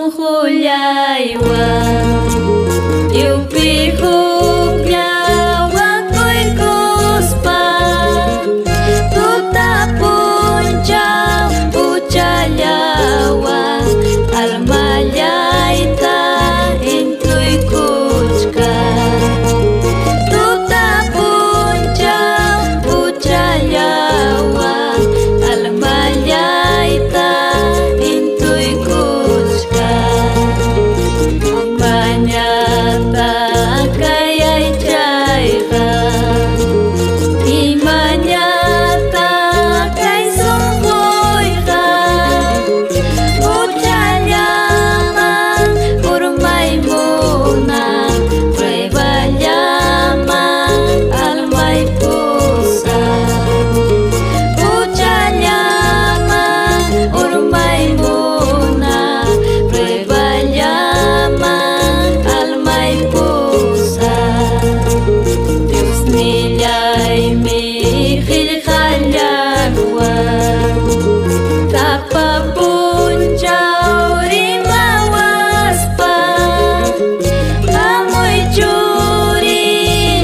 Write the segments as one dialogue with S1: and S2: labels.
S1: Sunqullaywan lliwpi hukllawakuykuspa tuta punchaw huchallawan almallayta intuykuchkan. Tuta punchaw huchallawan almallayta intuykuchkan. Imañata kay aychayqa, imañata kay sunquyqa, huchallaman urmay munan, prueballaman almay pusan. Huchallaman urmay munan, prueballaman almay pusan. Diosnillaymi qillqallaqwan sapa punchaw rimawaspa hamuy churi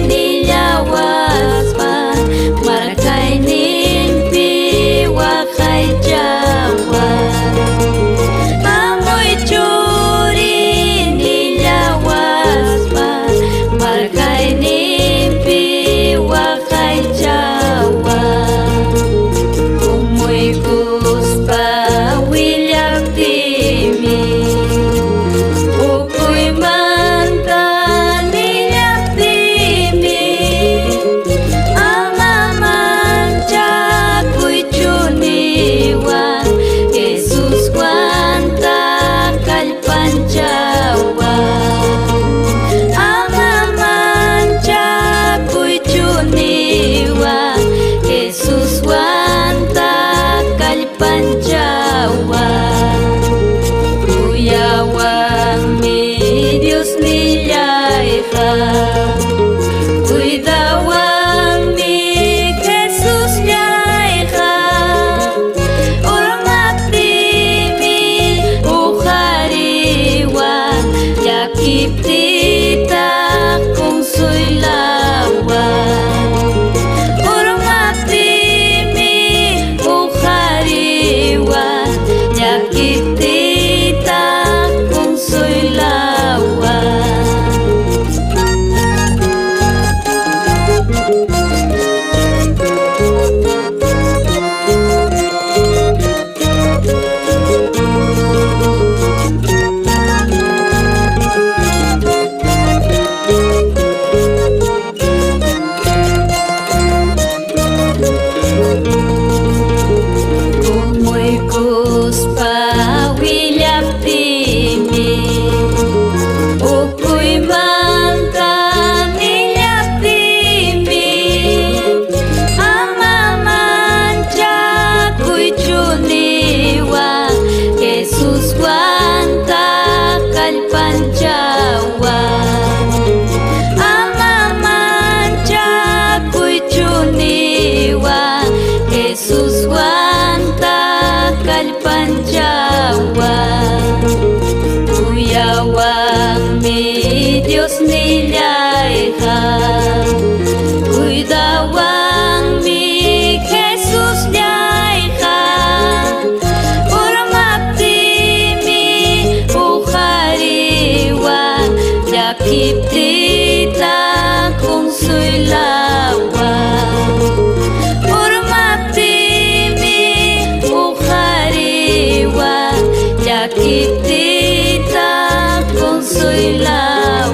S1: nillawaspa markayninpi waqaychawan. Hamuy churi nillawaspa markayninpi waqaychawan. Kumuykuspa willaptiymi ukuymanta nillaptiymi ama manchakuychu niwan Jesuswanta kallpanchawan. Ama manchakuychu niwan Jesuswanta kallpanchawan. Kuyawanmi Diosnillayqa, cuidawanmi Jesusllayqa, urmaptiymi huqariwan, llakiptiytaq consuylawan. Urmaptiymi huqariwan, llakiptiytaq consuylawan. Kumuykuspa willaptiymi ukuymanta nillaptiymi ama manchakuychu niwan Jesuswanta kallpanchawan. Ama manchakuychu niwan Jesuswanta kallpanchawan. Kuyawanmi Diosnillayqa, cuidawanmi Jesusllayqa, urmaptiymi huqariwan, llakiptiytaq consuylawan. Urmaptiymi huqariwan, llakiptiytaq consuylawan.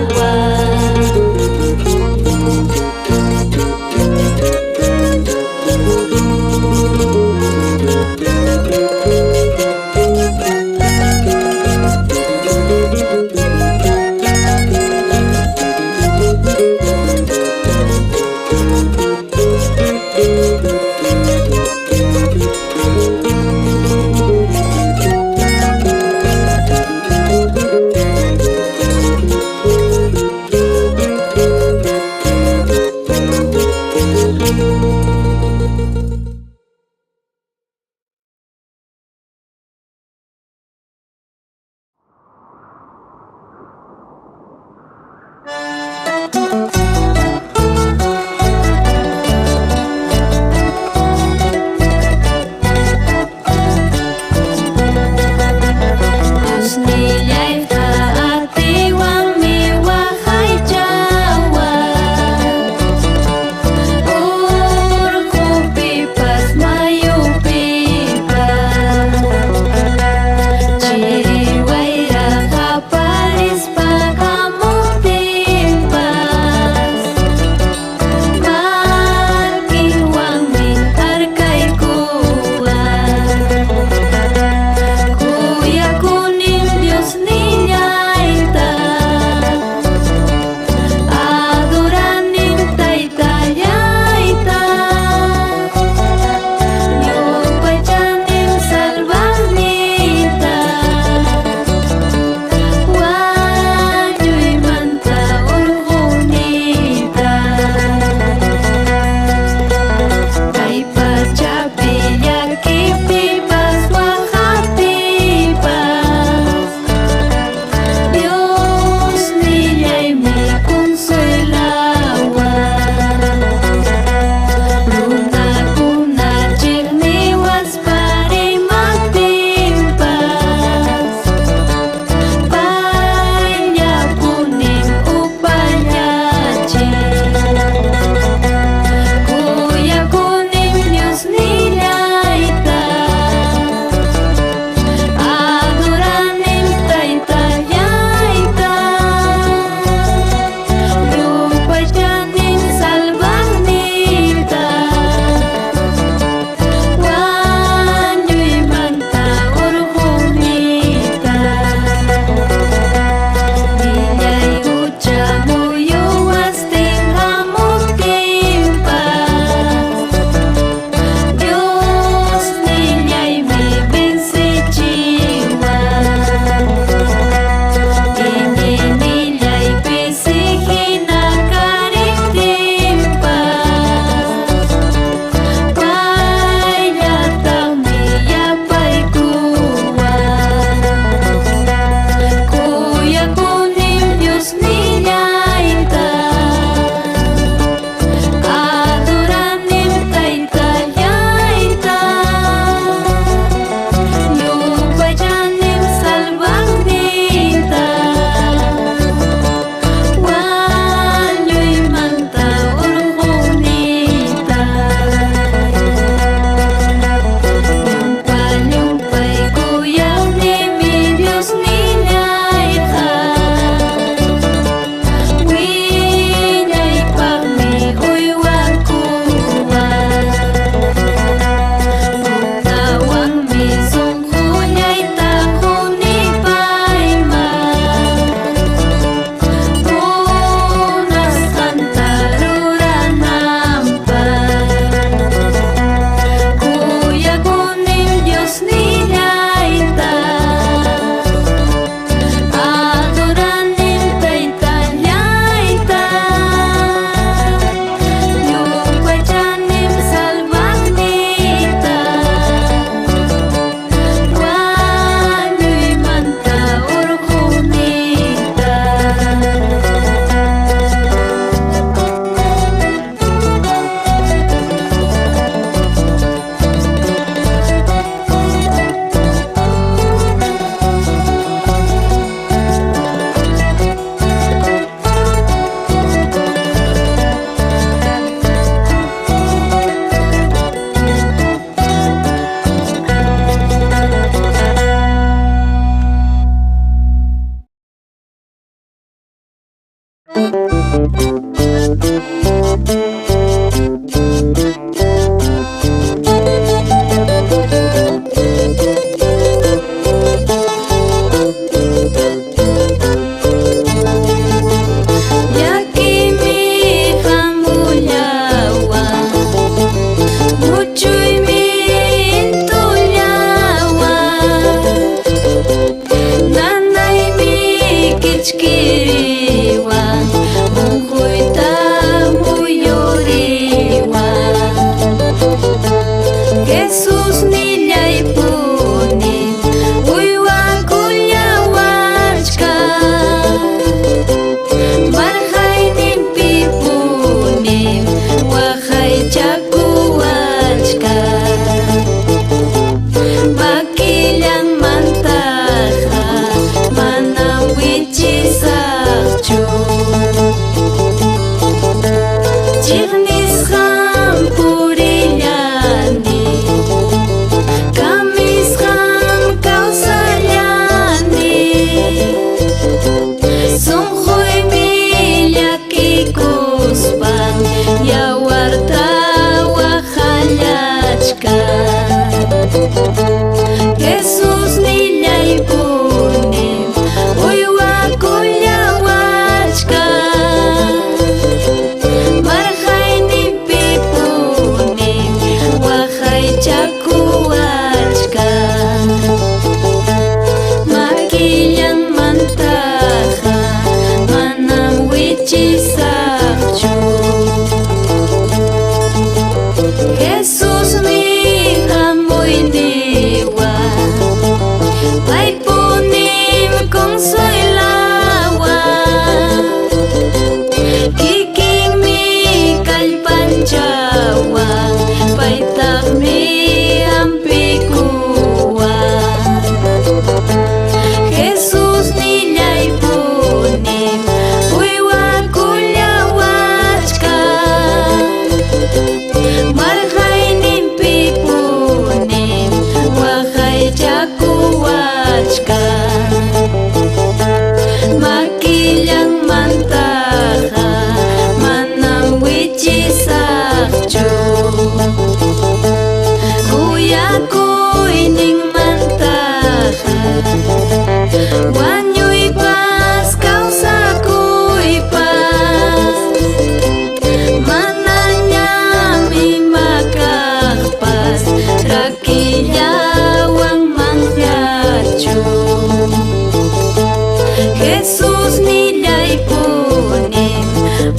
S1: Jesusnillaypunim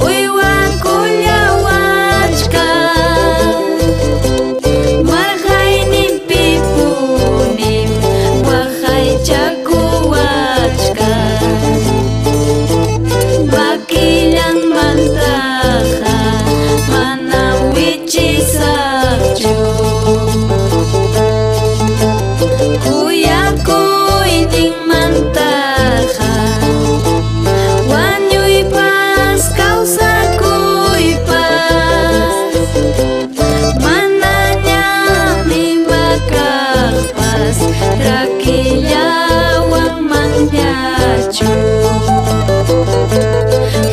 S1: uywakullawachkan. Marqayninpipunim waqaychakuwachkan. Makillanmantaqa manam wichisaqchu. Kuyakuyninmantaqa wañuypas kawsakuypas manañam ima kaqpas rakillawanmanñachu.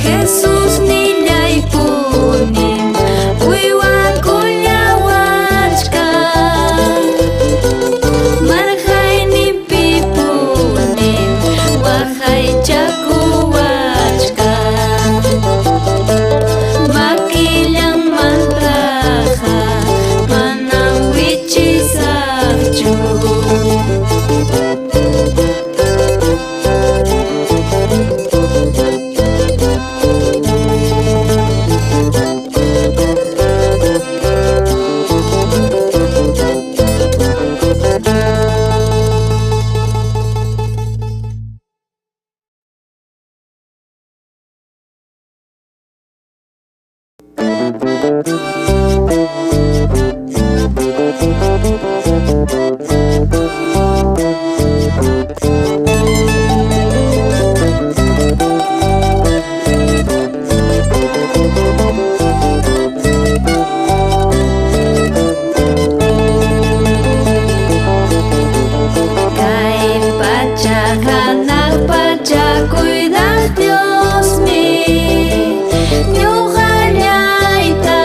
S1: Jesusnillaypunim uywakullawachkan. Marqayninpipunim waqaychakuwachkan. Makillanmantaqa manam wichisaqchu. Kay pacha hanaq pacha cuidaq Diosmi ñuqallayta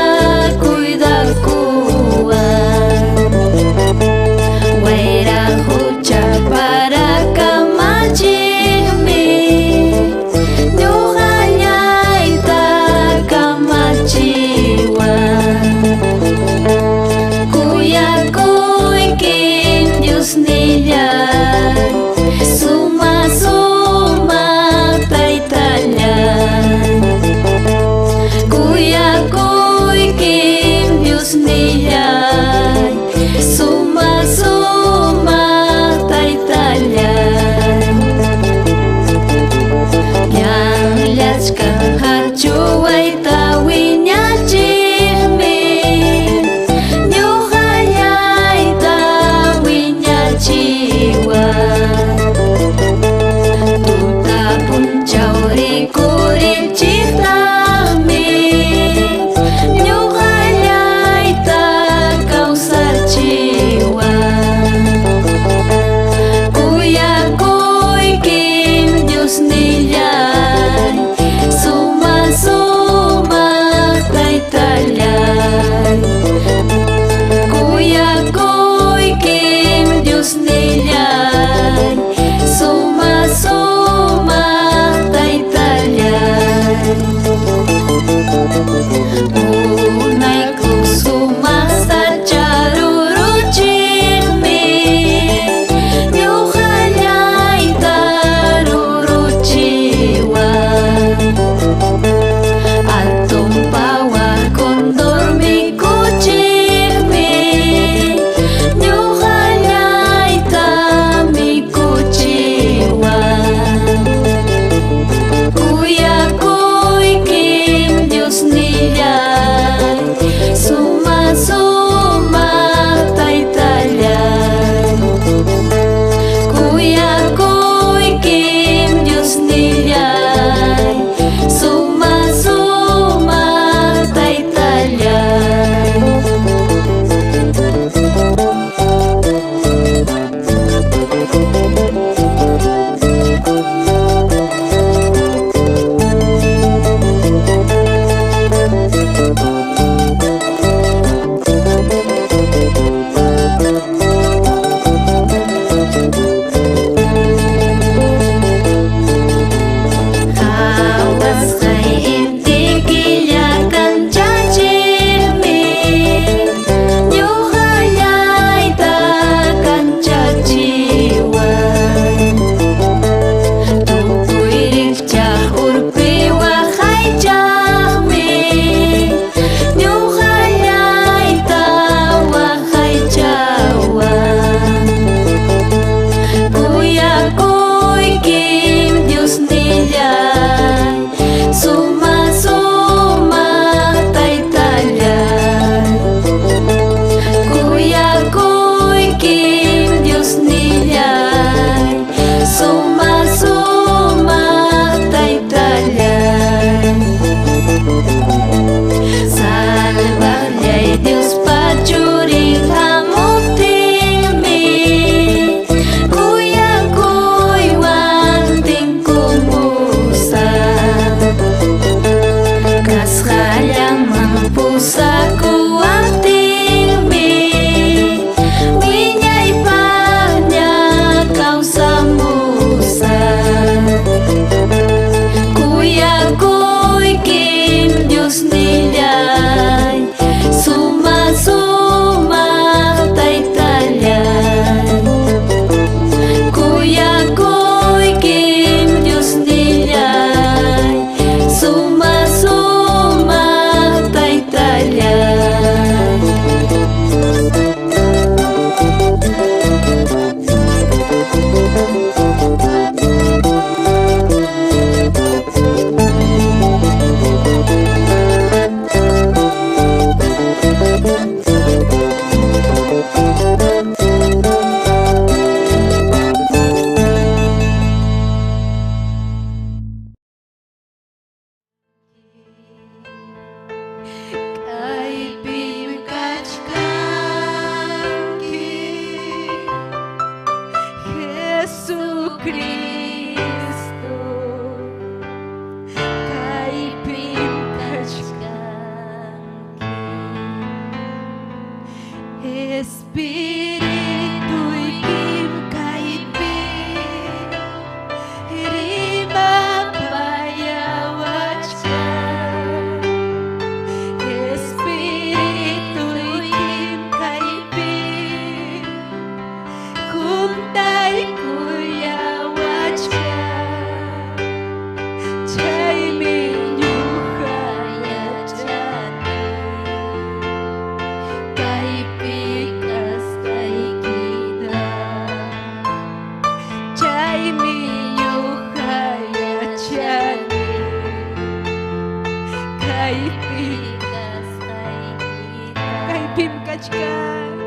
S2: Kaypi
S1: kasqaykita.
S2: Kaypim kachkan.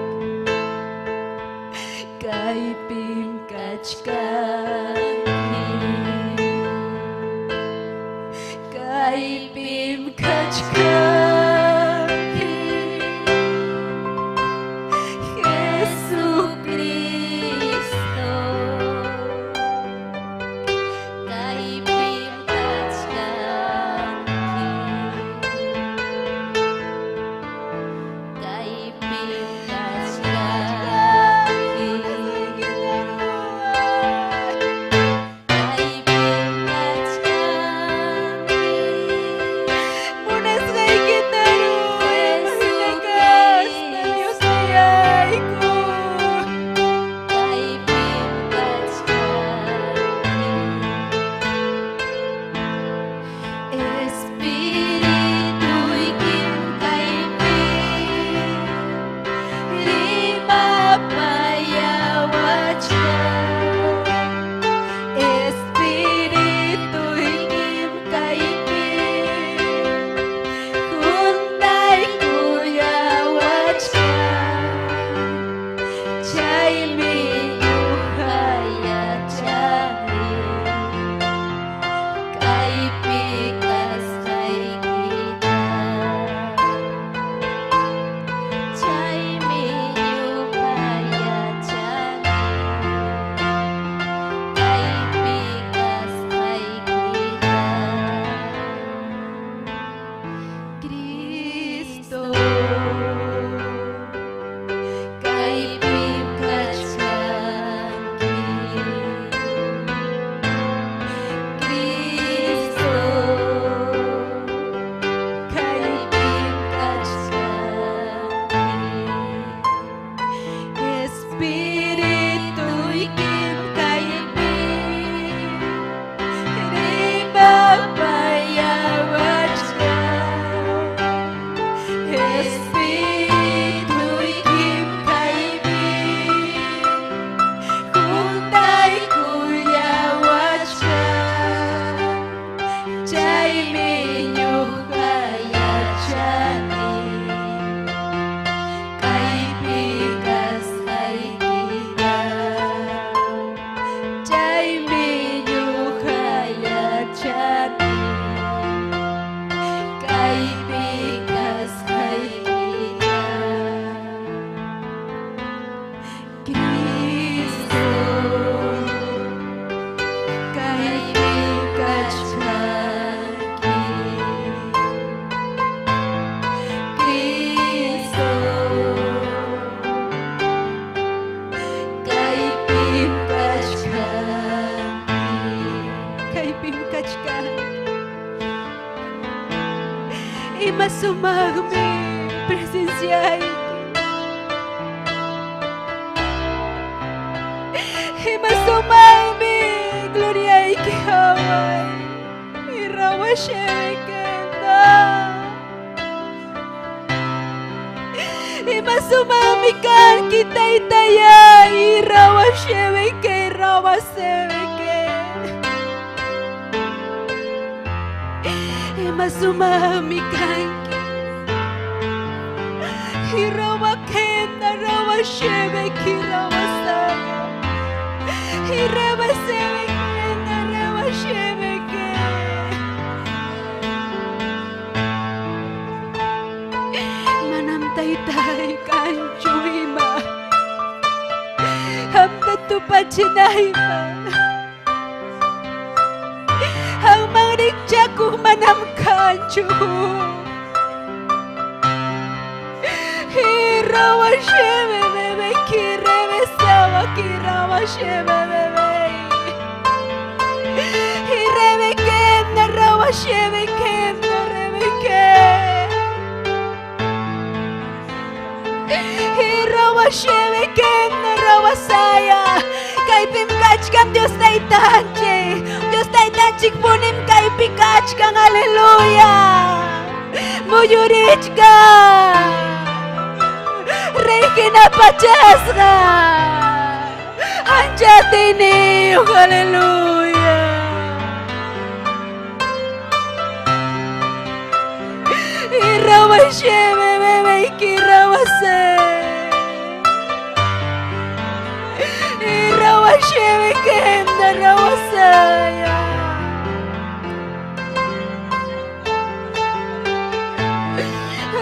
S2: Kaypim kachkanki. Kaypim kachkanki.
S1: Jesucristo. Kaypim kachkanki. Kaypim kachkanki. Kaypim kachkanki.
S2: Munasqaykita ruway, imahinakaspa Diosnillayku.
S1: Kaypim kachkanki. Espirituykim kaypi rimapayawachkan.
S2: Espirituykim kaypi huntaykuyawachkan. Chaymi
S1: Ñuqa yachani kaypi kasqaykita. Chaymi ñuqa yachani kaypi kasqaykita.
S2: Cristo
S1: Kaypim kachkanki. Cristo, kaypim kachkanki.
S2: Espirituykim kaypi rimapayawachkan. Espirituykim kaypi huntaykuyawachkan. Chaymi
S1: Ñuqa yachani kaypi kasqaykita.
S2: Chaymi ñuqa yachani
S1: Kaypi kasqaykita.
S2: Cristo
S1: Kaypi kachkanki. Cristo, kaypim kachkanki.
S2: Kaypim kachkan. Ima sumaqmi presenciayki. Ima sumaqmi gloriayki haway. Irawashekenda. Ima sumaqmi kanki taytayay. Irawashebeke, irawasebeke. Ima sumaqmi kanki. Irawakenda, rawashebeke, irawasaya. Irawasebekenda, rawashebeke. Manam taytay kanchu ima. Hamta tupachinaypaq. Qamman rikchakuq manam kanchu. Irawashebe bebe kirebe sawa kirawashebe bebe. Irebe kenda rawashebe kenda rebe ke. Irawashebe kenda rawasaya. Kaypim kachkan Dios taytanchik. Dios taytanchik punim kaypi kachkan. Aleluya. Muyurichkan. Rey hina pachasqa. Ancha atiyniyuq. Aleluya. Rawashebe, rawase. Rawashebe, kenda, rawasaya.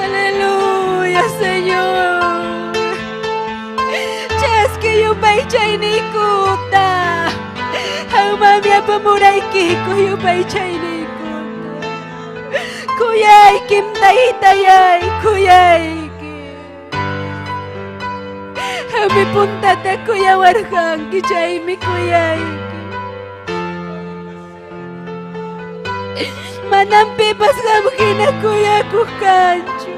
S2: Aleluya, Señor. Chaski yupaychayniykuta. Qanmanmi apamuraykiku yupaychayniykuta. Kuyaykim taytayay, kuyayki. Qammi puntata kuyawarqanki, chaymi kuyayki. Manam pipas qam hina kuyakuq kanchu.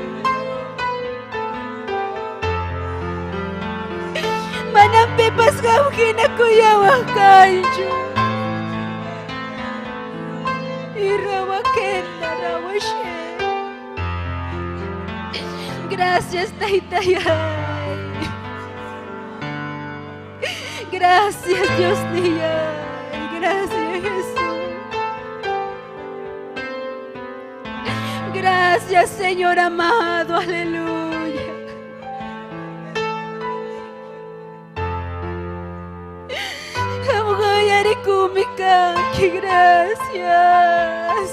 S2: Manam pipas qam hina kuyawaq kanchu. Irawa kenda rawashe. Gracias, Taytayay. Gracias, Dios mío. Gracias, Jesús. Gracias, Señor amado. Aleluya. Qamqayarikumikaki, gracias.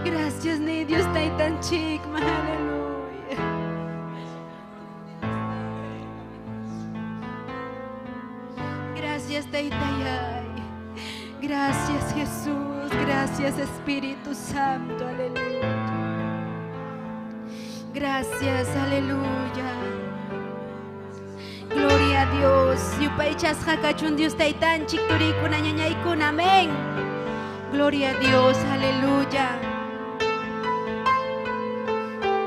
S2: Gracias, ni Dios Taytanchikman, aleluya. Gracias, Taytayay. Gracias, Jesús. Gracias, Espíritu Santo. Aleluya. Gracias, aleluya. Gloria a Dios. Yupaychasqa kachun Dios taytanchik turiykuna ñañaykuna. Amén. Gloria a Dios, aleluya.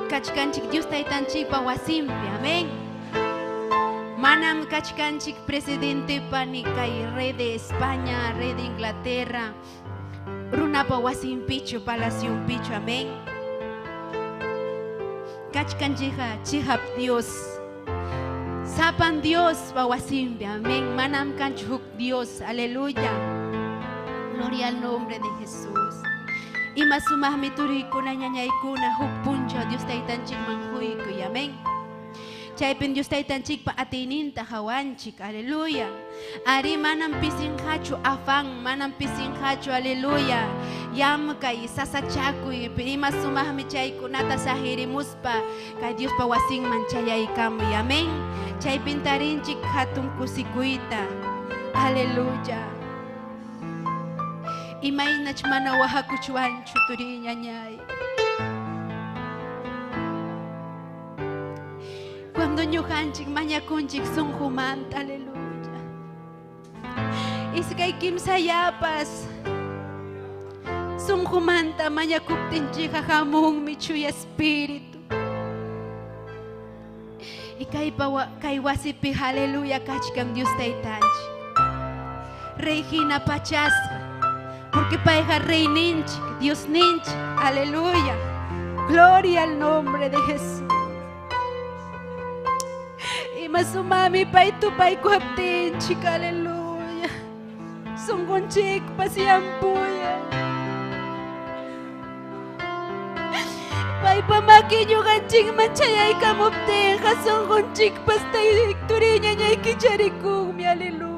S2: Kachkanchik Dios taytanchikpa wasinpi. Amén. Manam kachkanchik presidentepa ni kay rey de España, rey de Inglaterra, runapa wasinpichu, palacionpichu. Amén. Kachkanchikqa chihap Dios. Sapan Dios pa wasinpi. Amén. Manam kanchu huk Dios. Aleluya. Gloria al nombre de Jesús. Ima sumaqmi turiykuna ñañaykuna huk punchaw Dios taytanchikman huykuy. Amén. Chaypin Dios taytanchikpa atiyninta hawanchik. Aleluya. Ari manam pisinqachu afán, manam pisinqachu, aleluya. Yamkay, sasachakuy, ima sumaqmi chaykunata sahirimuspa kay Diospa wasinman chayaykamuy. Amén. Chaypin tarinchik hatun kusikuyta. Aleluya. Imaynach mana wahakuchwanchu turiy ñañay. Cuando ñuqanchik mañakunchik sunqumanta, aleluya. Iskay kimsayapas sunqumanta mañakuptinchikqa hamunmi chuya espíritu. Y kaypa kay wasipi aleluya kachkan Dios taytanchik. Rey hina pachasqa, porque payqa reyninchik, Diosninchik, aleluya. Gloria al nombre de Jesús. Ima sumami pay tupaykuaptinchik, aleluya. Sunqunchikpas yampuya. Paypa maki ñuqanchikman chayaykamuptinqa sunqunchikpas turiy ñañaykicharikunmi, aleluya.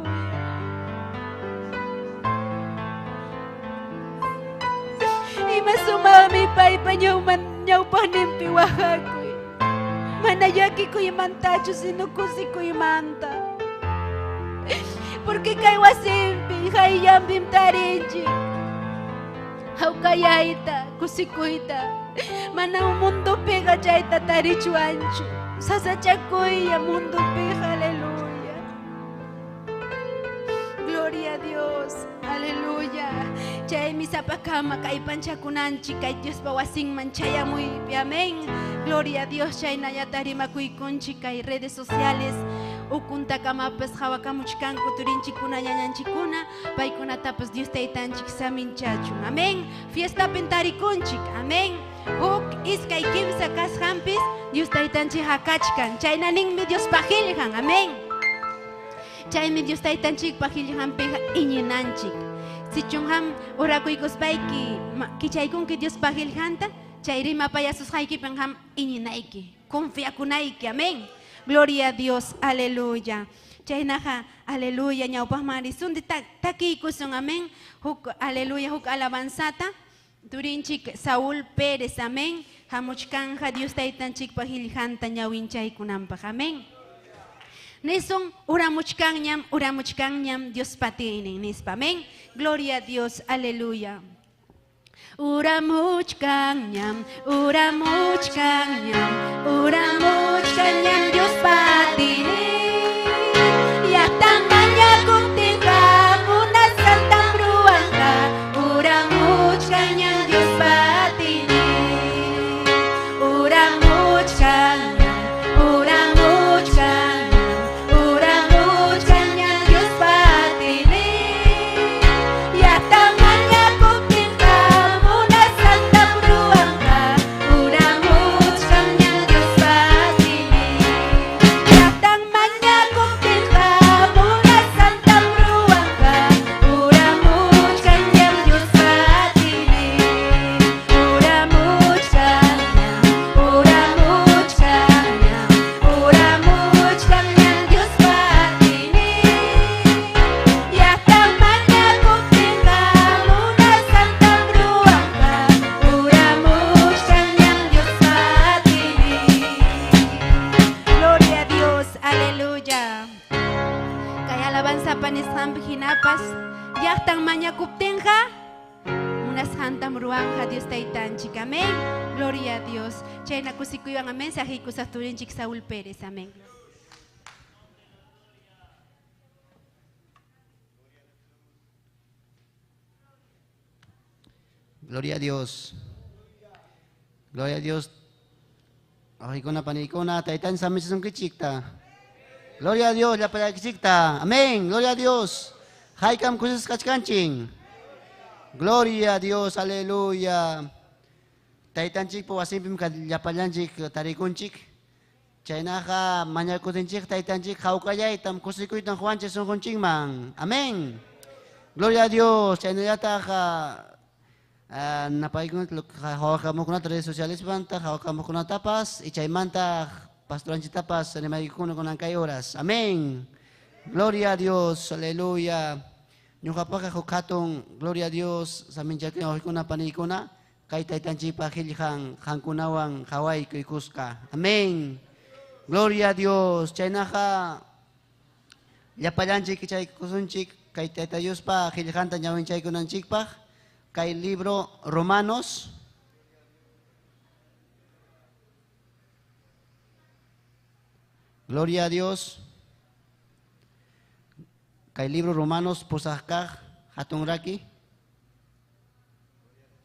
S2: Ima sumami paypa ñawpaqninpi wahakuy. Mana llakikuymantachu, sino kusikuymanta. Porque kay wasinpi, hayllanpim tarinchik. Hawkayayta, kusikuyta. Mana mundupiqa chayta tarichwanchu. Sasachakuylla mundupiqa, aleluya. Gloria a Dios, aleluya. Chaymi sapakama kay panchakunanchik kay Diospa wasinman chayamuypi, amén. Gloria a Dios, chaynallata rimakuykunchik kay redes sociales. Ukuntakamapas hawakamuchkanku turinchikuna ñañanchikuna, paykunatapas Dios taytanchik saminchachun, amén. Fiestapin tarikunchik, amén. Huk iskay kimsa kasqanpis Dios taytanchik hakachkan, chaynaninmi Dios paqillqan, amén. Chaymi Dios taytanchikpa qillqanpiqa iñinanchik. Sichun ham orakuykuspayki kichaykunki Diospa qillqanta, chay rimapayasusqaykipin ham iñinayki, confiakunayki. Amén. Gloria a Dios. Aleluya. Chaynaqa, aleluya, ñawpaqman risunti takiykusun. Amén. Huk aleluya, huk alabanzata. Turinchik Saúl Pérez, amén. Hamuchkanja Dios taytanchikpa qillqanta ñawinchaykunanpaq. Amén. Nisun uramuchkanñam, uramuchkanñam Dios patinin nispa. Amén. Gloria a Dios, aleluya. Uramuchkanñam, uramuchkanñam, uramuchkanñam Dios patinin. Llaqtan mañakuptinqa munasqantam ruwanqa, uramuchkanñam Dios patinin. Uramuchkanñam, uramuchkanñam, uramuchkanñam Dios patinin. Llaqtan mañakuptinqa munasqantam ruwanqa, uramuchkanñam Dios patinin. Llaqtan mañakuptinqa munasqantam ruwanqa, uramuchkanñam Dios patinin. Uramuchkanñam, uramuchkanñam, uramuchkanñam Dios patinin. Llaqtan mañakuptinqa munasqantam ruwanqa, uramuchkanñam Dios patinin. Gloria a Dios, aleluya. Kay alabanza panisqanpi hinapas llaqtan mañakuptinqa munasqantam ruwanqa Dios taytanchik. Amén. Gloria a Dios. Chayna kusikuywan amén. Saqiykusaq turinchik Saúl Pérez. Amén.
S3: Gloria a Dios. Gloria a Dios. Wawqikuna panikuna, taytan samichisunkichikta. Gloria a Dios, llapallaykichikta. Amén. Gloria a Dios. Haykam kusisqa kachkanchin. Gloria a Dios, aleluya. Taytanchikpa wasinpim llapallanchik tarikunchik. Chaynaqa mañakutinchik taytanchik hawkallaytam kusikuytam quwanchik sunqunchikman. Amén. Gloria a Dios. Chaynallataq napaykunata hawakamuqkunata redes sociales manta hawakamuqkunatapas y chaymanta pastoranchitapas rimaykuna kunan kay horas. Amén. Gloria a Dios. Aleluya. Ñuqapaqa huk hatun gloria a Dios saminchakuna wawqikuna panikuna kay taytanchikpa qillqan qankunawan qhawaykuy kuska. Amén. Gloria a Dios. Chaynaqa llapallanchik kichaykusunchik kay Tayta Diospa qillqanta ñawinchaykunanchikpaq kay libro Romanos. Gloria a Dios. Kay libro Romanos pusaq kaq hatun raki.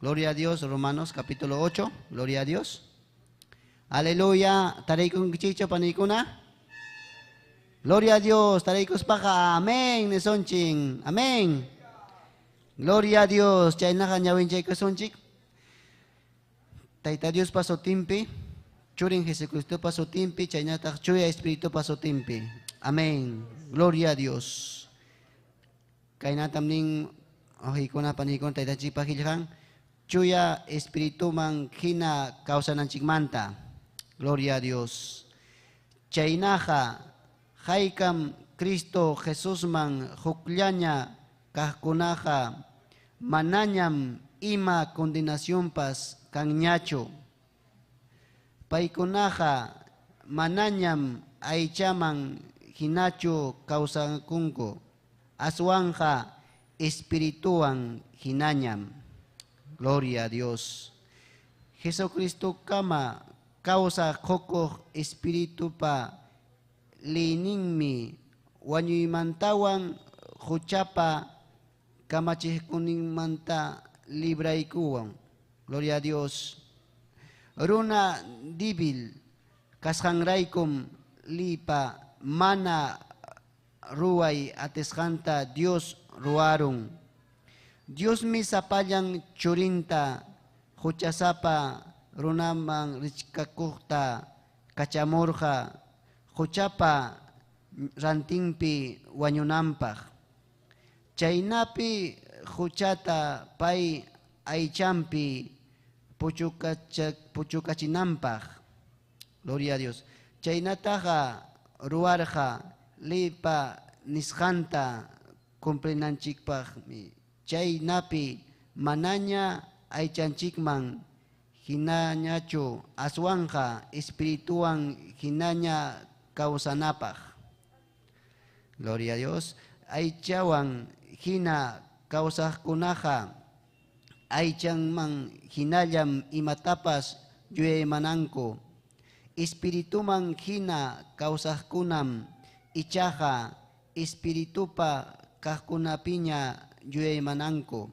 S3: Gloria a Dios, Romanos capítulo 8. Gloria a Dios. Aleluya. Tariykunkichikchu panikuna. Gloria a Dios. Tariykuspaqa amén nisunchik. Amén. Gloria a Dios. Chaynaqa ñawinchaykusunchik. Tayta Diospa sutinpi, Churin Jesucristopa sutinpi, chaynataq Chuya Espiritupa sutinpi. Amén. Gloria a Dios. Kaynatam nin wawqikuna panikuna taytanchikpa qillqan Chuya Espirituman hina kawsananchikmanta. Gloria a Dios. Chaynaqa haykam Cristo Jesusman hukllaña kaqkunaqa manañam ima condenacionpas kanñachu. Paykunaqa manañam aychaman hinachu kawsakunku, aswanqa espirituwan hinañam. Gloria a Dios. Jesucristokama kawsaq qukuq espiritupa liyninmi wañuymantawan huchapa kamachiqkuninmanta libraykuwan. Gloria a Dios. Runa débil kasqanraykum lipa mana ruway atisqanta Dios ruwarun. Diosmi sapallan churinta huchasapa runaman richkakuqta kachamurqa huchapa rantinpi wañunanpaq. Chaynapi huchata pay aychanpi puchukachinanpaq. Gloria a Dios. Chaynataqa ruwarqa leypa nisqanta cumplinanchikpaqmi. Chaynapi manaña aychanchikman hinañachu aswanqa espirituwan hinaña kawsanapaq. Gloria a Dios. Aychawan hina kawsaqkunaqa aychanman hinallam imatapas yuyaymananku. Espirituman hina kawsaqkunam ichaqa espiritupa kaqkunapiña yuyaymananku.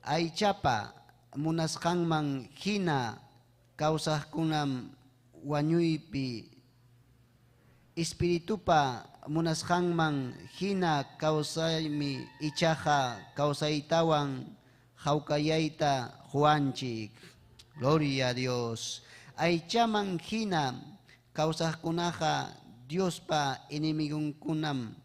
S3: Aychapa munasqanman hina kawsaqkunam wañuypi, espiritupa munasqanman hina kawsaymi ichaqa kawsaytawan hawkayayta quwanchik. Gloria a Dios. Aychaman hina kawsaqkunaqa Diospa enemigonkunam.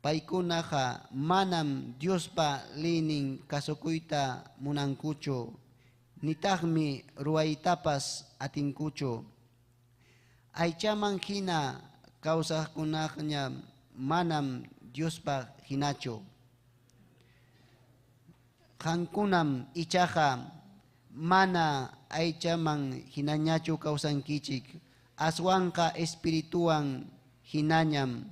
S3: Paykunaqa manam Diospa leynin kasukuyta munankuchu, nitaqmi ruwaytapas atinkuchu. Aychaman hina kawsaqkunaqa manam Diospa hinachu. Qamkunam ichaqa mana aychaman hinañachu kawsankichik, aswanqa espirituwan hinañam.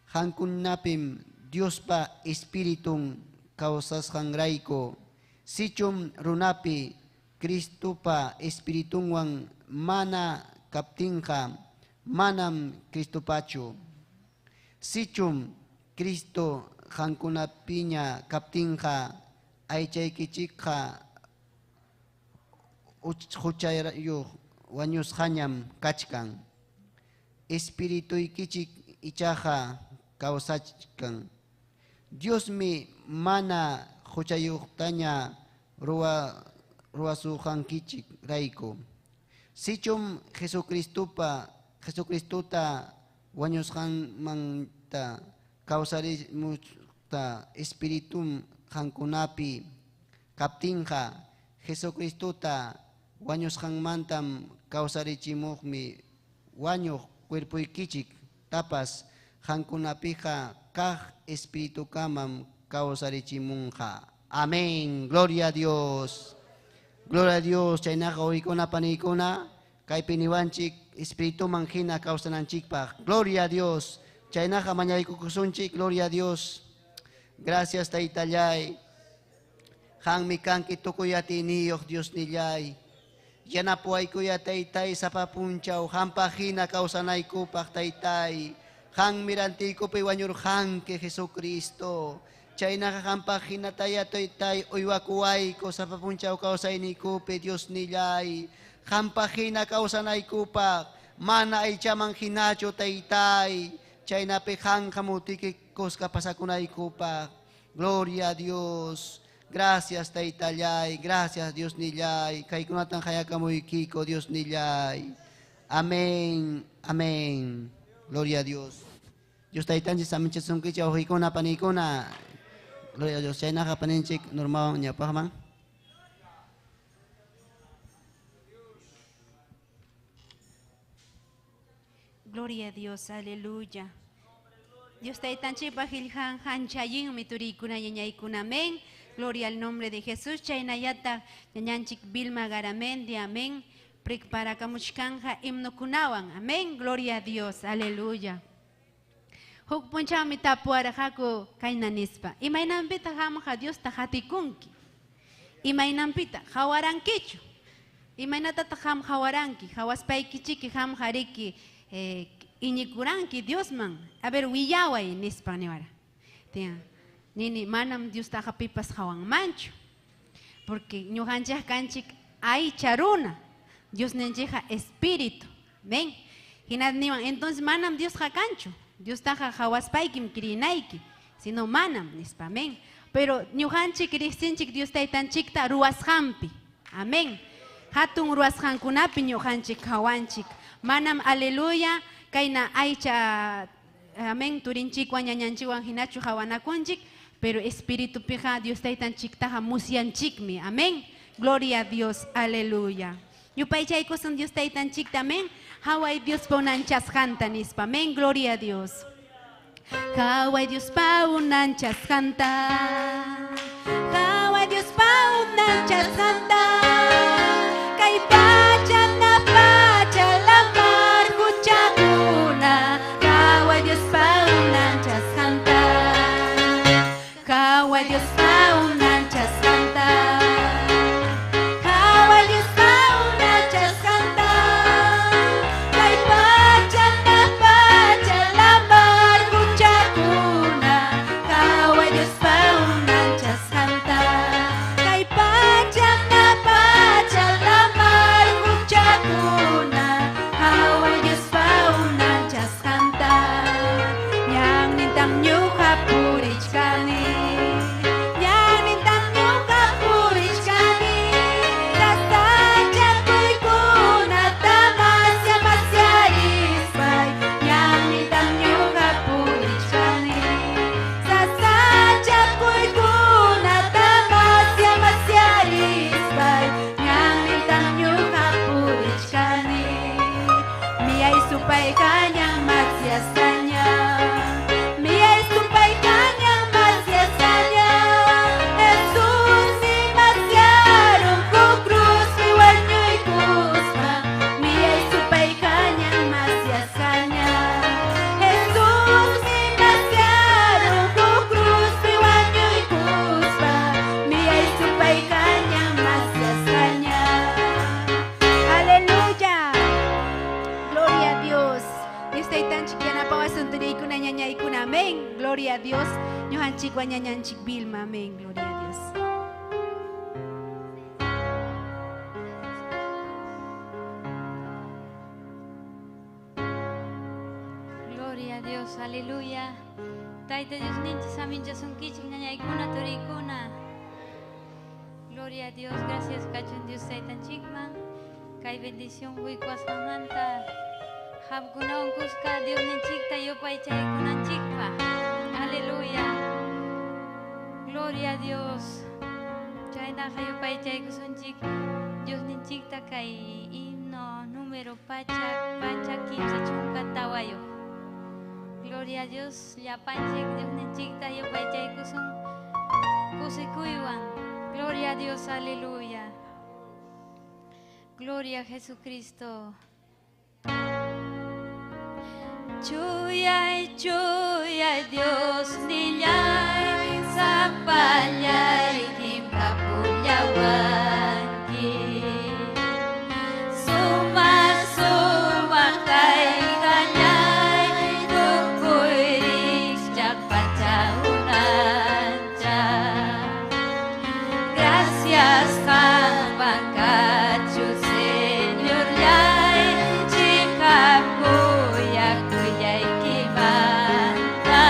S3: Qamkunapim Diospa espiritun kawsasqanrayku. Sichum runapi Cristopa espiritunwan mana kaptinqa manam Cristopachu. Sichum Cristo qamkunapiña kaptinqa aychaykichikqa huchayuq wañusqañam kachkan. Espirituykichik ichaqa kawsachkan. Diosmi mana huchayuqtaña ruwasuqankichik rayku. Sichum Jesucristota wañusqanmanta kawsarimuqta espiritum qamkunapi kaptinqa Jesucristota wañusqanmantam kawsarichimuqmi wañuq cuerpoykichik tapas qamkunapiqa kaq espiritukamam kawsarichimunqa. Amén. Gloria a Dios. Gloria a Dios. Chaynaqa uykuna panikuna kaypi niwanchik espirituman hina kawsananchikpaq. Gloria a Dios. Chaynaqa mañaykukusunchik. Gloria a Dios. Gracias Taytallay. Qanmi kanki tukuy atiyniyuq Dios nillay. Yanapuwaykuya Taytay sapa punchaw qampaq hina kawsanaykupaq Taytay. Qanmi rantiykupi wañurqanki Jesucristo. Chaynaqa qampaq hina taya Taytay uywakuwayku sapa punchaw kawsayniykupi Dios nillay. Qampaq hina kawsanaykupaq mana aychaman hinachu Taytay. Chaynapi qan hamutiki kuska pasakunaykupaq. Gloria a Dios. Gracias Taytallay, gracias Dios nillay. Kaykunatan hayakamuykiko Dios nillay. Amén, amén. Gloria a Dios. Dios Taytanchik saminchasunkichik wawqiykuna paniykuna. Gloria a Dios. Chaynaqa paninchik Normawan ñawpaqman.
S2: Gloria a Dios, aleluya. Dios Taytanchikpa qillqan hanchayinmi turiykuna ñañaykuna, amén. Gloria al nombre de Jesús. Chaynallata ñañanchik Vilma Garamendi, amén. Preparakamuchkanja himnokunawan, amén. Gloria a Dios, aleluya. Huk punchawmi tapuwarqaku kayna nispa. Imaynanpita qamqa Diosta hatikunki? Imaynanpita hawarankichu? Imaynatataq qam hawaranki? Hawaspaykichiki qamqa riki iñikuranki Diosman. A ver, willaway nispa niwara. Tiyan. Nini, manam Diostaqa pipas hawanmanchu. Porque ñuqanchik kanchik aycha runa. Dios ninchikqa espíritu. Ven. Hina niwan, entonces manam Diosqa kanchu. Diostaqa hawaspaykim kirinayki, sino manam nispa, amén. Pero ñuqanchik riqsinchik Dios taytanchikta ruwasqanpi. Amén. Hatun ruwasqankunapi ñuqanchik hawanchik. Manam aleluya kayna aycha amén turinchikwan ñañanchikwan hinachu hawanakunchik, Pero espiritupiqa Dios taytanchiktaqa musyanchikmi. Amén. Gloria a Dios. Aleluya. Yupaychaykusun Dios taytanchikta. Amén. Haway Dios pa unanchasqanta nispa. Amén. Gloria a Dios. Haway Dios pa unanchasqanta. Haway Dios pa unanchasqanta. Kay pacha na pacha lamar huchakuna. Haway Dios pa unanchasqanta. Haway Dios pa unanchasqanta. Haway Dios pa unanchasqanta. Kay pacha na pacha lamar huchakuna. Haway Dios pa unanchasqanta. Kay pacha na pacha lamar huchakuna. Haway Dios pa unanchasqanta. Ñannintam ñuqa purichkani. Ñannintam ñuqa purichkani. Sasachakuykunata masya masyarispay. Ñannintam ñuqa purichkani. Sasachakuykunata masya masyarispay. Ñannintam ñuqa purichkani. Miyay supay kañan masyasqaña. Miyay supay kañan masyasqaña. Jesús mi masyarun huk cruzpi wañuykuspa. Miyay supay kañan masyasqaña. Jesús mi masyarun huk cruzpi wañuykuspa. Miyay supay kañan masyasqaña. Aleluya. Gloria a Dios. Dios taytanchik yanapawasun turiykuna ñañaykuna. Amén. Gloria a Dios. Ñuqanchik ñañanchik Vilma. Amén. Gloria a Dios.
S1: Gloria a Dios, aleluya. Tayta Dios ninchik saminchasunkichik ñañaykuna turiykuna. Gloria a Dios, gracias kachun Dios taytanchikman. Kay bendición quykuwasqanmanta. Qamkunawan kuska Dios ninchikta yupaychaykunanchikpaq. Aleluya. Gloria a Dios. Chaynaqa yupaychaykusunchik Dios ninchikta kay himno número 134. Gloria a Dios, llapanchik Dios ninchikta yupaychaykusun kusikuywan. Gloria a Dios, aleluya. Gloria a Jesucristo. Chuyay, chuyay Dios nillay, sapallaykim kapullawanki. Suma, suma taytallay, tukuy rikchaq pacha unancha. Gracias qampan kachu Señorllay, chiqap kuyakuyaykimanta.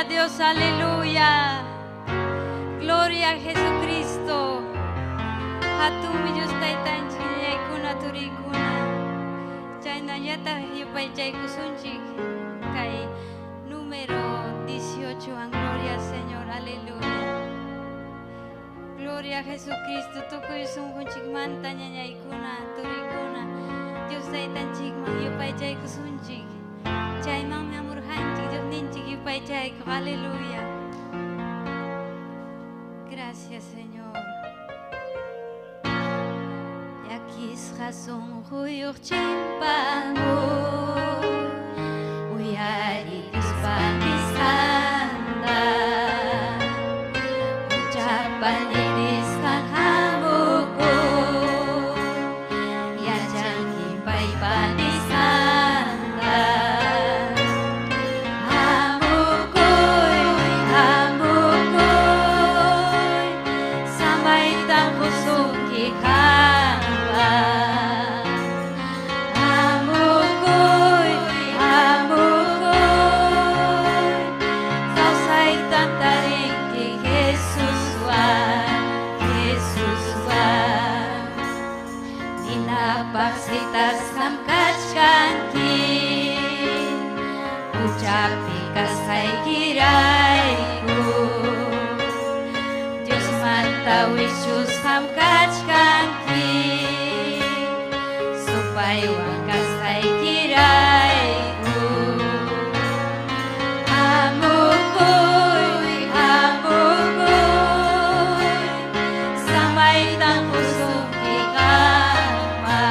S1: Gloria a Dios, aleluya. Gloria a Jesucristo. Hatumi Dios taytanchik ñañaykuna turikuna. Chaynallataq yupaychaykusunchik kay número 18 an gloria al Señor, aleluya. Gloria a Jesucristo, tukuy sunqunchikmanta ñañaykuna, turikuna. Dios taytanchikman yupaychaykusunchik. Chaymanmi amurqanchik, Dios ninchik yupaychaykuq, aleluya. Gracias, Señor. Llakisqa sunquyuq chimpamuy, uyariy Diospa nisqanta. Huchapa ñitisqan hamukuy, yachanki paypa nisqanta. Hamukuy, hamukuy, samaytan qusunki qampa. Hamukuy, hamukuy, kawsaytan tarinki Jesuswan, Jesuswan. Ninapaq citasqam kachkanki, huchapi kasqaykirayku. Diosmanta wichusqam kachkanki, supaywan kasqaykirayku. Hamukuy, hamukuy, samaytan qusunki qampa.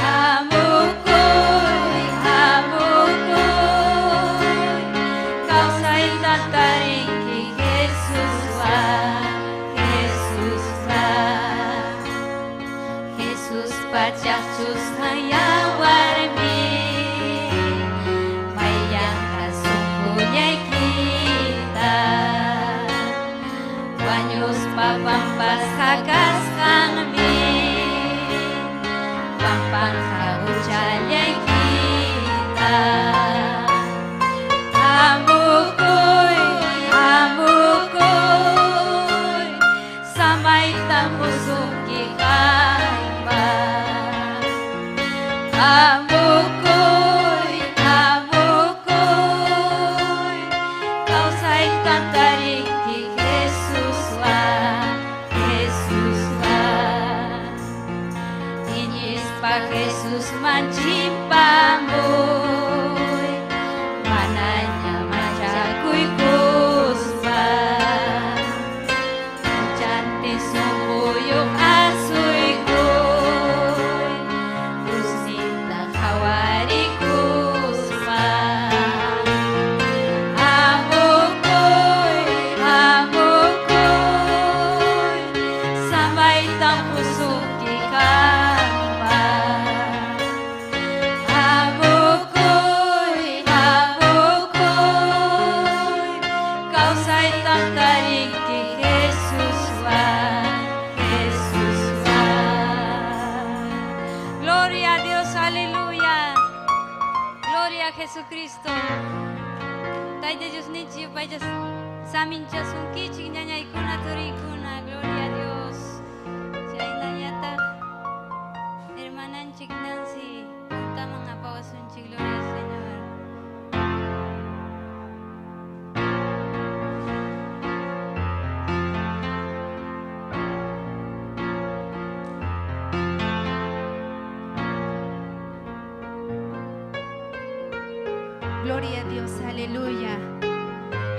S1: Hamukuy, hamukuy, kawsaytan tarinki Jesuswan, Jesuswan. Jesuspa chaqchusqan yawarmi, mayllanqa sunqullaykita. Wañuspa pampasqa kasqanmi, pampanqa huchallaykita. Hamukuy, hamukuy, samaytan qusunki qampa. Hamukuy, hamukuy, kawsaytan tarinki Jesuswan, Jesuswan. Iñispa Jesusman chimpamuy, manaña manchakuykuspa. Huchantin sunquyuq asuykuy, cruzninta qhawariykuspa. Hamukuy, hamukuy, samaytan qusunki qampa. Hamukuy, hamukuy, kawsaytan tarinki Jesuswan, Jesuswan. Gloria a Dios, aleluya. Gloria a Jesucristo. Tayta Dios ninchik yupaychas saminchasunkichik ñañaykuna turikuna. Gloria a Dios. Chaynallataq hermananchik Nancy puntaman apawasunchik. Gloria al Señor.
S2: Gloria a Dios, aleluya.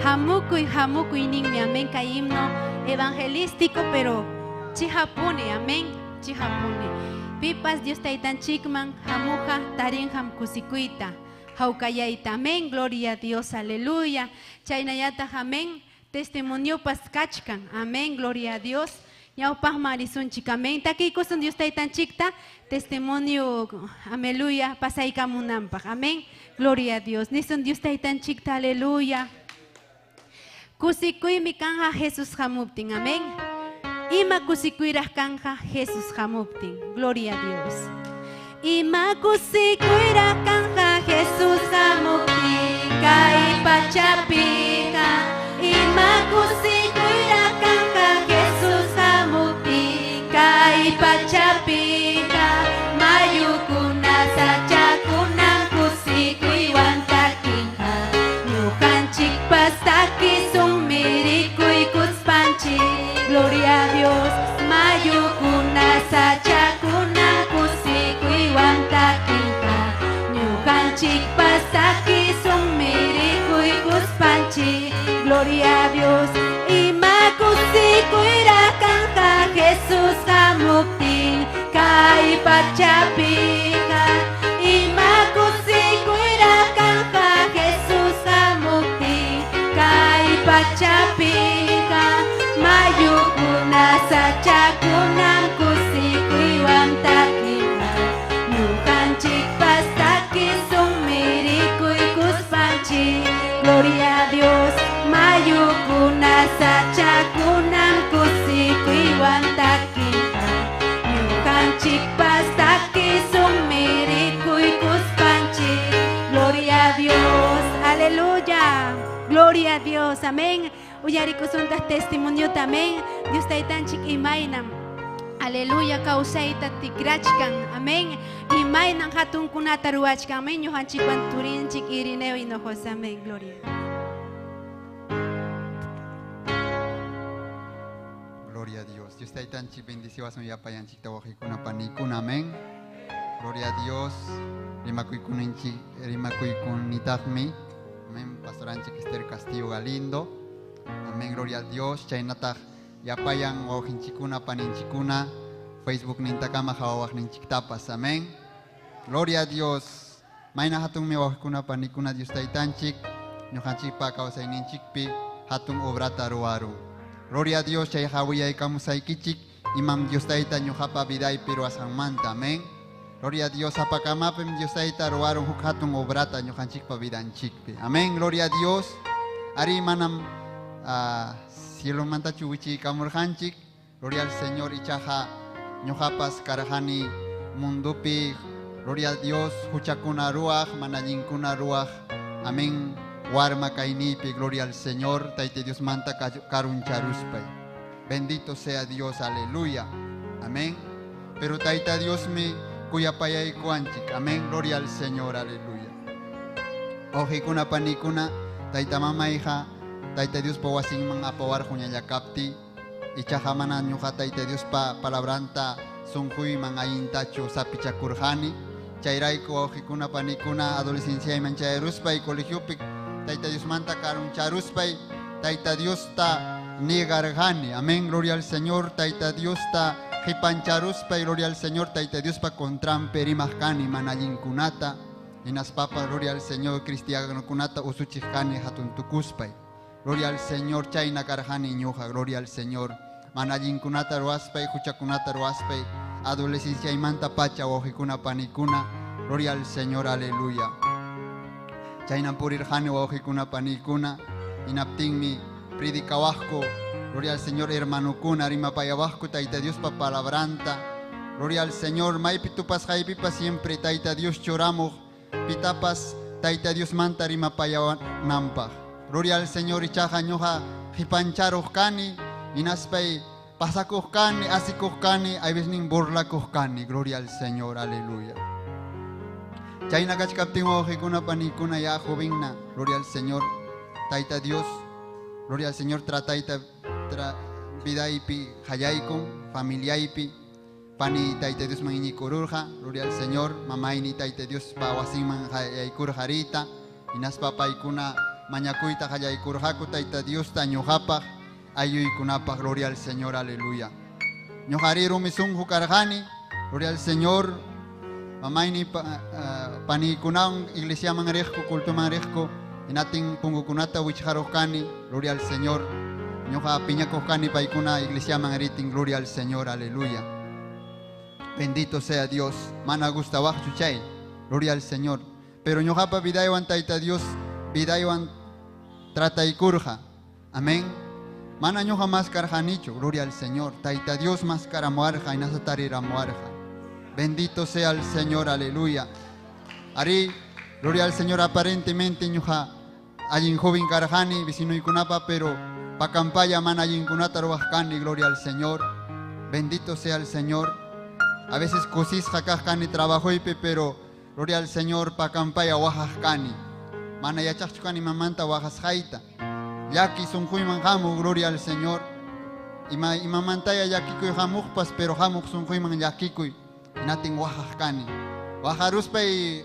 S2: Hamukuy, hamukuy ninmi, amén. Kay himno evangelístico, pero chihapuni, amén. Chihapuni. Pipas Dios taytanchikman, hamuqa, tarinqam kusikuyta, hawkayayta, amén. Gloria a Dios, aleluya. Chaynallataq, amén. Testimoniopas kachkan, amén. Gloria a Dios. Ñawpaqman risunchik, amén. Takiykusun Dios taytanchikta, testimonio, aleluya, pasaykamunanpaq, amén. Gloria a Dios. Nisun Dios taytanchikta, aleluya. Kusikuymi kanja Jesús hamuptin, amén. Ima kusikuyraq kanja Jesús hamuptin. Gloria a Dios. Ima kusikuyraq kanja Jesús hamuptin, kay pachapi. pachapiqa ima kusikuyraq kanqa Jesus hamuptin kay pachapiqa mayukuna sachakunan kusikuywan takinqa ñuqanchikpas takisunmi rikuykuspanchik. Gloria a Dios, mayukuna sachakuna kusikuywan takinqa ñuqanchikpas takisunmi rikuykuspanchik. Gloria a Dios, ima kusikuyraq kanqa Jesus hamuptin kay pachapiqa ima kusikuyraq kanqa Jesus hamuptin kay pachapiqa mayukuna sachakunan kusikuywan takinqa ñuqanchikpas takisunmi rikuykuspanchik. Gloria a Dios, mayukuna sachakunan kusikuywan takinqa ñuqanchikpas takisunmi rikuykuspanchik. Gloria a Dios, aleluya. Gloria a Dios, amén. Uyarikusuntaq testimoniota, amén. Dios taytanchik imaynam. Aleluya, kawsayta tikrachkan, amén. Imaynam hatunkunata ruwachkan, amén. Ñuqanchikwan turinchik Irineo Hinojosa, amén. Gloria.
S4: Gloria a Dios. Dios taytanchik bendiciwasun yapayanchikta wawqikuna panikuna, amén. Gloria a Dios. Rimakuykuninchik, rimakuykunitaqmi. Amén. Pastoranchik Esther Castillo Galindo. Amén. Gloria a Dios. Chaynataq yapayan wawqinchikuna paninchikuna Facebook nintakama hawawaqninchiktapas. Amén. Gloria a Dios. Mayna hatunmi wawqikuna panikuna Dios taytanchik ñuqanchikpa kawsayninchikpi hatun obrata ruwarun. Gloria a Dios, chay hawiyaykamusaykichik imam Dios tayta ñuqapa vidaypi ruwasqanmanta. Amén. Gloria a Dios, apakamapim Dios tayta ruwarun huk hatun obrata ñuqanchikpa vidanchikpi. Amén. Gloria a Dios. Ari manam cielomantachu wichiykamurqanchik. Gloria al Señor, ichaqa ñuqapas karqani mundupi. Gloria a Dios, huchakuna ruwaq, mana allinkuna ruwaq. Amén. Warma kaynipi, gloria al Señor, Tayta Dios manta karuncharuspay. Bendito sea Dios, aleluya. Amén. Pero Tayta Dios mi kuyapayaykuanchik. Amén, gloria al Señor, aleluya. Ojikuna panikuna, Tayta mama hija, Tayta Dios pa wasinman apawarqu ñallakapti. Ichaqa mana ñuqa Tayta Dios pa palabranta sunquyman allintachu sapichakurqani. Chayrayku wawqikuna panikuna adolescenciayman chayaruspay colegiopi Tayta Dios manta karuncharuspay Tayta Diosta negarqani. Amén, gloria al Señor. Tayta Diosta qipancharuspay, gloria al Señor. Tayta Diospa contranpi rimaqkani mana allinkunata. Hinaspapa, gloria al Señor, cristianokunata usuchiqkani hatun tukuspay. Gloria al Señor, chayna karqani ñuqa, gloria al Señor. Mana allinkunata ruwaspay, huchakunata ruwaspay, adolescenciaymanta pacha wawqikuna panikuna, gloria al Señor, aleluya. Chaynan purirqani wawqikuna panikuna, hinaptinmi predicawaqku, gloria al Señor, hermanokuna, rimapayawaqku Tayta Diospa palabranta. Gloria al Señor, maypi tupasqaypipas siempre Tayta Dios churamuq, pitapas Tayta Dios manta rimapayawananpaq. Gloria al Señor, ichaqa ñuqa qipancharuq kani, hinaspay pasakuq kani, asikuq kani, aybisnin burlakuq kani. Gloria al Señor, aleluya. Chayna kachkaptin wawqikuna panikuna ya jovenna, gloria al Señor, Tayta Dios, gloria al Señor, tratayta vidaypi hallaykun, familiaypi, pani Tayta Dios man iñikururqa, gloria al Señor, mamayni Tayta Dios pa wasinman hallaykurqa rita, hinaspa paykuna mañakuyta hallaykurqaku Tayta Diosta ñuqapaq, ayuykunapaq, gloria al Señor, aleluya. Ñuqari rumi sunqu karqani, gloria al Señor, mamayni panikunawan iglesiaman riqku, cultoman riqku, hinatin punkukunata wichqaruq kani, gloria al Señor. Ñuqa piñakuq kani paykuna iglesiaman ritin, gloria al Señor, aleluya. Bendito sea Dios, mana gustawaqchu chay, gloria al Señor. Pero ñuqapa vidaywan Tayta Dios, vidaywan trataykurqa, amén. Mana ñuqa mas karqanichu, gloria al Señor. Tayta Dios mas karamuarqa, hinasatariramwarqa. Bendito sea el Señor, aleluya. Ari, gloria al Señor, aparentemente ñuqa Allin joven karqani vecinuykunapa, pero pakampalla mana allinkunata ruwaq kani, gloria al Señor. Bendito sea el Señor. A veces kusisqa kaq kani trabajoypi, pero gloria al Señor pakampalla waqaq kani. Mana yachaqchu kani mamanta waqasqayta. Llaki sunquyman hamuq, gloria al Señor. Imamantaya llakikuy hamuqpas, pero hamuq sunquyman llakikuy. Hinatin waqaq kani. Waqaruspay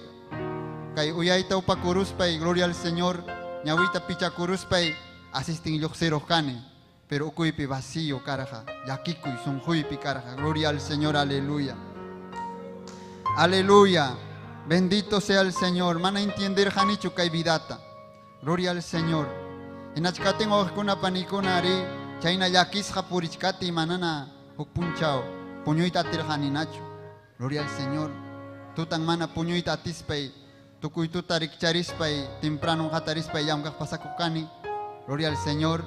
S4: kay uyayta upakuruspay, gloria al Señor, ñawita pichakuruspay asistin lluqsiruq kani. Pero ukuypi vacío karqa, llakikuy sunquypi karqa. Gloria al Señor, aleluya. Aleluya. Bendito sea el Señor. Mana entiendirqanichu kay vidata. Gloria al Señor. Hinachkatin wawqikuna panikuna ari chayna llakisqa purichkati manana huk punchaw puñuyta atirqaninachu. Gloria al Señor. Tutan mana puñuyta atispay tukuy tuta rikcharispay temprano hatarispay llamkaq pasakuq kani. Gloria al Señor.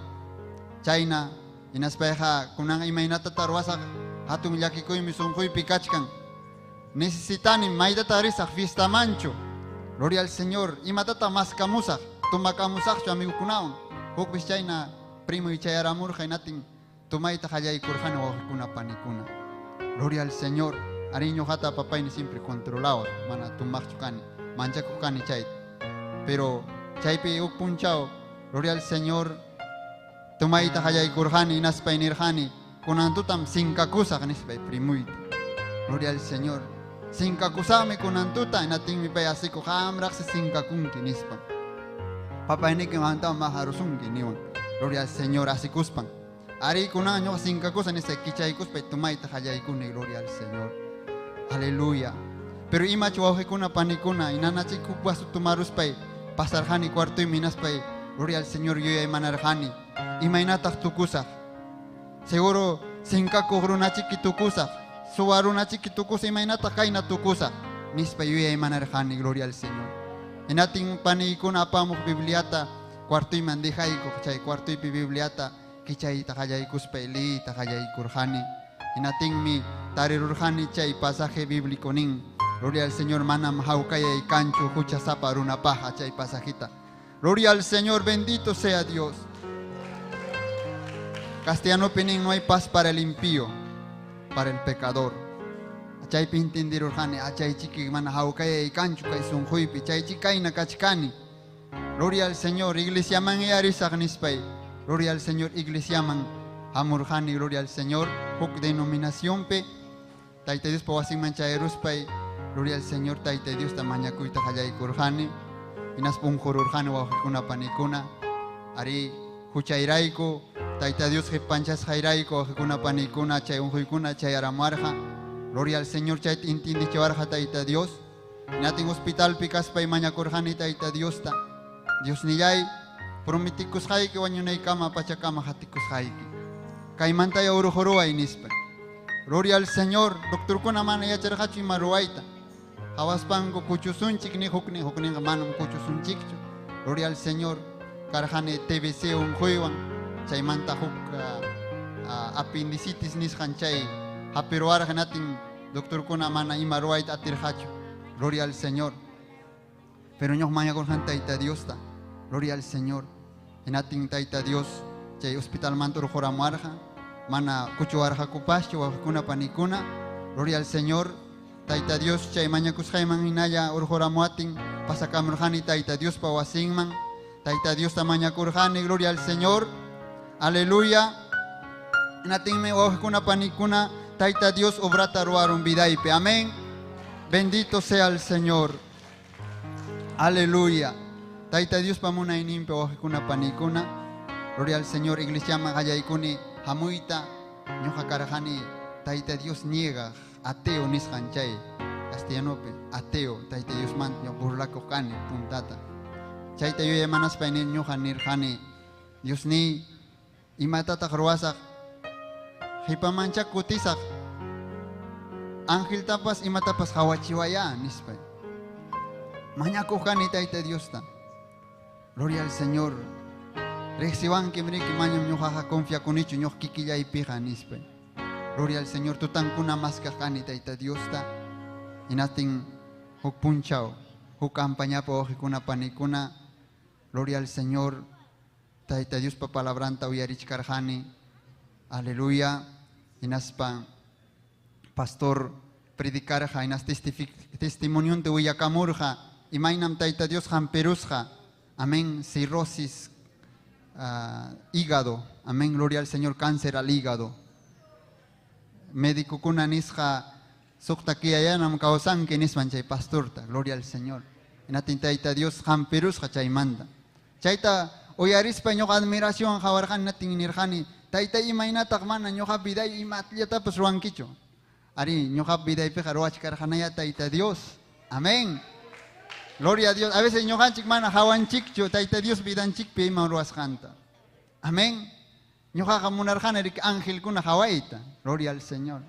S4: Chayna hinaspayqa kunan imaynatata ruwasaq hatun llakikuymi sunquypi kachkan. Necesitani maytata risaq fiestamanchu. Gloria al Señor. Imatata maskamusaq tumakamusaqchu amigukunawan. Hukpis chayna primo chayaramurqa hinatin tumayta qallaykurqani wawqikuna panikuna. Gloria al Señor. Ari ñuqata papayni siempre controlawaq, mana tumaqchu kani, manchakuq kani chayta. Pero chaypi huk punchaw, gloria al Señor, tumayta qallaykurqani hinaspay nirqani, kunan tutam sinkakusaq nispay primuyta. Gloria al Señor. Sinkakusaqmi kunan tuta, hinatinmi pay asikuq qamraqsi sinkakunki nispa. Papayniki mantawan maharusunki niwan. Gloria al Señor asikuspan. Ari kunan ñuqa sinkakusa nispa kichaykuspay tumayta qallaykuni, gloria al Señor. Aleluya. Pero imachu wawqikuna panikuna hinanachik huk vaso tumaruspay pasarqani cuartoymi hinaspay, gloria al Señor yuyaymanarqani. Imaynataq tukusaq. Seguro sinkakuq runachiki tukusaq, suwa runachiki tukusaq, imaynataq kayna tukusaq nispa yuyaymanarqani, gloria al Señor. Hinatin paniykuna apamuq Bibliata cuartoyman dejaykuq, chay cuartoypi Bibliata kichayta qallaykuspay liyta qallaykurqani. Hinatinmi tarirurqani chay pasaje bíblico nin. Gloria al Señor, manam hawkayay kanchu huchasapa runapaja chay pasajita. Gloria al Señor, bendito sea Dios. Castellano nin, no hay paz para el impío, para el pecador. Chaypi entendirurqani, achay chiki mana hawkayay kanchu kay sunquypi, chay chikayna kachkani. Gloria al Señor, iglesiaman yarisaq nispay. Gloria al Señor, iglesiaman hamurqani, gloria al Señor. Huk denominacionpi Tayta Diospa wasinman chayaruspay, gloria al Señor, Tayta Diosta mañakuyta qallaykurqani. Hinaspa unqururqani wawqikuna panikuna. Ari huchayrayku, Tayta Dios qipanchasqayrayku wawqikuna panikuna chay unquykuna chayaramuarqa. Gloria al Señor, chayta intindichiwarqa Tayta Dios. Hinatin hospitalpi kaspay mañakurqani Tayta Diosta. Diosnillay, prometikusqayki wañunaykama pachakama hatikusqayki. Kaymantaya urujuruway nispa. Gloria al Señor, doctorkuna mana yacharqachu ima ruwayta. Hawaspanku kuchusunchik ni huknin hukninqa manam kuchusunchikchu. Gloria al Señor, karqani TBC unquywan, chaymanta huk apendicitis nisqan chay hapiruwarqa hinatin doctorkuna mana ima ruwayta atirqachu. Gloria al Señor. Pero ñuqa mañakurqani Tayta Diosta. Gloria al Señor. Hinatin Tayta Dios chay hospitalmanta urquramuarqa, mana kuchuwarqakupaschu wawqikuna panikuna. Gloria al Señor. Tayta Dios chay mañakusqayman hinalla urquramuatin pasakamurqani Tayta Diospa wasinman. Tayta Diosta mañakurqani, gloria al Señor. Aleluya. Hinatinmi wawqikuna panikuna Tayta Dios obrata ruwarun vidaypi. Amén. Bendito sea el Señor. Aleluya. Tayta Diospa munayninpi wawqikuna panikuna. Gloria al Señor. Iglesiaman qallaykuni hamuyta ñuqa karqani Tayta Dios niega ateo nisqan chay castellanopi ateo Tayta Diosmanta ñuqa burlakuq kani puntata. Chayta yuyaymanaspay ñuqa nirqani Diosniy imatataq ruwasaq qipamancha kutisaq angeltapas imatapas qawachiwaya nispay. Mañakuq kani Tayta Diosta. Gloria al Señor. Riqsiwankim riki mañam ñuqaqa confiakunichu ñuqa kikillaypiqa nispay. Gloria al Señor, tutankuna maskaq kani Tayta Diosta. Hinatin huk punchaw, huk campañapi wawqikuna panikuna Gloria al Señor. Tayta Diospa palabranta uyarichkarqani. Aleluya. Hinaspa pastor predicarqa hinas testimonionta willakamurqa. Imaynam Tayta Dios hampirusqa. Amén. Cirrosis, hígado. Amén. Gloria al Señor. Cáncer al hígado. Médicokuna nisqa suqta killayanam kawsanki nispan chay pastorta. Gloria al Señor. Hinatin Tayta Dios hampirusqa chaymanta. Chayta uyarispa ñuqa admiración hawarqani natin nirqani tayta imaynataq mana ñuqa viday imatllatapas ruwankichu. Ari ñuqa vidaypiqa ruwachkarqanaya Tayta Dios. Amén. Gloria a Dios. A veces ñuqanchik mana hawanchikchu Tayta Dios vidanchikpi ima ruwasqanta. Amén. Ñuqaqa munarqani riki angelkuna hawayta. Gloria al Señor.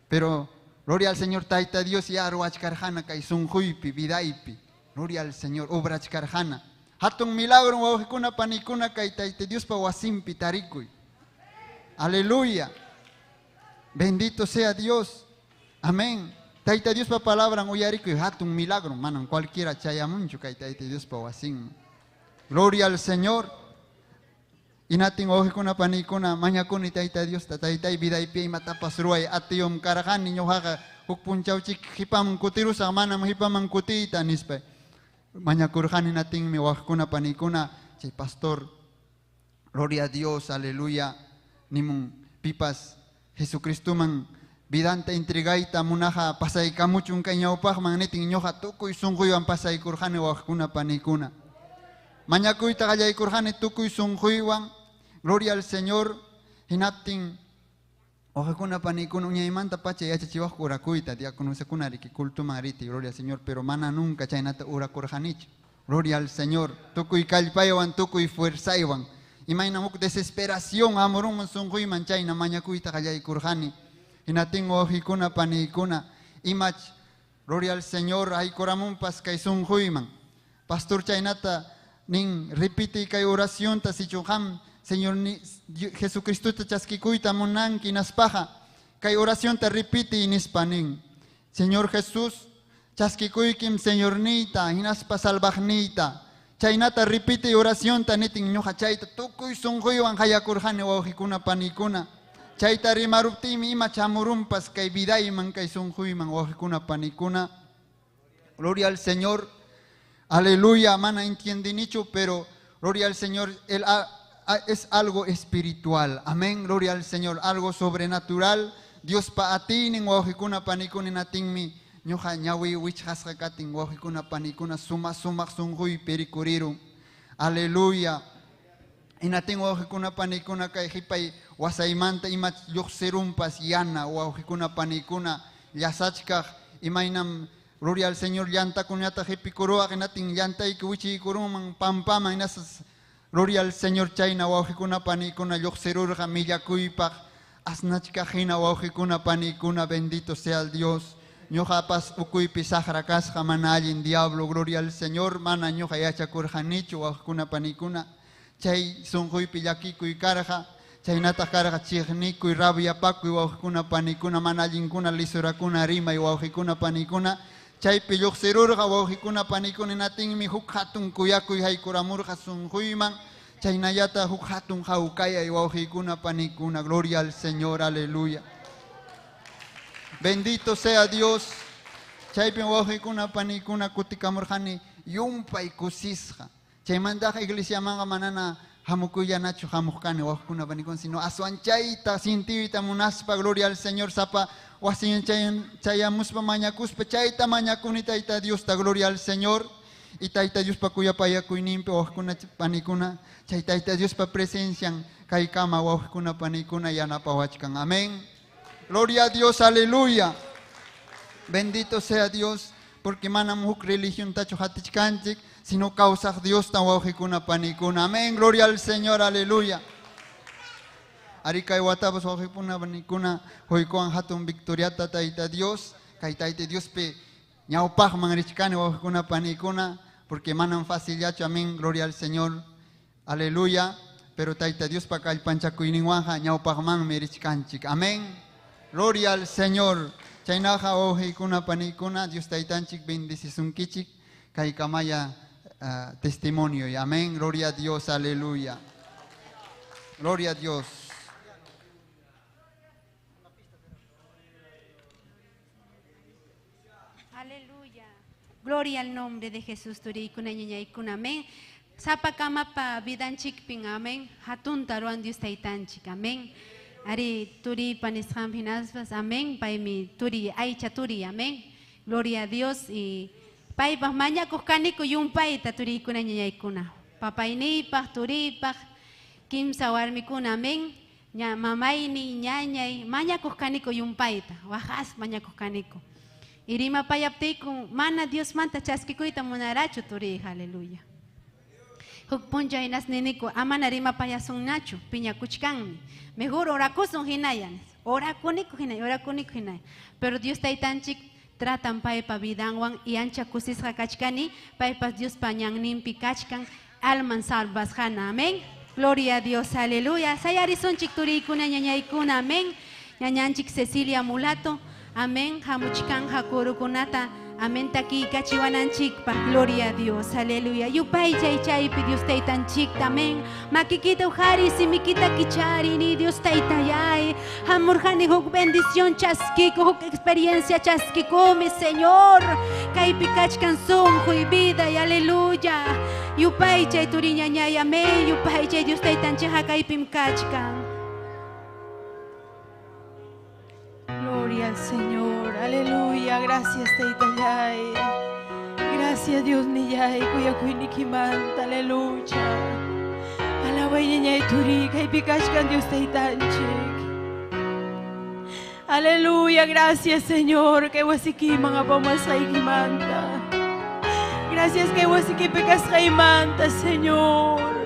S4: Pero gloria al Señor Tayta Dios ya ruwachkarqana kay sunquypi vidaypi. Gloria al Señor obrachkarqana. Hatun milagro wawqikuna panikuna kay Tayta Diospa wasinpi tarikuy. Aleluya. Bendito sea Dios. Amén. Tayta Diospa palabran uyarikuy hatun milagro manan cualquiera chayamunchu kay Tayta Diospa wasinman. Gloria al Señor. Inatin wawqikuna panikuna mañakuni Tayta Diosta taytay vidaypi imatapas ruway atiyum karqani ñuqaqa huk punchawchik qipaman kutirusaq manam qipaman kutiyta nispa. Mañakurqani natinmi wawqikuna panikuna chay pastor. Gloria a Dios, aleluya. Nimun pipas Jesucristoman vidanta entregayta munaqa pasaykamuchun kay ñawpaqman nitin ñuqa tukuy sunquywan pasaykurqani wawqikuna panikuna. Mañakuyta qallaykurqani tukuy sunquywan. Gloria al Señor. Hinaptin wawqikuna panikuna uñaymanta pacha yachachiwaqku orakuyta diakonosakuna riki cultuman riti. Gloria al Señor, pero mana nunca chaynata orakurqanichu. Gloria al Señor. Tukuy kallpaywan tukuy fuerzaywan. Imaynam huk desesperación amurunman sunquyman chayna mañakuyta qallaykurqani. Hinatin wawqikuna panikuna imach gloria al Señor haykuramunpas kay sunquyman. Pastor chaynata nin repite kay oracionta sichu qam Señor Jesucristota chaskikuyta munanki naspaqa kay oracionta repite nispa nin. Señor Jesús chaskikuykim Señorniyta hinaspa salvaqniyta. Chaynata repite oracionta nitin ñuqa chayta tukuy sunquywan hayakurqani wawqikuna panikuna. Chayta rimaruptiymi ima chamurunpas kay vidayman kay sunquyman wawqikuna panikuna. Gloria al Señor. Aleluya, mana entiendinichu, pero gloria al Señor, él es algo espiritual. Amén, gloria al Señor, algo sobrenatural. Dios pa atinin wawqikuna panikuna natinmi ñuqa ñawi wichqasqa katin wawqikuna panikuna suma sumaq sunquypi rikurirun. Aleluya. Hinatin wawqikuna panikuna kay qhipay wasaymanta ima lluqsirunpas yana wawqikuna panikuna llasachkaq imaynam gloria al Señor llantakunata qhipikuruwaq hinatin llantayki wichiykurunman pampaman hinaspas gloria al Señor chayna wawqikuna panikuna lluqsirurqa millakuypaq asnachkaq hina wawqikuna panikuna. Bendito sea el Dios. Ñuqapas ukuypi saqra kasqa mana allin diablo. Gloria al Señor mana ñuqa yachakurqanichu wawqikuna panikuna. Chay sunquypi llakikuy karqa chaynataq karqa chiqnikuy rabiapakuy wawqikuna panikuna mana allinkuna lisurakuna rimay wawqikuna panikuna. Chaypi lluqsirurqa wawqikuna panikuna hinatinmi huk hatun kuyakuy haykuramurqa sunquyman chaynallata huk hatun hawkayay wawqikuna panikuna. Gloria al Señor, aleluya. Bendito sea Dios. Chaypi wawqikuna panikuna kutikamurqani yumpay kusisqa. Chaymantaqa iglesiamanqa manana hamukuyllanachu hamuqkani wawqikuna panikuna, sino aswan chayta sintiyta munaspa. Gloria al Señor, sapa wasin chayamuspa mañakuspa chayta mañakuni Tayta Diosta. Gloria al Señor. Y Tayta Diospa kuyapayakuyninpi wawqikuna panikuna chay Tayta Diospa presencian kaykama wawqikuna panikuna yanapawachkan. Amén. Gloria a Dios, aleluya. Bendito sea Dios, porque manam huk religión tachu hatichkanchik, sino kawsaq Diosta wawqikuna panikuna. Amén. Gloria al Señor, aleluya. Ari kay watapas wawqikuna panikuna huykuwan hatun victoriata Tayta Dios, kay Tayta Diospi ñawpaqman richkani wawqikuna panikuna, porque manam facillachu. Amén. Gloria al Señor, aleluya. Pero Tayta Diospa kallpanchakuyninwanja ñawpaqmanmi richkanchik. Amén. Gloria al Señor. Chaynaqa wawqikuna panikuna Dios Taytanchik bendecisunkichik kay kamaya testimonio. Y amén, gloria a Dios, aleluya. Gloria a Dios.
S2: Aleluya. Gloria al nombre de Jesús, turiykuna ñañaykuna, amén. Sapakamapa vidanchikpin, amén. Hatunta ruwan Dios taytanchik, amén. Ari turipa nisqanpi hinaspas, amén. Paymi turi, aycha turi, amén. Gloria a Dios. Y paypaq mañakuq kaniku yumpayta turiykuna ñañaykuna. Papayniypaq, turiypaq, kimsa warmikuna, amén. Ña, mamayni, ñañay, mañakuq kaniku yumpayta, waqas mañakuq kaniku. Irimapayaptiyku mana Diosmanta chaskikuyta munarachu turiy, aleluya. Huk puncha hinas niniku amana rimapayasunnachu, piñakuchkanmi. Mejor orakusun hinaya, orakuniku hinaya, orakuniku hinaya. Pero Dios taytanchik tratan paypa vidanwan y ancha kusisqa kachkani, paypas Diospa ñanninpi kachkan, alman salvasqana, amén. Gloria a Dios, aleluya. Sayarisunchik turiykuna ñañaykuna, amén. Ñañanchik Cecilia Mulato, amén. Hamuchkan hakurukunata, amén. Takiykachiwananchikpaq, gloria a Dios, aleluya. Yupaychay chaypi Dios taytanchikta, amén. Makikita uqhari, simikita kichari, ni Dios taytayay. Hamurqani huk bendición chaskiku, huk experiencia chaskikumi, Señor. Kaypi kachkan sunqu y vida, y aleluya. Yupaychay turiñañay, amén. Yupaychay Dios taytanchikqa kaypim kachkan.
S5: Gloria al Señor, aleluya, gracias Taytallay, gracias Dios niyay, kuyakuynikimanta, aleluya. Alabay ñañay turi, kaypi kachkan Dios taytanchik. Aleluya, gracias Señor, kay wasikiman apamasqaykimanta. Gracias kay wasikipi kasqaymanta, Señor.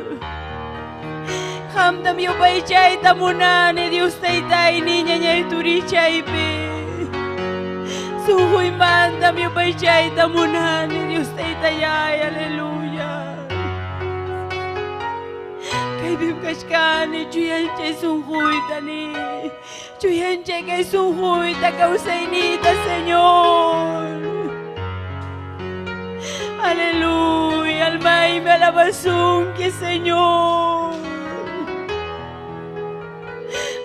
S5: Qamtam yupaychayta munani, Dios taytayni, ñañay turichaypi. Sunquymantam yupaychayta munani, Dios taytayay, aleluya. Kaypim kachkani, chuyanchay sunquytani, chuyanchay kay sunquyta kawsaynita, Señor. Aleluya, almaymi alabasunki, Señor.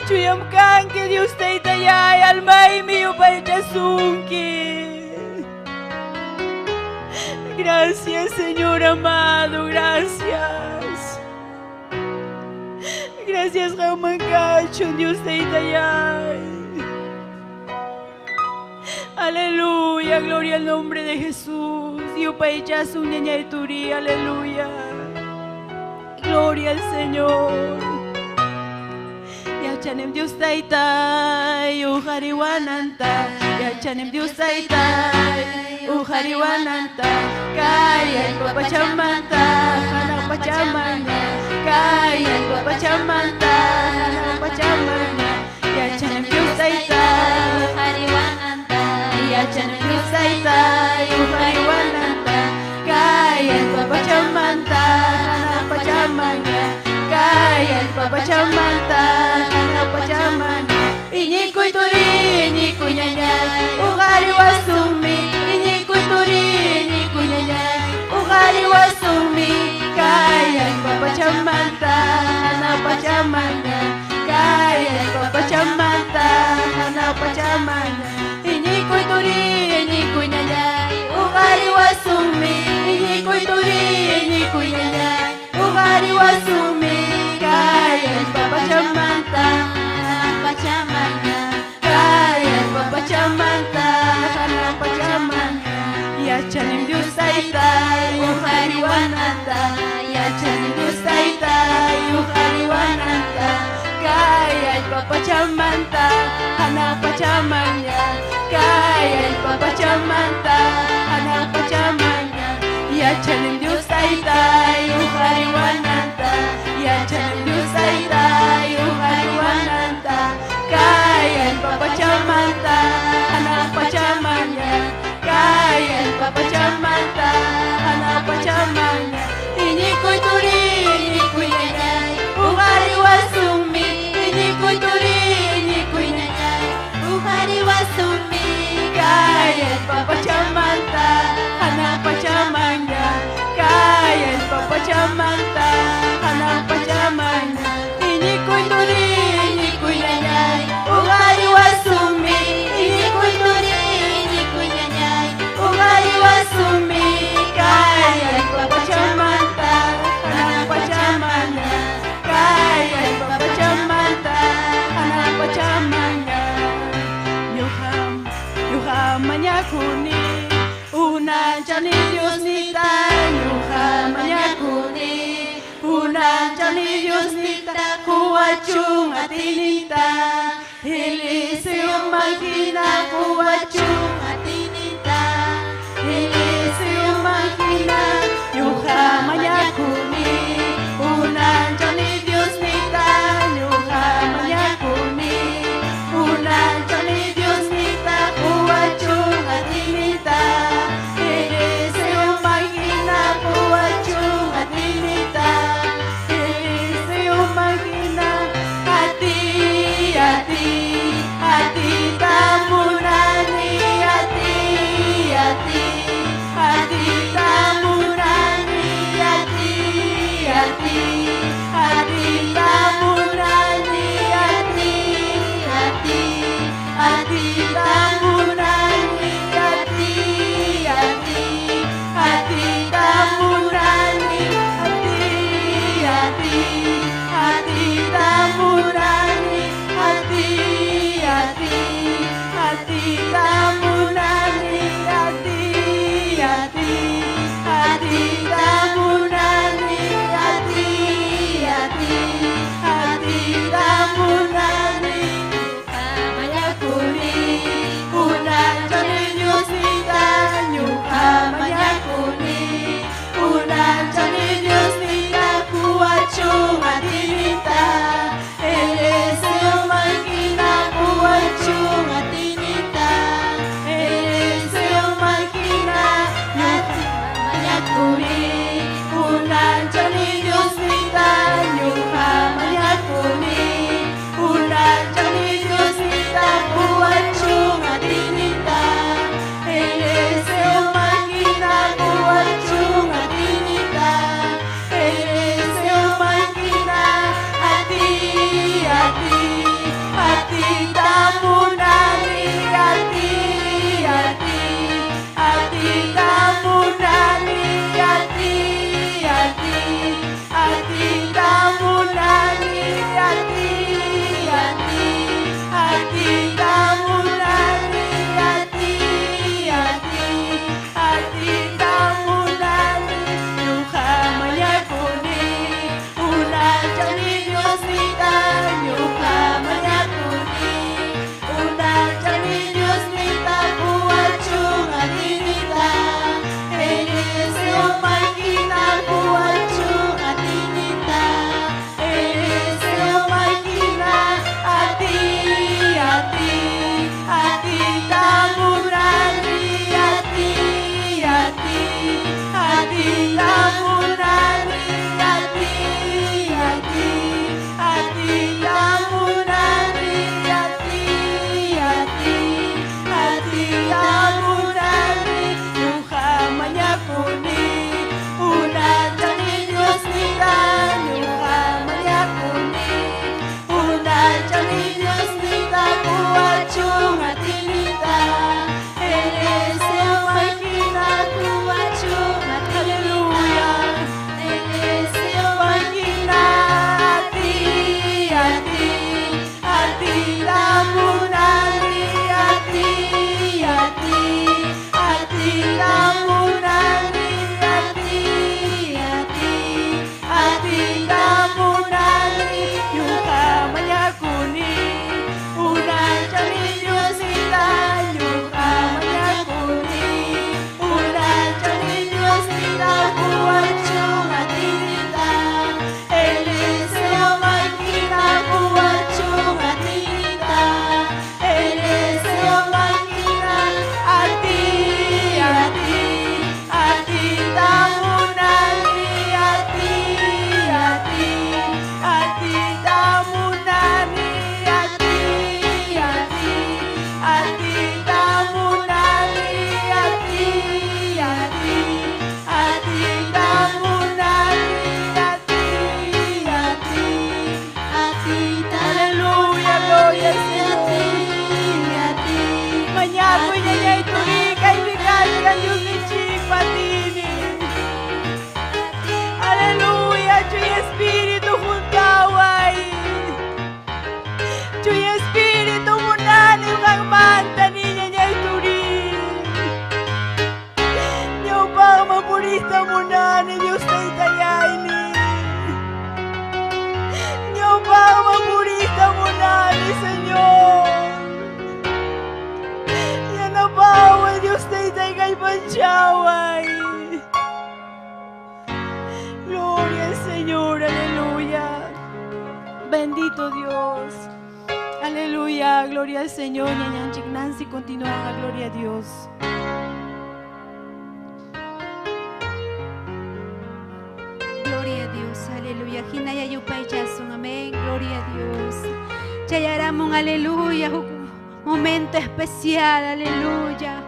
S5: Chuyam kanki, Dios taytayay, almaymi yupaychasunki. Gracias, Señor amado, gracias. Gracias, Jaumancacho, Dios taytayay. Aleluya, gloria al nombre de Jesús. Yupaychasun ñañay turi, aleluya. Gloria al Señor. Yachanim Dios taytay, uqariwananta. Yachanim Dios taytay, uqariwananta. Kay allpa pachamanta, hanaq pachamanta. Kay allpa pachamanta, hanaq pachamanta. Yachanim Dios taytay,
S1: uqariwananta.
S5: Yachanim Dios taytay, uqariwananta. Kay allpa pachamanta, hanaq pachamanta. Kay allpa pachamanta, hanaq pachamanta. Iñikuy turi, iñikuy ñañay, uqariwasunmi. Iñikuy turi, iñikuy ñañay, uqariwasunmi. Kay allpa pachamanta, hanaq pachamanta. Kay allpa pachamanta, hanaq pachamanta. Iñikuy turi, iñikuy ñañay, uqariwasunmi. Iñikuy turi, iñikuy ñañay, uqariwasunmi. Kay allpa pachamanta,
S1: hanaq pachamanta.
S5: Kay allpa pachamanta, hanaq pachamanta. Yachanim Dios taytay, uqariwananta. Yachanim Dios taytay, uqariwananta. Kay allpa pachamanta, hanaq pachamanta. Kay allpa pachamanta, hanaq pachamanta. Yachanim Dios taytay, uqariwananta. Yachanim Dios taytay, uqariwananta. Kay allpa pachamanta, hanaq pachamanta. Kay allpa pachamanta, hanaq pachamanta. Iñikuy turi, pachamanta, hanaq pachaman. Iñikuy turi, iñikuy ñañay, uqariwasumi. Iñikuy turi, iñikuy ñañay, uqariwasumi. Kay allpa pachamanta, hanaq pachaman. Kay allpa pachamanta, hanaq pachaman. Ñuqa, ñuqa mañakuni, unanchani Diosnita. Ñuqa mañakuni, unanchani Diosnita, quwachun atiynita, Eliseo hina, quwachun atiynita, Eliseo hina. Ñuqa mañakuni, unanchani Diosnita. Ñuqa mañakuni, unanchani Diosnita, quwachun atiynita, Eliseo hina, quwachun atiynita, Eliseo hina. Ati, ati, atita munani, Kallpanchaway. Gloria al Señor, aleluya. Bendito Dios. Aleluya, gloria al Señor. Ñañanchik Nancy continúa, gloria a Dios.
S2: Gloria a Dios, aleluya. Hinaya yupaychasun, amén. Gloria a Dios. Chayaramun, aleluya. Momento especial, aleluya.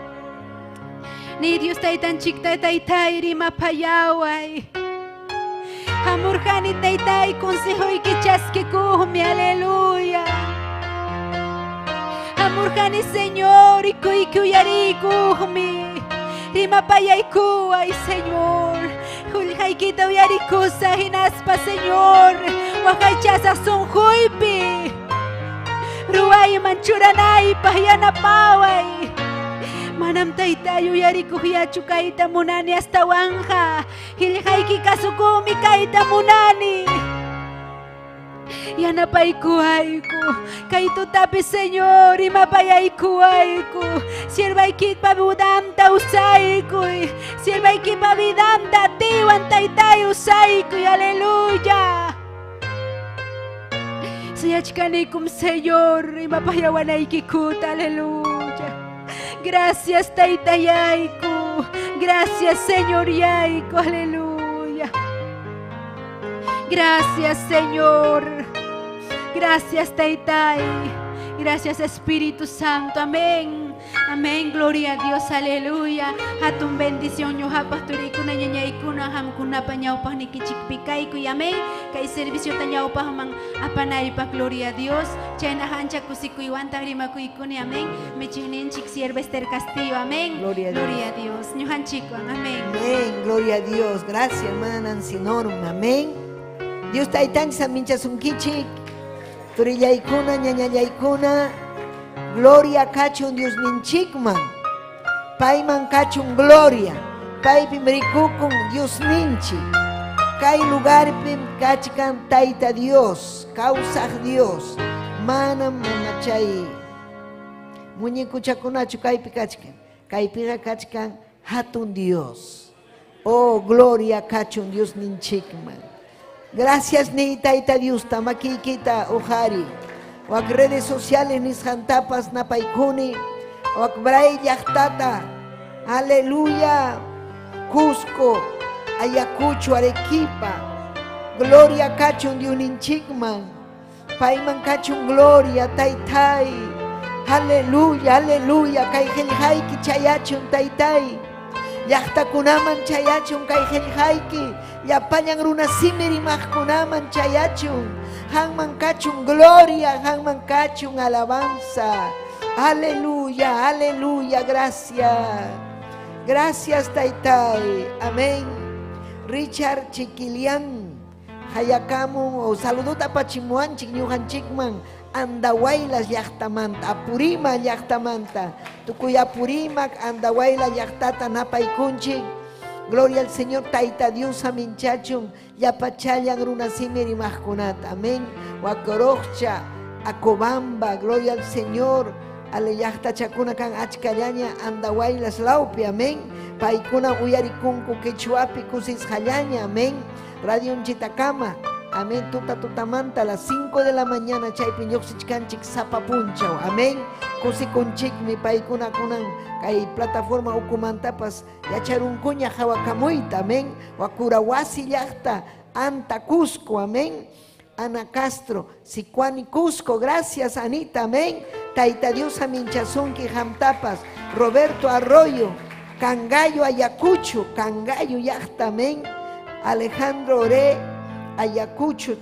S2: Ni Dios taytanchik taytay rimapayaway. Hamurhani taytay consejoyki chaskikuqmi, aleluya. Hamurhani Señor, ikuyki uyarikuqmi. Rimapayaykuway, Señor. Qillqaykita uyarikusaq hinaspa, Señor. Waqaychasaq sunquypi. Ruwayman churanaypaq yanapaway. Manam taytay uyarikuqllachu kayta munani astawanqa. Qillqayki kasukumi kayta munani. Yanapaykuwayku. Kay tutapi, Señor, rimapayaykuwayku. Siervaykipa vidanta usaykuy. Siervaykipa vidanta atiwan taytay usaykuy. Aleluya. Suyachkanikum, Señor, rimapayawanaykikuta. Aleluya. Gracias, taytayayku. Gracias, Señor yayku. Aleluya. Gracias, Señor. Gracias, Taytay. Gracias, Espíritu Santo. Amén. Amén. Gloria a Dios. Aleluya. Hatun bendición ñuqapaq turikuna ñañaykuna qamkunapa ñawpaqnikichikpi kaykuy. Amén. Kay serviciota ñawpaqman apanaypaq. Gloria a Dios. Chayna ancha kusikuywantaq rimakuykuni. Amén. Michiqninchik sierva Esther Castillo. Amén.
S6: Gloria a Dios.
S2: Gloria a Dios. Ñuqanchikwan. Amén.
S6: Amén. Gloria a Dios. Gracias, hermana Nancy Norma. Amén. Dios taytanchik saminchasunkichik. Turillaykuna, ñañallaykuna. Gloria kachun Dios ninchikman. Payman kachun gloria. Paypim rikukun Dios ninchik. Kay lugarpim kachkan Tayta Dios, kawsaq Dios. Manam mamachay muñekuchakunachu kaypi kachkan. Kaypiqa kachkan hatun Dios. Oh, gloria kachun Dios ninchikman. Gracias ni Tayta Dios tamakiykita uqari. Wak redes sociales nisqantapas napaykuni. Wak bray llaqtata. Aleluya. Cusco, Ayacucho, Arequipa. Gloria kachun Dios ninchikman. Payman kachun gloria, taytay. Aleluya, aleluya. Kay qillqayki chayachun taytay. Llaqtakunaman chayachun kay qillqayki. Llapallan runa simi rimaqkunaman chayachun. Qamman kachun gloria, qamman kachun alabanza. Aleluya, aleluya, gracias. Gracias, Taytay. Amén. Richard Chiquilian. Hayakamun o saludota apachimuwanchik ñuqanchikman Andahuaylas llaqtamanta, Apurima llaqtamanta, tukuy Apurimac Andahuaylas llaqtata napaykunchik. Gloria al Señor, Tayta Dios saminchachun, llapachallan runa simi rimaqkunata. Amén. Huacorocha, Acobamba, gloria al Señor. Ale llaqtachakuna kan achkallaña Andahuaylas lawpi, amén. Paykuna uyarikunku quechuapi kusisqallaña, amén. Radio Chitacama, amén. Tuta tutamanta a las 5 de la mañana chaypi lluqsichkanchik sapa punchaw, amén. Kusikunchikmi paykuna kunan kay plataforma ukumantapas yacharunkuña hawakamuyta, amén. Wakurawasi llaqta, Anta Cusco, amén. Ana Castro, Sicuani Cusco, gracias Anita, amén. Tayta Dios saminchasunki qamtapas, Roberto Arroyo, Cangallo Ayacucho, Cangallo llaqta, amén. Alejandro Ore, Ayacucho,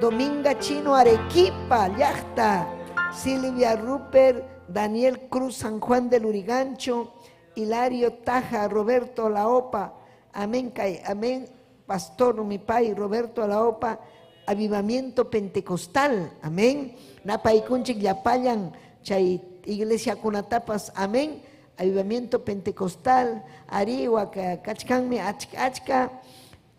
S6: Dominga Chino Arequipa, llaqta, Silvia Rupert, Daniel Cruz, San Juan del Lurigancho, Hilario Taja, Roberto Laopa, amén, amén, Pastor mi pai, Roberto Laopa, Avivamiento Pentecostal, amén. Napaykunchik llapallan chay iglesia kunatapas, amén. Avivamiento Pentecostal, Ariwa, kachkanmi achka achka,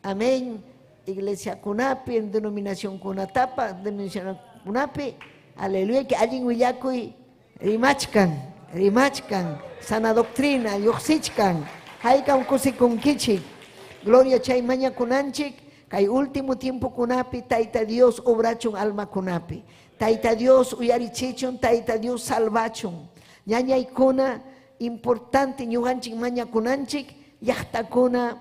S6: amén. Iglesia kunapi, denominación kunatapa, denominación kunapi, aleluya, que allin willakuy rimachkan, Rimachkan, sana doctrina, lluqsichkan, haykam kusikunkichik. Gloria chay mañakunanchik, kay último tiempokunapi Tayta Dios obrachun almakunapi. Tayta Dios uyarichichun, Tayta Dios salvachun. Ñañaykuna importante ñuqanchik mañakunanchik, llaqtakuna,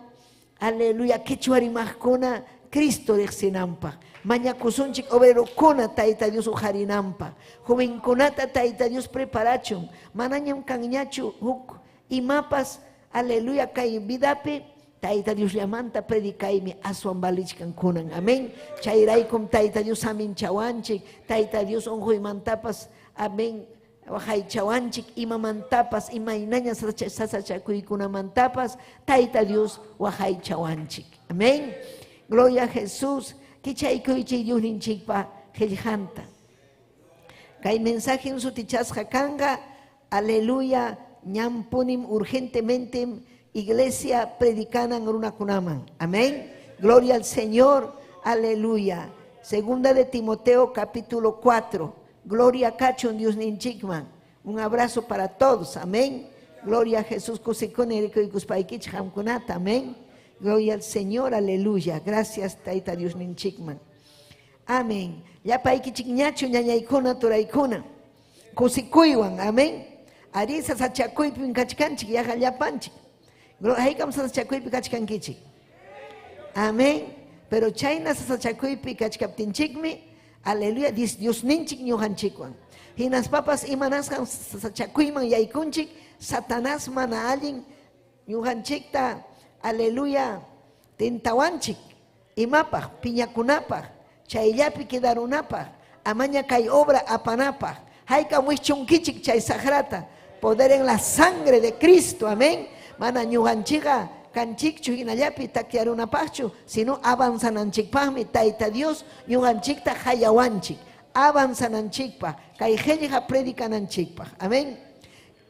S6: aleluya, quechua rimaqkuna, Cristo riqsinanpaq. Mañakusunchik obrerokuna Tayta Dios uqarinanpaq. Jovenkunata Tayta Dios preparachun. Manañam kanñachu huk imapas, aleluya, kay vidapi Tayta Dios llamanta predicaymi aswan balichkan kunan. Amén. Chayraykum Tayta Dios saminchawanchik. Tayta Dios unquymantapas, amén. Waqaychawanchik imamantapas, imaynaña sasachakuykunamantapas, Tayta Dios waqaychawanchik. Amén. Gloria a Jesús. Kichaykuychik Diosninchikpa qillqanta. Kay mensaje sutichasqa kanqa, aleluya, ñampunim urgentemente iglesia predicanan runakunaman. Amén. Gloria al Señor. Aleluya. Segunda de Timoteo capítulo 4. Gloria kachun Diosninchikman. Un abrazo para todos. Amén. Gloria a Jesús. Kusikuni rikuykuspaykichik qamkunata. Amén. Gloria al Señor. Aleluya. Gracias Tayta Diosninchikman. Amén. Llapaykichikñachu ñañaykuna turaykuna. Kusikuywan. Amén. Ari sasachakuypim kachkanchik yaqa llapanchik. Haykam sasachakuypi kachkankichik. Amén. Pero chayna sasachakuypi kachkaptinchikmi, aleluya, Diosninchik ñuqanchikwan. Hinaspapas imanasqan sasachakuyman yaykunchik, Satanás mana allin ñuqanchikta, aleluya, tentawanchik, imapaq, piñakunapaq, chayllapi quedarunapaq, amaña kay obra apanapaq. Haykam wischunkichik chay saqrata, poder en la sangre de Cristo, amén. Mana ñuqanchikqa kanchikchu hinallapi takyarunapaqchu, sino avanzananchikpaqmi Tayta Dios ñuqanchikta hayawanchik, avanzananchikpaq, kay qillqa predicananchikpaq. Amén.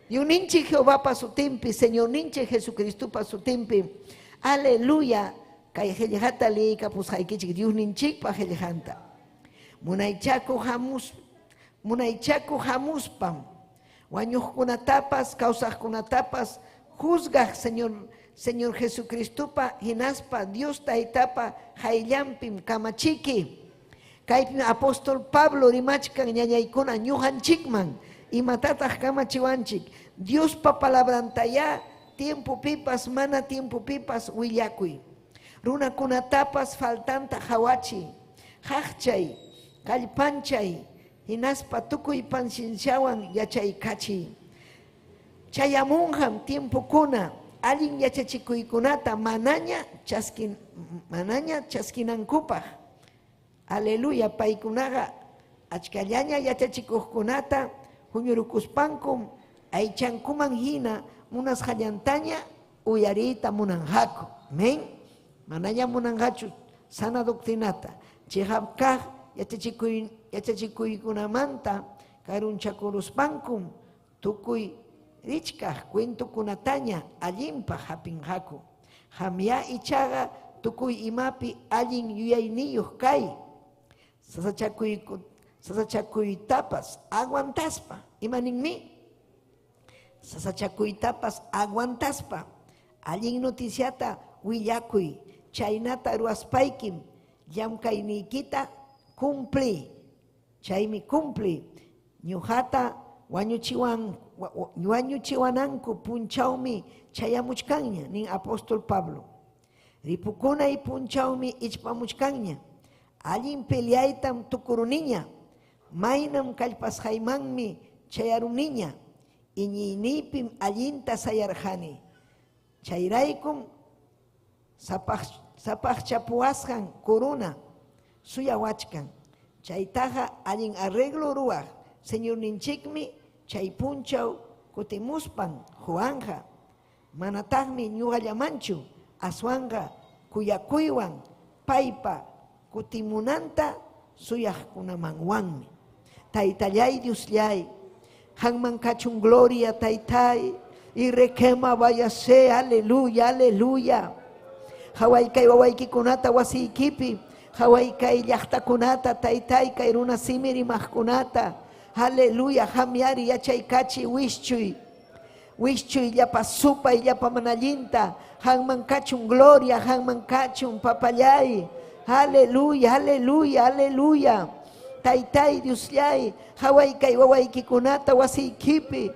S6: Diosninchik Jehovapa sutinpi, Señorninchik Jesucristopa sutinpi, aleluya, kay qillqata liykapusqaykichik Diosninchikpa qillqanta. Munaychakuq hamuspam, wañuqkunatapas, kawsaqkunatapas, juzgaq Señor Jesucristopa hinaspa Dios Taytapa hayllanpim kamachiki. Kaypim apóstol Pablo rimachkan ñañaykuna ñuqanchikman, imatataq kamachiwanchik, Diospa palabrantayá tiempo pipas mana tiempo pipas willakuy. Runakunatapas faltanta hawachi, haqchay, kallpanchay, hinaspa tukuy pacienciawan yachaykachiy. Chayamunqam tiempokuna allin yachachikuykunata manaña chaskinankupaq. Aleluya, paykunaqa achkallaña yachachikuqkunata huñurukuspankum aychankuman hina munasqallantaña uyariyta munanqaku. Amén. Manaña munanqachu sana doctrinata. Chiqap kaq yachachikuykunamanta karunchakuruspankum tukuy richkaq cuentokunataña allinpaq hapinqaku. Qamya ichaqa tukuy imapi allin yuyayniyuq kay. Sasachakuytapas aguantaspa. Imaninmi? Sasachakuytapas aguantaspa. Allin noticiata willakuy. Chaynata ruwaspaykim llamkayniykita cumpli. Chaymi cumpli. Ñuqata wañuchiwananku punchawmi chayamuchkanña, nin apóstol Pablo. Ripukunay punchawmi ichpamuchkanña. Allin peleaytam tukuruniña. Maynam kallpasqaymanmi chayaruniña. Iñiyniypim allinta sayarqani. Chayraykum sapaqchapuwasqan corona suyawachkan. Chaytaqa allin arreglo ruwaq Señorninchikmi chay punchaw kutimuspan Juanja. Manataqmi ñuqallamanchu aswanqa kuyakuywan paypa kutimunanta suyaqkunamanwanmi. Taytallay Diosllay, qanman kachun gloria taytay, y requema vayase, aleluya, aleluya. Hawaykay wawaykikunata wasiykipi, hawaykay llaqtakunata taytay kay runa simi rimaqkunata, Aleluya, hamyari yachaykachi wischuy. Wischuy llapa supay llapa manallinta. Hanman kachun gloria, hanman kachun papallay. Aleluya, aleluya, aleluya. Taytay Diosllay, hawaykay wawaykikunata wasiykipi,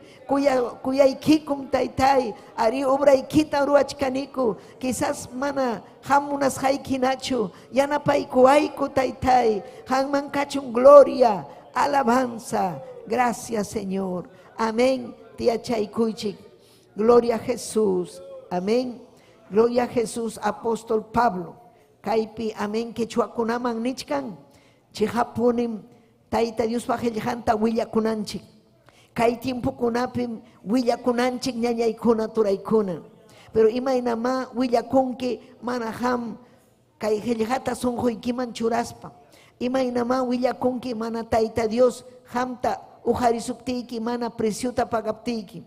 S6: kuyaykikum taytay, ari obraykita ruwachkaniku, quizás mana hamunasqaykinachu, yanapaykuwayku taytay, hanman kachun gloria, alabanza, gracias Señor. Amén. Tiyachaykuychik. Gloria a Jesús. Amén. Gloria a Jesús, apóstol Pablo. Kaypi, amén, quechuakunaman nichkan. Chihapunim Tayta Diospa qillqanta willakunanchik. Kay tiempokunapim willakunanchik ñañaykuna turaykuna. Pero imaynamá willakunki mana ham kay qillqata sunquykiman churaspa. Imaynamá willakunki mana Tayta Dios hamta uqarisuptiyki mana preciota pagaptiyki.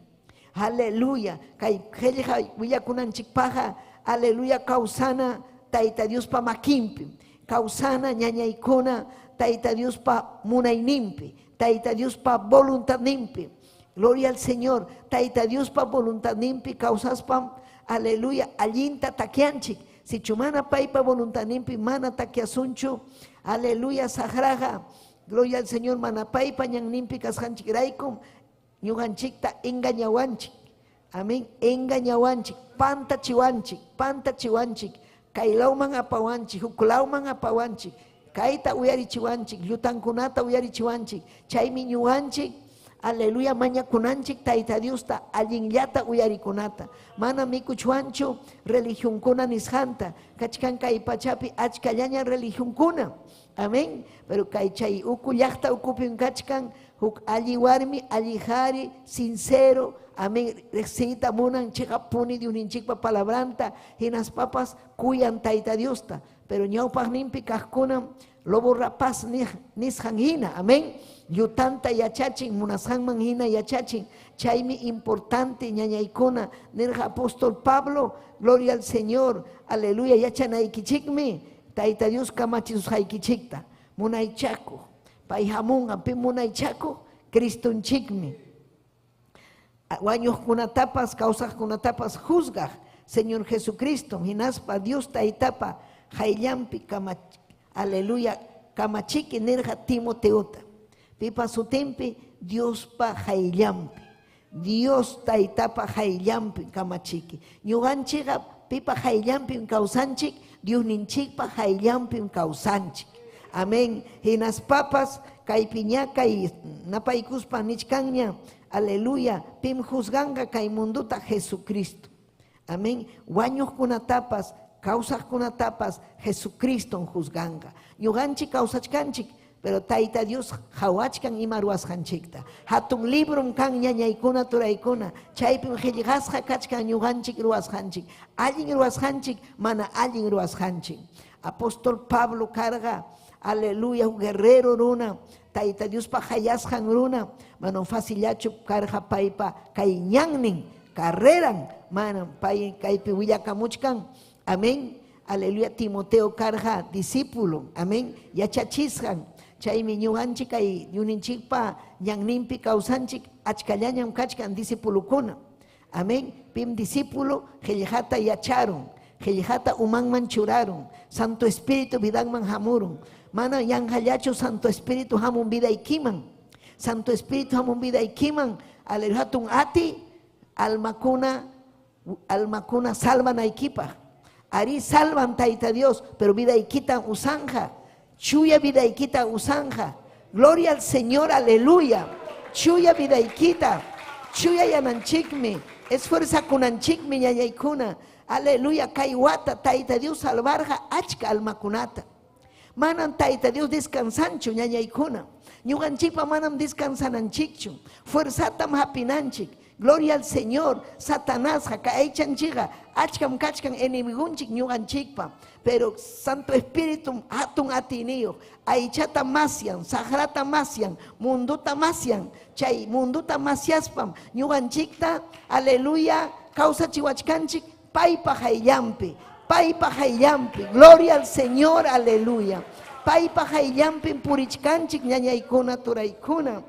S6: Aleluya. Kay qillqa willakunanchikpaqa aleluya kawsana Tayta Diospa makinpi. Kawsana ñañaykuna Tayta Diospa munayninpi. Tayta Diospa voluntadninpi. Gloria al Señor. Tayta Diospa voluntadninpi kawsaspam aleluya allinta takyanchik. Sichu mana paypa voluntadninpi mana takyasunchu. Aleluya saqraqa. Gloria al Señor mana paypa ñanninpi kasqanchikraykum ñuqanchikta engañawanchik. Amén. Engañawanchik, pantachiwanchik, pantachiwanchik. Kaylawman apawanchik, huklawman apawanchik. Kayta uyarichiwanchik, llutankunata uyarichiwanchik. Chaymi ñuqanchik, aleluya, mañakunanchik Tayta Diosta allinllata uyarikunata. Mana mikuchwanchu religionkuna nisqanta. Kachkan kay pachapi achkallaña religionkuna. Amén. Pero kay chay uku llaqta ukupim kachkan huk alli warmi, alli qhari, sincero. Amén. Riqsiyta munan chiqapuni Diosninchikpa palabranta, hinaspapas kuyan Tayta Diosta. Pero ñawpaqninpi kaqkunam lobo rapaz nisqan hina. Amén. Llutanta yachachin, munasqanman hina yachachin. Chaymi importante ñañaykuna nirqa apóstol Pablo, gloria al Señor, aleluya, yachanaykichikmi Tayta Dios kamachisusqaykichikta. Munaychakuq, pay hamunqa, pi munaychakuq Cristonchikmi. Wañuqkunatapas, kawsaqkunatapas juzgaq Señor Jesucristo, hinaspa Dios Taytapa qayllanpi aleluya, kamachiki nirqa Timoteota. Pipa sutinpi Diospa qayllanpi. Dios Taytapa qayllanpi kamachiki. Ñuqanchikqa pipa qayllanpim kawsanchik, Diosninchikpa qayllanpim kawsanchik. Amén. Hinaspapas kaypi ña kay napaykuspa nichkanña, aleluya, pim juzganqa kay munduta Jesucristo. Amén. Wañuqkunatapas, kawsaqkunatapas Jesucriston juzganqa. Ñuqanchik kawsachkanchik, pero Tayta Dios qhawachkan ima ruwasqanchikta. Hatun librum kan ñañaykuna turaykuna, chaypim qillqasqa kachkan ñuqanchik ruwasqanchik. Allin ruwasqanchik, mana allin ruwasqanchik. Apóstol Pablo karqa, aleluya, guerrero runa, Tayta Diospa hayasqan runa, manam facillachu karqa paypa kay ñannin, carreran, manam pay kaypi willakamuchkan. Amén. Aleluya, Timoteo karqa discípulo. Amén. Yachachisqan. Chaymi ñuqanchik kay ñuninchikpa ñanninpi kawsanchik achkallañam kachkan discipulukuna. Amén. Pim discípulo qillqata yacharun, qillqata umanman churarun, Santo Espíritu vidanman hamurun. Mana yanqallachu Santo Espíritu hamun vidaykiman. Santo Espíritu hamun vidaykiman. Aleluya, hatun ati almakuna, almakuna salvanaykipaq. Ari salvan Tayta Dios, pero vidaykita usanja. Chuya vidaykita usanja. Gloria al Señor, aleluya. Chuya vidaykita, chuya yananchikmi, esfuerzakunanchikmi ñañaykuna. Aleluya, kay wata Tayta Dios salvarqa achka almakunata. Manam Tayta Dios descansanchu ñañaykuna. Ñuqanchikpa manam descansananchikchu. Fuerzatam hapinanchik. Gloria al Señor. Satanás kay aychanchikqa achkam kachkan enemigunchik ñuqanchikpa. Pero Santo Espíritu hatun atiyniyuq aychata masyan, saqrata masyan, munduta masyan. Chay munduta masyaspam ñuqanchikta, aleluya, kawsachiwachkanchik paypa qayllanpi, paypa qayllanpi. Gloria al Señor, aleluya. Paypa qayllanpim purichkanchik ñañaykuna turaykuna.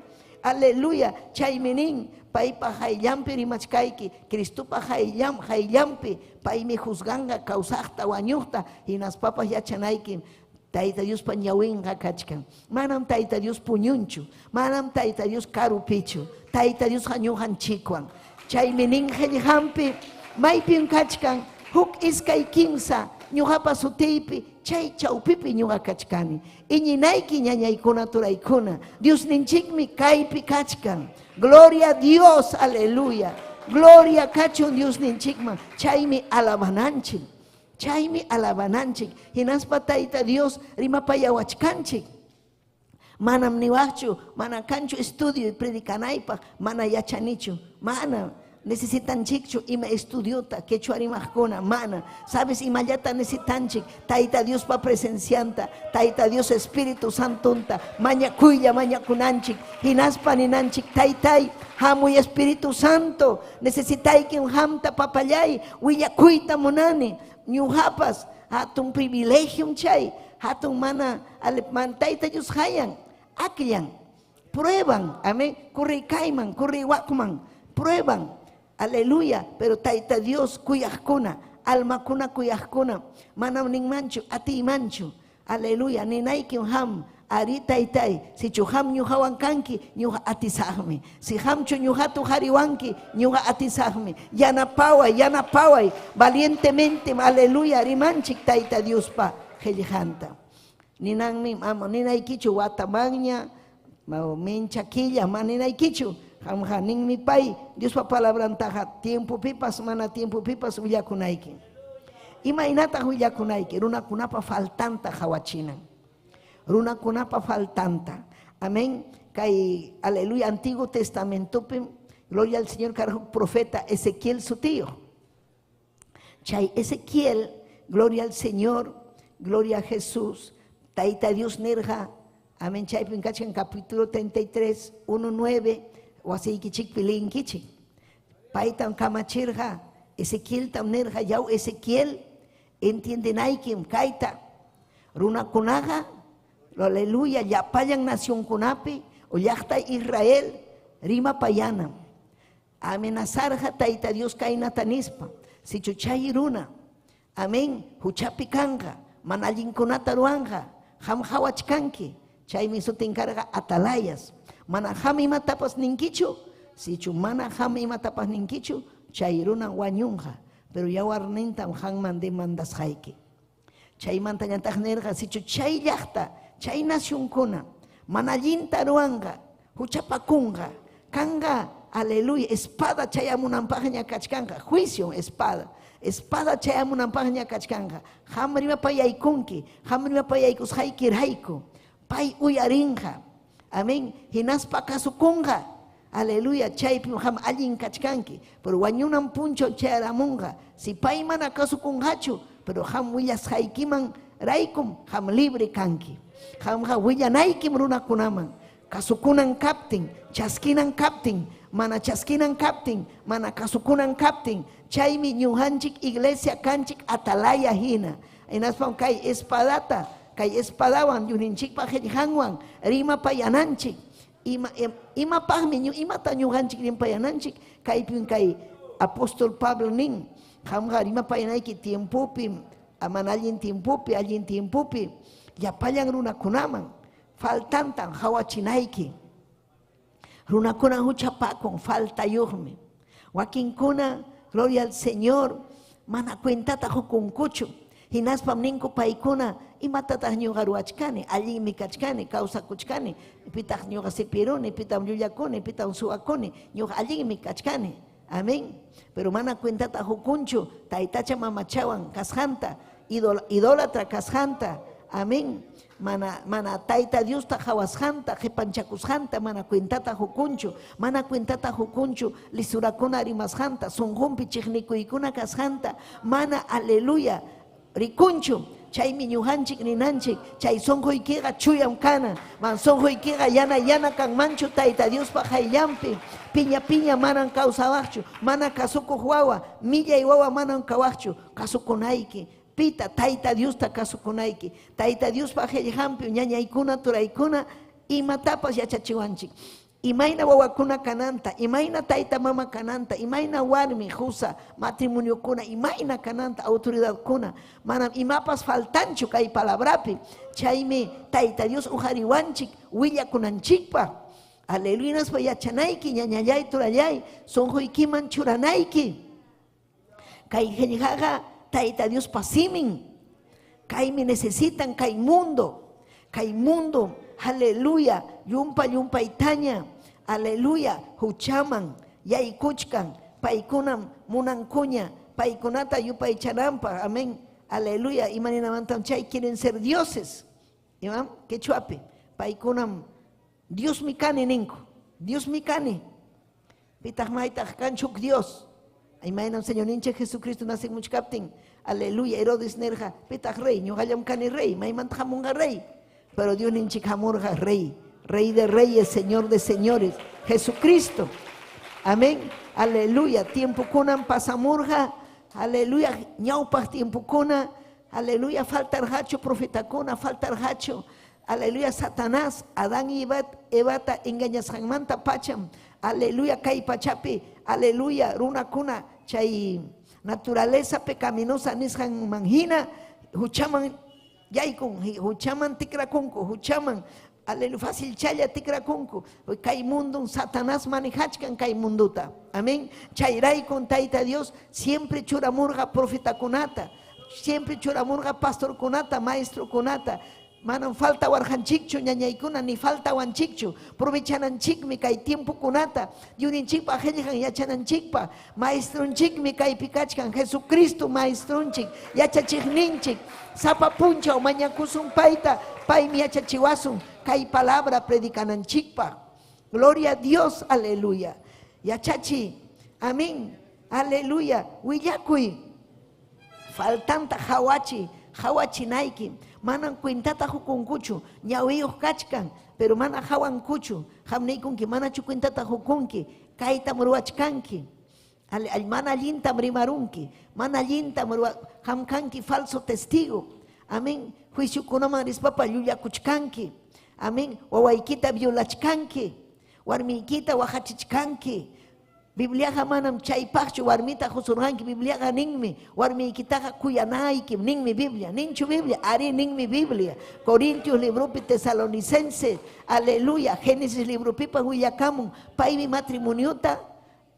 S6: Aleluya. Chaymi nin paypa hayllanpi rimachkayki, Cristopa hayllanpi paymi juzganqa kawsaqta wañuqta, hinaspapas yachanayki Tayta Diospa ñawinqa kachkan. Manam Tayta Dios puñunchu, manam Tayta Dios karupichu. Tayta Diosqa ñuqanchikwan. Chaymi nin qillqanpi maypim kachkan huk iskay kimsa ñuqapa sutiypi chay chawpipi ñuqa kachkani. Iñinayki ñañaykuna turaykuna, Diosninchikmi kaypi kachkan. Gloria a Dios, aleluya. Gloria kachun Diosninchikman. Chaymi alabananchik. Chaymi alabananchik. Hinaspa Tayta Dios rimapayawachkanchik. Manam niwaqchu, mana kanchu estudio predicanaypaq, mana yachanichu, mana necesitanchikchu ima estudiota quechua rimaqkuna, mana. Sabes imallata necesitanchik Tayta Diospa presencianta, Tayta Dios Espíritu Santonta, mañakuylla mañakunanchik, hinaspa ninanchik, Taytay, hamuy Espíritu Santo, necesitaykim hamta papallay, willakuyta munani, ñuqapas hatun privilegium chay, hatun mana man Tayta Dios hayan, akllan, prueban, amén, kurrikayman, kurriwakman, prueban, aleluya, pero Tayta Dios kuyaqkuna, almakuna kuyaqkuna, manam ninmanchu, atiymanchu, aleluya, ninaykim ham, ari taytay, sichu ham ñuqawan kanki, ñuqa atisaqmi, si hamchu ñuqatu hariwanki, ñuqa atisaqmi, yanapaway, yanapaway, valientemente, aleluya, rimanchik Tayta Diospa qillqanta. Ninanmi, ama ninaykichu watamanña, mincha killa, ma ninaykichu, qamqa ninmi pay, Diospa palabrantaqa tiempopipas, mana tiempopipas willakunayki. Imaynataq willakunayki? Runakunapa faltanta qawachinan. Runakunapa faltanta. Amén. Kay, aleluya, Antiguo Testamentopi, gloria al Señor, karqa profeta Ezequiel sutiyo. Chay Ezequiel, gloria al Señor, gloria a Jesús, Tayta Dios nirqa, amén, chaypim kachkan capítulo 33, 1, 9, wasiykichikpi liyinkichik. Paytam kamachirqa, Ezequieltam nirqa, yaw Ezequiel, entiendenaykim kayta, runakunaqa, aleluya, llapallan nacionkunapi, o llaqta Israel, rimapayanam. Amenazarqa Tayta Dios kaynata nispa, sichu chay runa, amén, huchapi kanqa, mana allinkunata ruwanqa, qam qawachkanki, chaymi sutin karqa Atalayas. Mana qam imatapas ninkichu, sichu mana qam imatapas ninkichu, chay runa wañunqa, pero yawarnintam qamman demandasqayki. Chaymantañataq nirqa, sichu chay llaqta, chay nacionkuna, mana allinta ruwanqa, huchapakunqa, kanqa, aleluya, espada chayamunanpaqña kachkanqa, juicio espada, espada chayamunanpaqña kachkanqa, qam rimapayaykunki, qam rimapayaykusqaykirayku, pay uyarinqa, amén, hinaspa kasukunqa, aleluya, chaypim qam allin kachkanki, pero wañunan punchaw chayaramunqa, si pay mana kasukunqachu, pero qam willasqaykiman raykum qam libre kanki. Qamqa willanaykim runakunaman, kasukunan kaptin, chaskinan kaptin, mana chaskinan kaptin, mana kasukunan kaptin, chaymi ñuqanchik iglesia kanchik atalaya hina. Hinaspam kay espadata, kay espadawan Diosninchikpa qillqanwan rimapayananchik. Imapaqmi imata ñuqanchik rimapayananchik? Kaypim kay apóstol Pablo nin, qamqa rimapayanayki tiempopi, mana allin tiempopi, allin tiempopi, llapallan runakunaman faltantan qawachinayki. Runakuna huchapakun, faltayuqmi. Wakinkuna, gloria al Señor, mana cuentata hukunkuchu. Hinaspam ninku paykuna, imatataq ñuqa ruwachkani, allinmi kachkani, kawsakuchkani, pitaq ñuqa sipiruni, pitam llullakuni, pitam suwakuni, ñuqa allinmi kachkani. Amén. Pero mana cuentata hukunchu, taytacha mamachawan kasqanta, idólatra kasqanta. Amén. Mana, mana Tayta Diosta qawasqanta, qipanchakusqanta, mana cuentata hukunchu, mana cuentata hukunchu, lisurakuna rimasqanta, sunqunpi chiqnikuykuna kasqanta, mana aleluya rikunchu. Chaymi ñuqanchik ninanchik, chay sunquykiqa chuyam kana, man sunquykiqa yana yana kanmanchu Tayta Diospa hayllanpi, piña piña manan kawsawaqchu, mana kasukuq wawa, millay wawa manan kawaqchu, kasukunayki. Pita Tayta Diosta kasukunayki. Tayta Diospa qillqanpi ñañaykuna turaykuna imatapas yachachiwanchik. Imayna wawakuna kananta, imayna tayta mama kananta, imayna warmi, qusa, matrimoniokuna, imayna kananta, autoridadkuna, manam imapas faltanchu kay palabrapi. Chaymi Tayta Dios uqariwanchik willakunanchikpaq. Aleluya, hinaspa yachanayki, ñañallay, turallay, sunquykiman churanayki. Kay qillqaqa Tayta Diospa simin. Kaymi necesitan kay mundo. Kay mundo, aleluya, llumpa llumpaytaña, aleluya, huchaman yaykuchkan, paykunam munankuña, paykunata yupaychananpaq, amén, aleluya, imaninamantam chay quieren ser dioses, imam, quechuapi, paykunam Diosmi kani ninku, Diosmi kani, pitaq maytaq kanchuk Dios, imaynam Señorninchik Jesucristo nacimuchkaptin, aleluya, Herodes nirqa, pitaq rey, ñuqallam kani rey, maymanta hamunqa rey, pero Dios ninchik hamurqa rey, rey de reyes, Señor de señores, Jesucristo, amén, aleluya, tiempokunam pasamurqa, aleluya, ñawpaq tiempokuna, aleluya, faltarqachu profetakuna, faltarqachu, aleluya, Satanás, Adán y Evata engañasqanmanta pacham, aleluya, kay pachapi, aleluya, runakuna, chay naturaleza pecaminosa nisqanman hina, huchaman yaykun, huchaman tikrakunku, huchaman, aleluya, fácil challa tikrakunku, kay mundo Satanás manejachkan kay munduta, amén, chayraykun Tayta Dios siempre churamurqa profetakunata, siempre churamurqa pastorkunata, maestrokunata, manam falta warqanchikchu ñañaykuna ni falta wanchikchu, provechananchikmi kay tiempokunata, Diosninchikpa qillqan yachananchikpa, maestronchikmi kaypi kachkan, Jesucristo maestronchik, yachachiqninchik, sapa punchaw mañakusun payta, paymi yachachiwasun kay palabra predicananchikpa. Gloria a Dios, aleluya. Yachachi, amén, aleluya, willakuy, faltanta hawachi, hawachinayki, manam cuentata hukunkuchu, ñawiyuq kachkan, pero mana hawankuchu, hamniykunki, manachu cuentata hukunki, kaytam ruwachkanki, mana allintam rimarunki, mana allintam hamkanki falso testigo, amén, juiciokunaman rispapa llullakuchkanki, amén, wawaykita violachkanki, warmiykita wahachichkanki, Bibliaqa manam chaypaqchu warmita husurqanki, Bibliaqa ninmi, warmiykitaqa kuyanaykim, ninmi Biblia, ninchu Biblia, ari ninmi Biblia, Corintios libropi, Tesalonicense, aleluya, Génesis libropipas willakamun, paymi matrimoniota,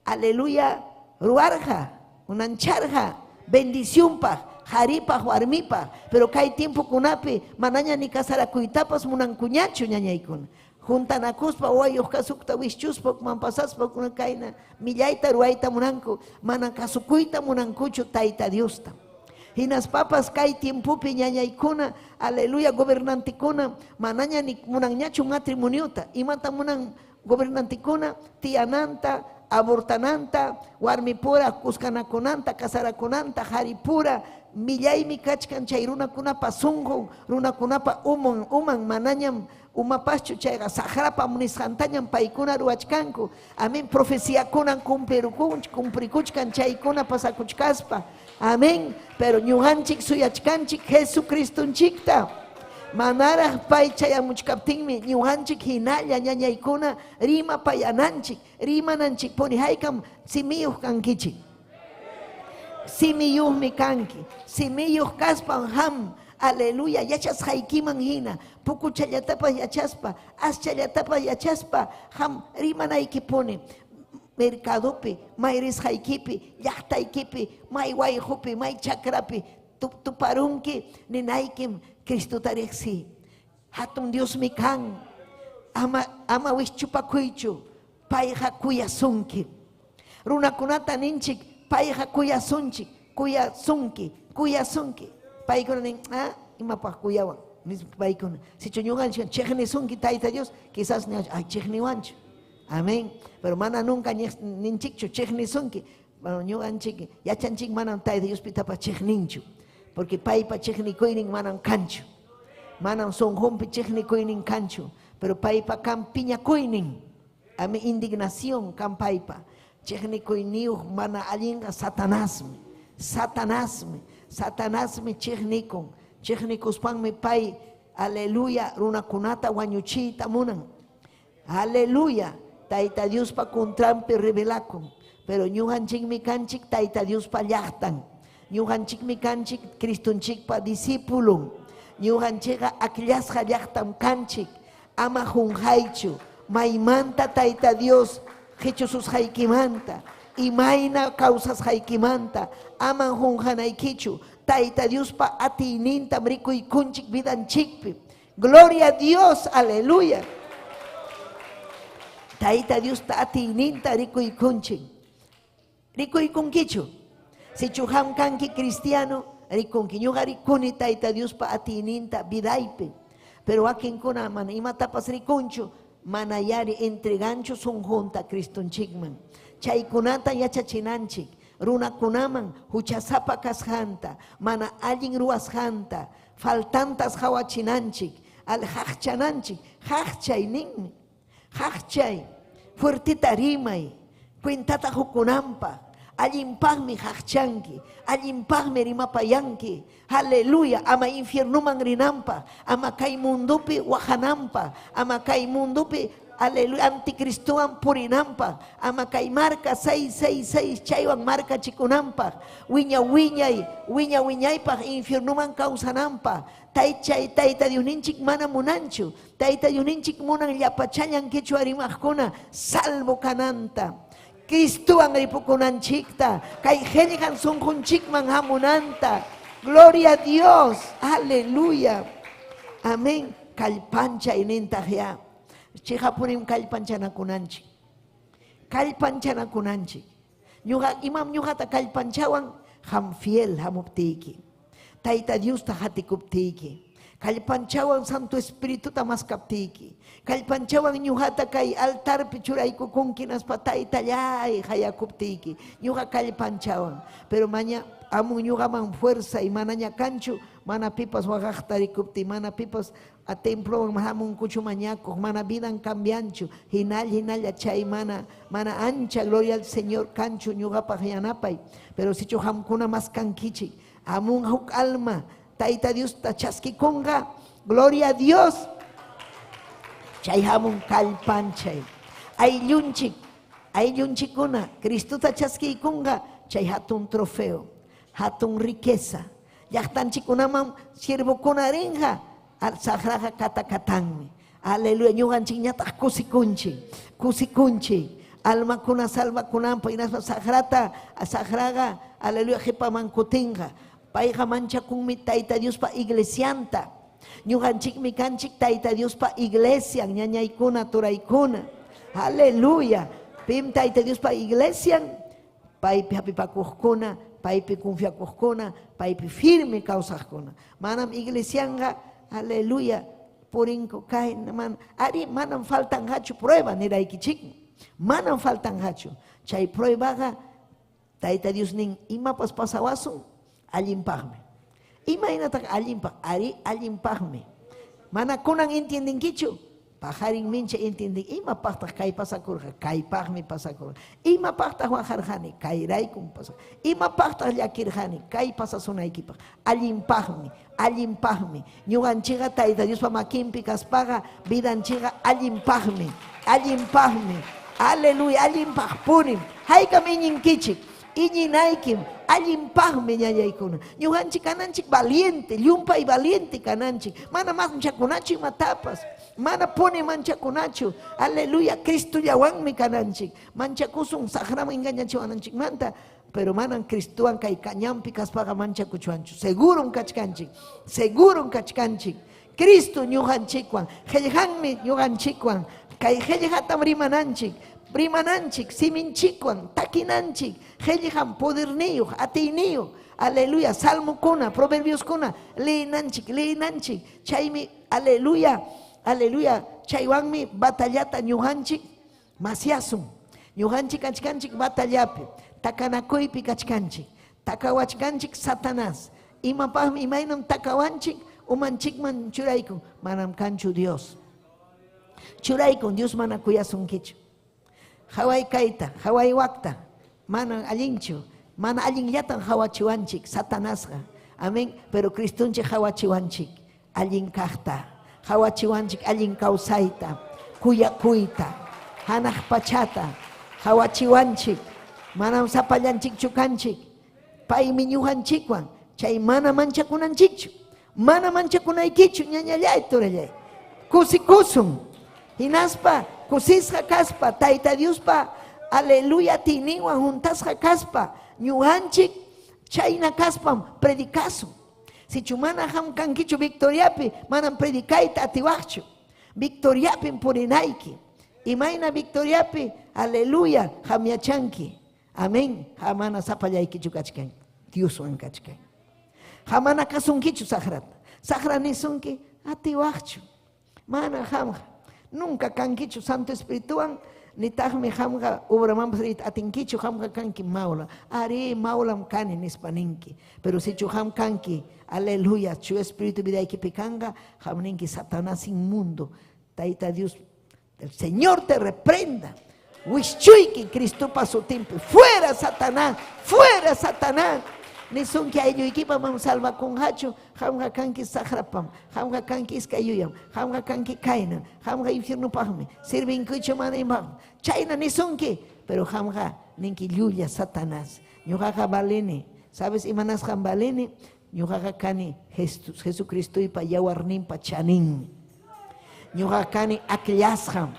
S6: aleluya, ruwarqa, unancharqa, bendicionpaq, qaripaq, warmipaq, pero kay tiempokunapi manaña ni casarakuytapas munankuñachu ñañaykuna. Juntanakuspa wayuq kasukta wischuspa ukman pasaspa kayna millayta ruwayta munanku, mana kasukuyta munankuchu Tayta Diosta. Hinaspapas kay tiempopi ñañaykuna, aleluya, gobernantekuna, manaña ni munanñachu matrimoniota, imata munan gobernantekuna, tiyananta, abortananta, warmipura kuskanakunanta, kasarakunanta, qaripura, millaymi kachkan chay runakunapa sunqun, runakunapa uman manañam umapaschu chayqa saqrapa nisqantañam paykuna ruwachkanku. Amén, profeciakunan cumplikuchkan chaykuna pasakuchkaspa. Amén, pero ñuqanchik suyachkanchik Jesucristonchikta. Manaraq pay chayamuchkaptinmi ñuqanchik hinalla ñañaykuna rimapayananchik, rimananchikpuni haykam simiyuq kankichik. Simiyuqmi kanki, simiyuq kaspan ham, aleluya, yachasqaykiman hina, pukuchallatapas yachaspa, aschallatapas yachaspa, ham rimanaykipuni. Mercadopi, may risqaykipi, llaqtaykipi, may wayqupi, may chakrapi, tuparunki, ninaykim Cristota riqsi. Hatun Diosmi kan, ama wischupakuychu, payqa kuyasunki. Runakunata ninchik, payqa kuyasunchik, kuyasunki, kuyasunki. Paykuna nin, ah, imapaq kuyawan, paykuna. Sichu ñuqanchik chiqnisunki Tayta Dios, quizás ay chiqniwanchu. Amén. Pero mana nunca ninchikchu chiqnisunki. Bueno, ñuqanchik yachanchik manam Tayta Dios pitapas chiqninchu. Porque paypa chiqnikuynin manam kanchu. Manam sunqunpi chiqnikuynin kanchu. Pero paypa kan piñakuynin. Amén, indignación kan paypa. Chiqnikuyniyuq mana allinqa Satanasmi. Satanasmi. Satanasmi chiqnikun. Chiqnikuspanmi pay, aleluya, runakunata wañuchiyta munan. Aleluya. Tayta Diospa contranpi rebelakun. Pero ñuqanchikmi kanchik Tayta Diospa llaqtan. Ñuqanchikmi kanchik Cristonchikpa discípulon. Ñuqanchikqa akllasqa llaqtam kanchik. Ama qunqaychu maymanta Tayta Dios qichususqaykimanta, imayna kawsasqaykimanta, aman qunqanaykichu. Tayta Diospa atiynintam rikuykunchik vidanchikpi. Gloria a Dios, aleluya. Tayta Diosta atiyninta rikuykunchik. Rikuykunkichu. Sichu qam kanki cristiano, rikunki. Ñuqa rikuni Tayta Diospa atiyninta vidaypi. Pero wakinkuna mana imatapas rikunchu, mana yari entreganchu sunqunta Cristonchikman. Chaykunata yachachinanchik, runakunaman huchasapa kasqanta, mana allin ruwasqanta, faltantas qawachinanchik, al haqchananchik, haqchay ninmi. Haqchay, fuertita rimay, cuentata qukunanpaq, allinpaqmi haqchanki, allinpaqmi rimapayanki. Aleluya, ama infiernuman rinanpaq, ama kay mundupi waqananpaq, ama kay mundupi aleluya anticristowan purinanpaq, ama kay marca 666 chaywan marcachikunanpaq, wiña wiñay, wiña wiñaypaq infiernuman kawsananpaq. Taychay Tayta Diosninchik mana munanchu. Tayta Diosninchik munan llapachallan quechua rimaqkuna salvo kananta. Cristowan ripukunanchikta, kay qillqan sunqunchikman hamunanta. Gloria a Dios, aleluya. Amén. Kallpanchay nintaq ya. Chiqapunim kallpanchanakunanchik. Kallpanchanakunanchik. Ñuqa imam ñuqata kallpanchawan qam fiel hamuptiyki. Tayta Diosta hatikuptiyki. Kallpanchawan Santo Espirituta maskaptiyki. Kallpanchawan ñuqata kay altarpi churaykukunki hinaspa Taytallay hayakuptiyki. Ñuqa kallpanchawan. Pero maña amun ñuqaman fuerza y manaña kanchu, mana pipas waqaqta rikuptiy, mana pipas a templowan hamunkuchu mañakuq, mana vidan cambianchu, hinalla hinalla chay mana mana ancha gloria al Señor kanchu ñuqapaq yanapay. Pero sichu qamkuna maskankichik, amun huk alma Tayta Diosta chaskikunqa, gloria a Dios. Chay hamun kallpanchay. Ayllunchik, ayllunchikkuna Cristota chaskiykunqa, chay hatun trofeo, hatun riqueza. Llaqtanchikkunaman siervokuna rinqa, saqraqa katakatanmi. Aleluya, ñuqanchikñataq kusikunchik, kusikunchik. Almakuna salvakunanpaq hinaspa saqrata, saqraqa, aleluya, qipaman kutinqa. Payqa manchakunmi Tayta Diospa iglesianta. Ñuqanchikmi kanchik Tayta Diospa iglesian, ñañaykuna, turaykuna. Aleluya. Pim Tayta Diospa iglesian, paypi hapipakuqkuna, paypi confiakuqkuna, paypi firme kawsaqkuna. Manam iglesianqa, aleluya, purinku kay man, ari manam faltanqachu prueba niraykichikmi. Manam faltanqachu. Chay pruebaqa Tayta Dios nin imapas pasawasun allinpaqmi. Imaynataq allinpaq? Ari allinpaqmi. Mana kunan entiendenkichu. Pajarin mincha entienden imapaqtaq kay pasakurqa, kaypaqmi pasakurqa. Imapaqtaq waqarqani, kayraykum pasa. Imapaqtaq llakirqani, kay pasasunaykipaq. Allinpaqmi, allinpaqmi. Ñuqanchikqa Tayta Diospa makinpi kaspaqa vidanchikqa allinpaqmi, allinpaqmi. Aleluya, allinpaqpunim. Haykam iñinkichik, iñinaykim, allinpaqmi ñañaykuna. Ñuqanchik kananchik valiente, llumpay valiente kananchik. Mana manchakunachu imatapas. Mana puni manchakunachu. Aleluya, Cristollawanmi kananchik. Manchakusun saqraman engañachiwananchikmanta, pero manam Cristowan kay kañanpi kaspaqa manchakuchuanchu. Segurom kachkanchik, segurom kachkanchik. Cristo ñuqanchikwan, qillqanmi ñuqanchikwan. Kay qillqatam rimananchik, rimananchik, siminchikwan, takinanchik. Qillqam poderniyuq, atiyniyuq. Aleluya, salmokuna, proverbioskuna, leenanchik, leenanchik. Chaymi, aleluya, aleluya, chaywanmi batallata ñuqanchik masyasun. Ñuqanchik kachkanchik batallapi, takanakuypi kachkanchik, takawachkanchik Satanás. Imapaqmi imaynam takawanchik, umanchikman churaykun, manam kanchu Dios. Churaykun, Dios mana kuyasunkichu. Haway kayta, haway wakta, mana allinchu, mana allinllatan hawachiwanchik Satanasqa. Amén, pero Cristonchik hawachiwanchik allin kaqta, hawachiwanchik allin kawsayta, kuyakuyta. Hanaq pachata qawachiwanchik. Manam sapallanchikchu kanchik. Paymi ñuqanchikwan. Chay mana manchakunanchikchu. Mana manchakunaykichu ñañallay turallay. Kusikusun. Hinaspa kusisqa kaspa Tayta Diospa aleluya atiyninwan huntasqa kaspa ñuqanchik chayna kaspam predicasun. Sichu mana qam kankichu victoriapi, manam predicayta atiwaqchu. Victoriapim purinayki. Imayna victoriapi, aleluya, qam yachanki. Amén. Mana sapallaykichu kachkan. Dioswan kachkan. Hamana kasunkichu saqrata. Saqra nisunki atiwaqchu. Mana qamqa. Nunca kankichu Santo Espirituwan nitaqmi qamqa obramanpas riyta atinkichu, qamqa kanki mawla. Ari, mawlam kani nispa ninki. Pero sichu qam kanki, aleluya, chu Espíritu vidaykipi kanqa, qam ninki Satanás inmundo. Tayta Dios, el Señor te reprenda. Wischuyki Cristopa sutinpi. Fuera Satanás, fuera Satanás. Nisunki aylluykipa mam salvakunqachu, qamqa kanki saqrapam, qamqa kanki iskay yuyam, qamqa kanki kayna, qamqa infiernupaqmi, sirvinkichu mana imapaqmi. Chayna nisunki, pero qamqa ninki llulla Satanás. Ñuqaqa valini, ¿sabes imanasqam valini? Ñuqaqa kani Jesus, Jesucristoypa yawarninpa chaninmi. Ñuqaqa kani akllasqam.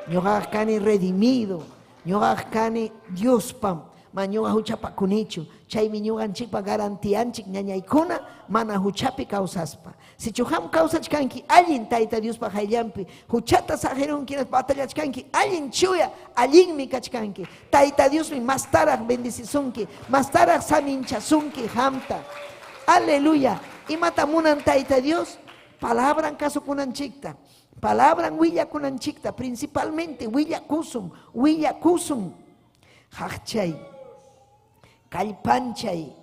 S6: Ñuqaqa kani redimido. Ñuqaqa kani Diospam. Ma ñuqa huchapakunichu. Chaymi ñuqanchikpa garantianchik ñañaykuna mana huchapi kawsaspa. Sichu qam kawsachkanki allin Tayta Diospa qayllanpi, huchata saqirunki batallachkanki, allin chuya, allinmi kachkanki. Tayta Diosmi mastaraq bendecisunki, mastaraq saminchasunki qamta. Aleluya. Imata munan Tayta Dios? Palabran kasukunanchikta. Palabran willakunanchikta, principalmente willakusun, willakusun. Haqchay, kallpanchay,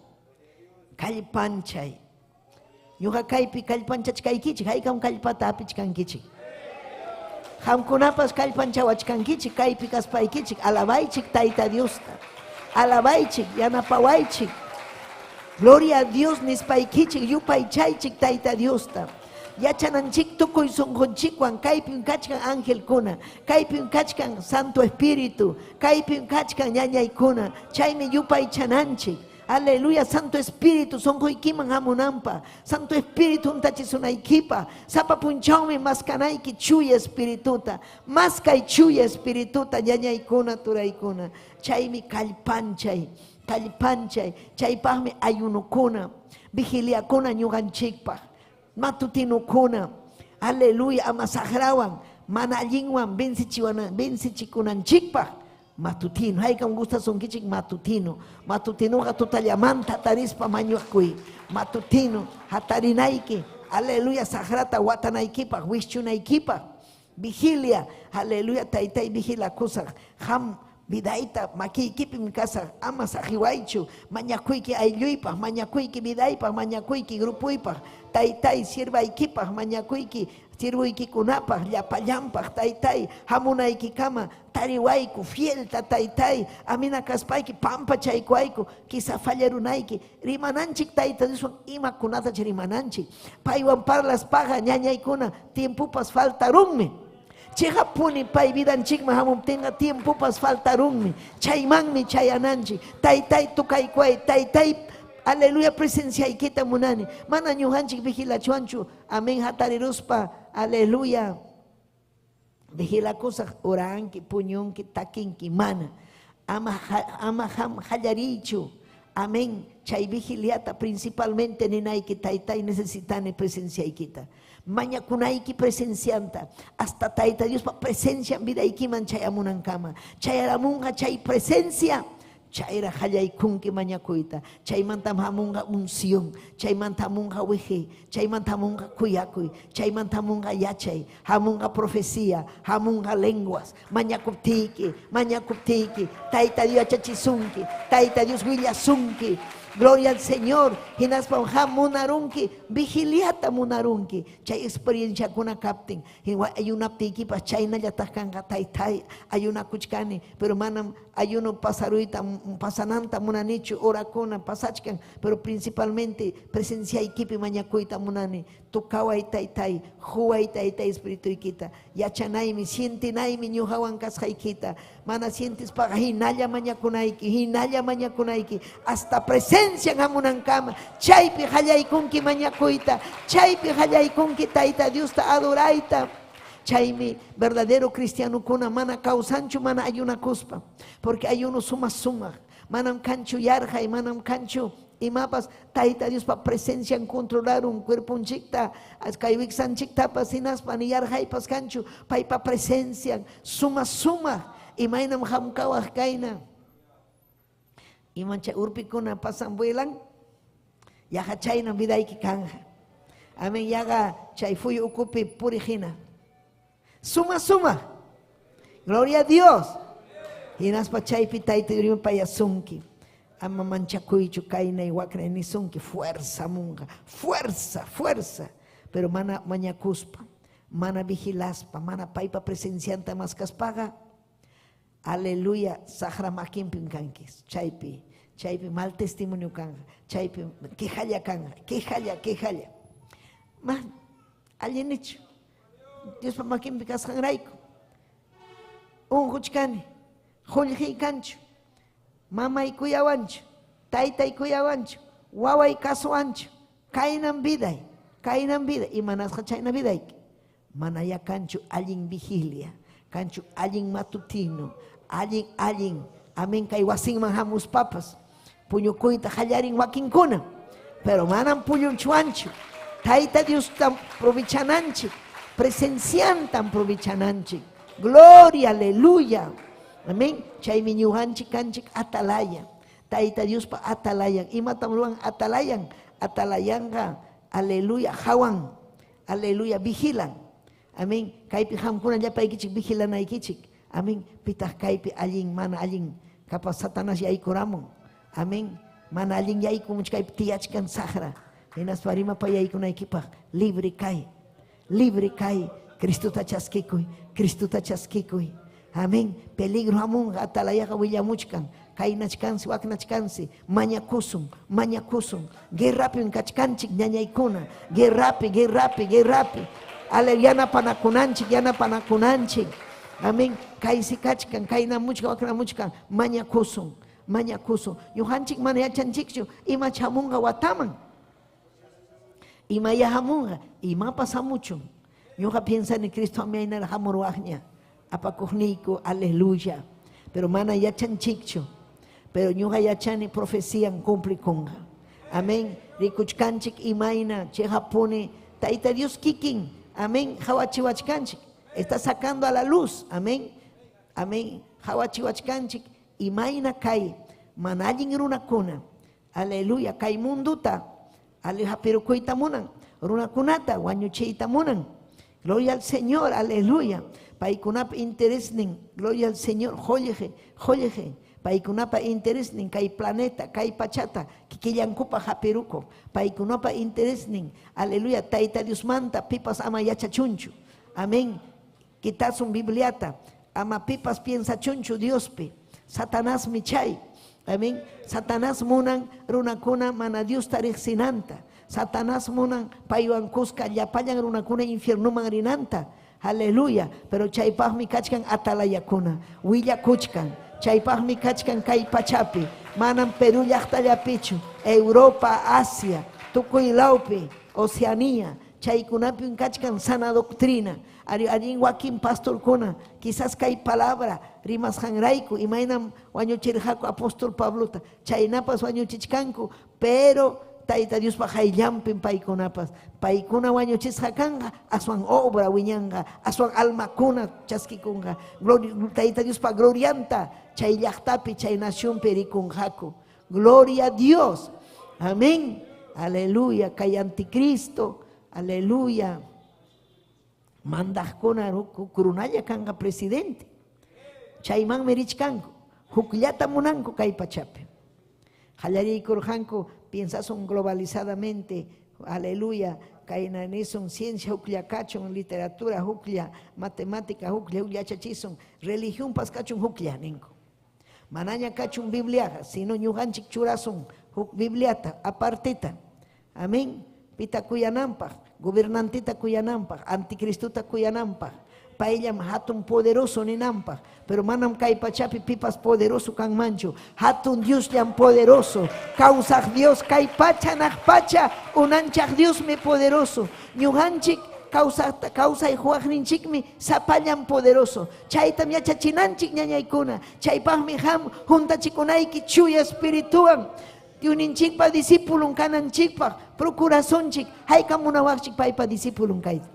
S6: kallpanchay. Ñuqa kaypi kallpanchachkaykichik, haykam kallpata hapichkankichik. Qamkunapas kallpanchawachkankichik, kaypi kaspaykichik, alabaychik Tayta Diosta. Alabaychik, yanapawaychik. Gloria a Dios nispaykichik, yupaychaychik Tayta Diosta. Yachananchik tukuy sunqunchikwan, kaypim kachkan angelkuna, kaypim kachkan Santo Espíritu, kaypim kachkan ñañaykuna, chaymi yupaychananchik. Aleluya, Santo Espíritu, sunquykiman hamunanpa, Santo Espíritu untachisunaykipa, sapa punchawmi maskanayki chuya Espirituta, maskay chuya Espirituta, ñañaykuna, turaykuna, chaymi kallpanchay, kallpanchay, chaypaqmi ayunukuna, vigiliakuna ñuqanchikpaq, matutinukuna, aleluya, ama saqrawan, mana allinwan vencichikunanchikpaq, matutino, haykam gustasunkichik matutino, matutinoqa tutallamanta tarispa mañakuy, matutino, hatarinayki, aleluya, saqrata watanaykipaq, wischunaykipaq, vigilia, aleluya, taytay vigilakusaq, qam vidayta makiykipim kasaq, ama saqiwaychu, mañakuyki aylluypaq, mañakuyki vidaypaq, mañakuyki grupuypaq, taytay sirvaykipaq, mañakuyki sirvuykikunapaq, llapallanpaq, taytay, hamunaykikama, tariwayku, fielta taytay, amina kaspayki, pampachaykuwayku, quizá fallarunayki, rimananchik Tayta Dioswan imakunatach rimananchik, paywan parlaspaqa ñañaykuna, tiempopas faltarunmi. Chiqapuni pay vidanchikman hamuptinqa tiempopas faltarunmi, chaymanmi chayananchik, taytay tukaykuway, taytay, aleluya, presenciaykita munani, mana ñuqanchik vigilachuanchu, amén, hatariruspa, aleluya, vigilakusaq, oranki, puñunki, takinki, mana, ama ama qallariychu, amén, chay vigiliata principalmente ninayki, taytay necesitani presenciaykita. Mañakunayki presencianta, hasta Tayta Diospa presencia vidaykiman chayamunankama, chayaramunqa chay presencia, chayra qallaykunki mañakuyta, chaymantam hamunqa unción, chaymanta hamunqa wiji, chaymanta hamunqa kuyakuy, chaymanta hamunqa yachay, hamunqa profecía, hamunqa lenguas, mañakuptiyki, mañakuptiyki, Tayta Dios yachachisunki, Tayta Dios willasunki. Gloria al Señor. Hinaspam qam munarunki, vigiliata munarunki. Chay experienciakuna kaptin. Ayunaptiykipas chaynallataq kanqa taytay ayunakuchkani, pero manam ayuno pasaruyta pasananta munanichu horakuna pasachkan, pero principalmente presenciaykipi mañakuyta munani. Tukaway taytay, huway taytay espirituykita. Yachanaymi, sientinaymi ñuqawan kasqaykita. Mana sientispaqa hinalla mañakunayki, hinalla mañakunayki. Hasta presencia hamunankama. Chaypi qallaykunki mañakuyta, chaypi qallaykunki Tayta Diosta adorayta. Chaymi verdadero cristianokuna mana kawsanchu mana ayunakuspa, porque ayuno sumaq sumaq, manam kanchu yarqay, manam kanchu imapas. Tayta Diospa presencian controlarun cuerponchikta, kay wiksanchiktapas, hinaspa ni yarqaypas kanchu, paypa presencian sumaq sumaq. Imaynam hamkawaq kayna, iman chay urpikuna pasan vuelan, yaqa chaynam vidayki kanja. Amén, yaqa chay fuyu ukupi puriq hina. Suma suma. Gloria a Dios. Hinaspa chaypi Tayta Dios payasunki. Ama manchakuychu kaynay waknay nisunki, fuerza munqa, fuerza, fuerza. Pero mana mañakuspa, mana vigilaspa, mana paypa presencianta maskaspaqa, aleluya, saqra makinpim kankis. Chaypi, chaypi mal testimonio kanja, chaypi quejalla kanja, quejalla, quejalla. Ma, allinichu. Diospa makinpi kasqanrayku. Unquchkani, qullqiy kanchu, mamay kuyawanchu, taytay kuyawanchu, waway kasuwanchu, kaynam viday, kaynam vida. Imanasqa chayna vidayki. Mana ya kanchu allin vigilia, kanchu allin matutino, allin, allin. Amén, kay wasinman hamuspapas, puñukuyta qallarin wakinkuna, pero manam puñunchuanchu. Tayta Diosta provechananchik, presenciantam provechananchik. Gloria, aleluya. Amén. Chaymi ñuqanchik kanchik atalaya. Tayta Diospa atalayan. Imatam ruwan atalayan? Atalayanqa, aleluya, hawan. Aleluya, vigilan. Amén. Kaypi qamkuna llapaykichik vigilanaykichik. Amén. Pitaq kaypi allin, mana allin. Capaz Satanás yaykuramun. Amén. Mana allin yaykumuch kaypi tiyachkan saqra. Hinaspa rimapayaykunaykipaq libre kay. Libre kay. Cristuta chaskikuy. Cristuta chaskikuy. Amén. Peligro hamunqa atalayaqa willamuchkan. Kaynachkansi, waknachkansi, mañakusun, mañakusun. Guerrapim kachkanchik ñañaykuna. Guerrapi, guerrapi, guerrapi. Ale yanapanakunanchik, yanapanakunanchik. Amén. Kaysi kachkan, kaynamuchkan, waknamuchkan, mañakusun, mañakusun. Ñuqanchik mana yachanchikchu ima chamunqa wataman. Ima yahamunqa, imapas hamuchun. Ñuqa piensani Cristo amaynara hamurwaqña. Apakuqniyku, aleluya. Pero mana yachanchikchu. Pero ñuqa yachani profecían cumplikunqa. Amén. Rikuchkanchik imayna chihapuni Tayta Dios kikin. Amén. Hawachiwachkanchik. Está sacando a la luz. Amén. Amén. Hawachiwachkanchik imayna kay mana allin runakuna. Aleluya. Kay munduta. Aleja pirukuyta munan. Runakunata wañuchiyta munan. Gloria al Señor, aleluya. Paykunapa interesnin, gloria al Señor, joyeje, joyeje. Paykunapa interesnin, kay planeta, kay pachata, kikillankupa hapiruko. Paykunapa interesnin, aleluya, Tayta Dios manta, pipas ama yachachunchu. Amén. Quitasun Bibliata, ama pipas piensa chunchu Diospi. Satanás michay. Amén. Satanás munan runakuna mana Dios riqsinanta. Satanás munan paywan kuska llapallan runakuna infiernuman rinanta. Aleluya. Pero chaypaqmi kachkan atalayakuna, willakuchkan. Chaypaqmi kachkan kay pachapi. Manam Perú llaqtallapichu, Europa, Asia, tukuy lawpi, Oceanía. Chaykunapim kachkan sana doctrina. Allin wakin pastorkuna, quizás kay palabra rimasqanrayku, imaynam wañuchirqaku apóstol Pablota, chaynapas wañuchichkanku, pero Tayta Diospa hayllanpim paykunapas. Paykuna wañuchisqa kanqa, aswan obra wiñanqa, aswan almakuna chaskikunqa. Gloria, Tayta Diospa glorianta chay llaqtapi, chay nacionpi rikunqaku. Gloria a Dios. Amén. Aleluya. Kay anticristo. Aleluya. Mandaqkuna kurunalla kanqa presidente. Chaymanmi richkanku. Hukllata munanku kay pachapi. Qallariykurqanku piensasun globalizadamente, aleluya, kayna nisun ciencia huklla kachun, literatura huklla, matemática huklla, huklla yachachisun, religionpas kachun huklla ninku. Manaña kachun Bibliaqa, sino ñuqanchik churasun huk Bibliata apartita. Amén. Pita kuyananpaq, gobernantita kuyananpaq, anticristuta kuyananpaq, payllam hatun poderoso ninanpaq, pero manam kay pachapi pipas poderoso kanmanchu. Hatun Diosllam poderoso, kawsaq Dios kay pacha naq pacha, unanchaq Diosmi poderoso. Ñuqanchik kawsay huwaqninchikmi sapallan poderoso. Chaytam yachachinanchik ñañaykuna. Chaypaqmi qam juntachikunayki chuya espirituwan. Dyuninchikpa discipulun kananchikpaq procurasunchik, haykam munawaqchik paypa discipulun kayta.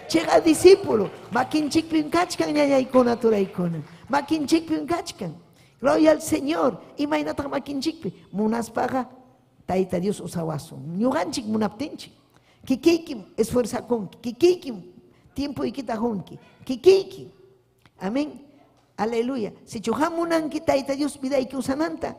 S6: Chiqa discípulo, makinchikpim kachkan ñañaykuna turaykuna. Makinchikpim kachkan. Gloria al Señor. Imaynataq makinchikpi? Munaspaqa Tayta Dios usawasun. Ñuqanchik munaptinchik. Kikiykim esfuerzakunki, kikiykim tiempoykita qunki, kikiyki. Amén. Aleluya. Sichu qam munanki Tayta Dios vidayki usananta,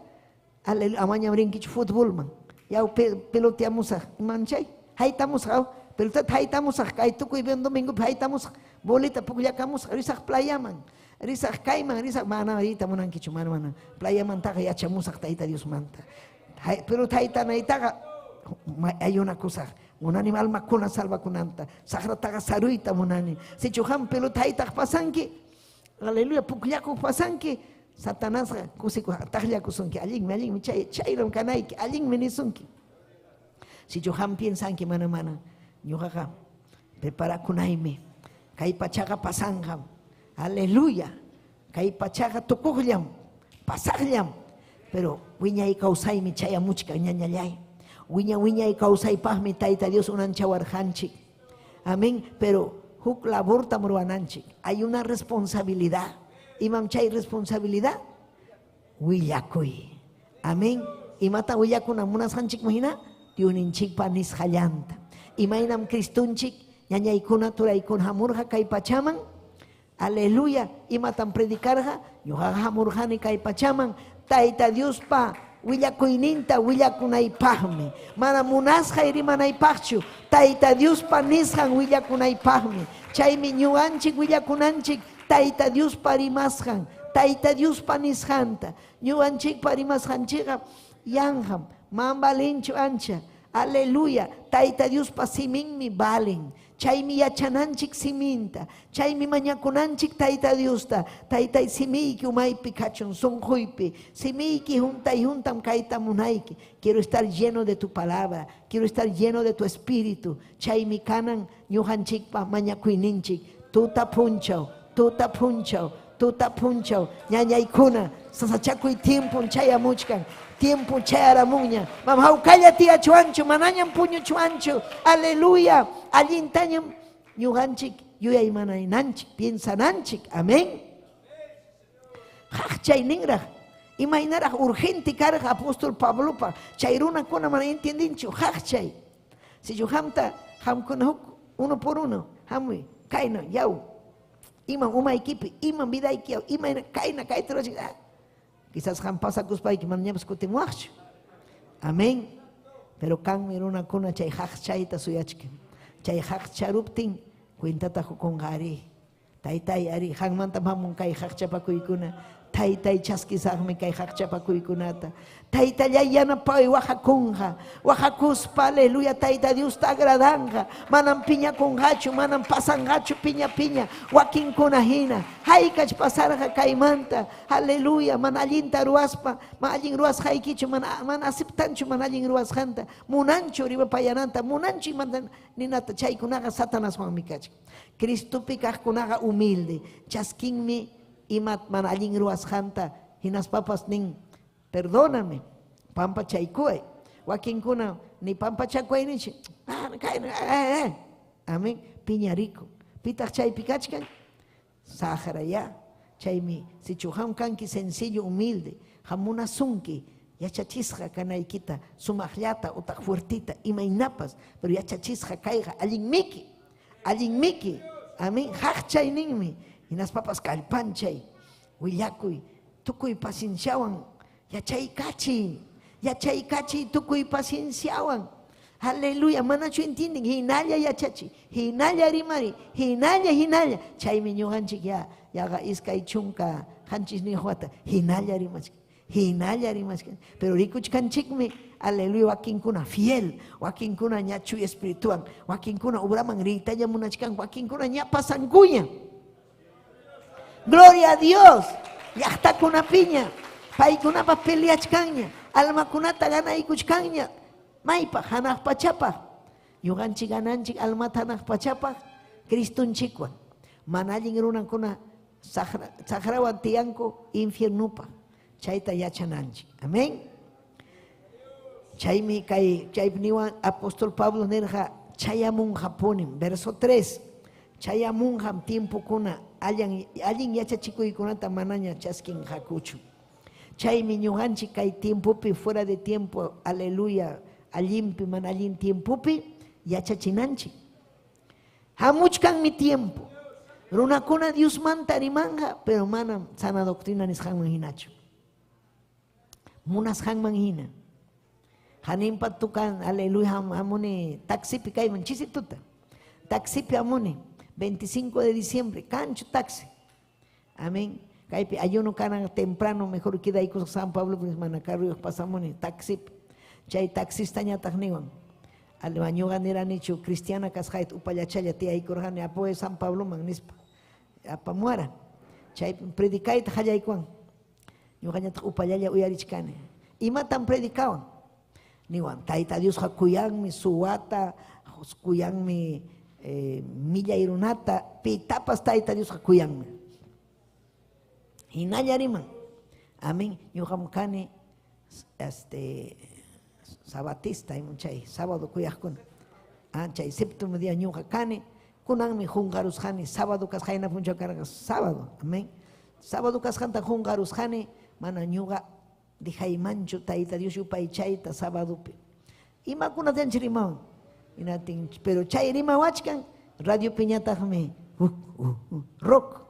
S6: aleluya, amañam rinkichu futbolman. Yaw peloteamusaq, iman chay? Haytamusaq, pelotata haytamusaq, kay tukuy domingopi haytamusaq, bolita pukllakamusaq, risaq playaman, risaq kayman, risaq, mana riyta munankichu, mana, mana. Playamantaqa yachamusaq Tayta Diosmanta. Pelota haytanaytaqa ayunakusaq. Munanim almakuna salvakunanta, saqrataqa saruyta munani. Sichu qam pelota haytaq pasanki, aleluya, pukllakuq pasanki, Satanasqa kusikuq taqllakusunki, allinmi, allinmi, chay chayram kanayki, allinmi nisunki. Sichu qam piensanki, mana, mana, ñuqaqa preparakunaymi, kay pachaqa pasanqam, aleluya, kay pachaqa tukuqllam, pasaqllam, pero wiñay kawsaymi chayamuchkan ñañallay. Wiña wiñay kawsaypaqmi Tayta Dios unanchawarqanchik. Amén. Pero huk labortam ruwananchik. Hay una responsabilidad. Imam chay responsabilidad? Willakuy. Amén. Imata willakuna munasqanchikman hina? Dyuninchikpa nisqallanta. Imaynam Cristunchik ñañaykuna turaykuna hamurqa kay pachaman? Aleluya. Imatam predicarqa? Ñuqaqa hamurqani kay pachaman Tayta Diospa willakuyninta willakunaypaqmi. Mana munasqay rimanaypaqchu, Tayta Diospa nisqan willakunaypaqmi. Chaymi ñuqanchik willakunanchik Tayta Diospa rimasqan, Tayta Diospa nisqanta. Ñuqanchikpa rimasqanchikqa yanqam, man valenchu ancha. Aleluya, Tayta Diospa siminmi valen. Chaymi yachananchik siminta, chaymi mañakunanchik Tayta Diosta. Taytay simiyki umaypi kachun, sunquypi. Simiyki juntay juntam kayta munayki. Quiero estar lleno de tu palabra, quiero estar lleno de tu espíritu. Chaymi kanan ñuqanchikpa mañakuyninchik. Tuta punchaw, tuta punchaw, tuta punchaw, ñañaykuna, sasachakuy tiempon chayamuchkan. Tiempo chayaramunña. Mam hawkalla tiyachuanchu, manañam puñuchuanchu. Aleluya. Allintañam ñuqanchik yuyaymanananchik, piensananchik. Amén. Qaqchayninraq, imaynaraq urgente karqa apóstol Pablopa. Chay runakuna mana entiendinchu, qaqchay. Sichu qamta, qamkuna huk uno por uno, hamuy, kayna, yaw. Imam umaykipi, imam vidayki, yaw, imayna, kayna, kayta rurachik. Quizás qam pasakuspayki manañapas kutimuwaqchu. Amén. Pero kanmi runakuna chay qaqchayta suyachkan. Chay qaqcharuptin cuentata qukunqa ari. Taytay ari, qanmantam hamun kay qaqchapakuykuna. Taytay chaskisaqmi kay qaqchapakuykunata. Taytallay yanapay waqakunqa. Waqakuspa, aleluya, Tayta Diosta agradanqa. Manam piñakunqachu, manam pasanqachu piña piña. Wakinkuna hina. Haykach pasarqa kaymanta. Aleluya, mana allinta ruwaspa, mana allin ruwasqaykichu, mana aceptanchu mana allin ruwasqanta. Munanchu rimapayananta, munanchu imanta ninata. Chaykunaqa Satanaswanmi kachkan. Cristopi kaqkunaqa humilde. Chaskinmi ima mana allin ruwasqanta, hinaspapas nin, perdóname, pampachaykuway. Wakinkuna ni pampachakuway ninchi, ah, kayna, Amén. Piñarikun. Pitaq chaypi kachkan? Saqra ya. Chaymi sichu qam kanki sencillo, humilde, qam munasunki yachachisqa kanaykita, sumaqllata utaq fuertita, imaynapas, pero yachachisqa kayqa allinmiki, allinmiki. Amén. Qaqchayninmi. Hinaspapas kallpanchay, willakuy, tukuy pacienciawan yachaykachiy, Yachaykachiy tukuy pacienciawan. Aleluya, manachu entienden, hinalla yachachi, hinalla rimari, hinalla, hinalla. Chaymi ñuqanchik ya, yaqa 27 wata, hinalla rimachkan, hinalla rimachkan. Pero rikuchkanchikmi, aleluya, wakinkuna fiel, wakinkuna ña chuy espiritual, wakinkuna obraman riytalla munachkan, wakinkuna ña pasankuña. Gloria a Dios, llaqtakunapiña, paykunapa peleachkanña, almakunata ganaykuchkanña. Maypaq, hanaq pachapaq. Ñuqanchik gananchik almata hanaq pachapaq, Cristonchikwan. Mana allin runakuna saqrawan tiyanku infiernupaq. Chayta yachananchik. Amén. Chaymi kay chaypi niwan apóstol Pablo nirqa chayamunqapunim. Verso 3. Chayamunqam tiempokuna allin yachachikuykunata manaña chaskinqakuchu. Chaymi ñuqanchik kay tiempopi fuera de tiempo, aleluya, allinpi mana allin tiempopi yachachinanchik. Hamuchkanmi tiempo. Runakuna Diosmanta rimanqa, pero manam sana doctrina nisqanman hinachu. Munasqanman hina. Haninpa tukan, aleluya, hamuni taxipi kayman, chisituta. Taxipi hamuni, 25 de diciembre, cancho taxi. Amén. Kaypi ayuno kanan temprano, mejor quedaykusaq San Pablo, pues mana carruyuq pasamuni, taxipi. Chay taxista ñataq niwan. Ñuqa niranichu cristiana kasqayta upallachalla tiyaykurqani apoyo San Pabloman nispa. Apamuara. Chay predicayta qallaykuwan. Ñuqañataq upallalla uyarichkani. Imatam predicawan? Niwan, Tayta Diosqa kuyanmi suwata, kuyanmi millay runata, pitapas Tayta Diosqa kuyanmi. Hinalla riman. Amén. Ñuqam kani sabatista, chay sábado kuyaqkuna. Ah, chay séptimo día ñuqa kani, kunanmi qunqarusqani, sábado kasqayna punchaw karqa sábado. Amén. Sábado kasqanta qunqarusqani, mana ñuqa dijaymanchu Tayta Dios yupaychayta sábadopi. Imakunatanchik rimawan. Hinatin, pero chay rimawachkan radio piñataqmi rock,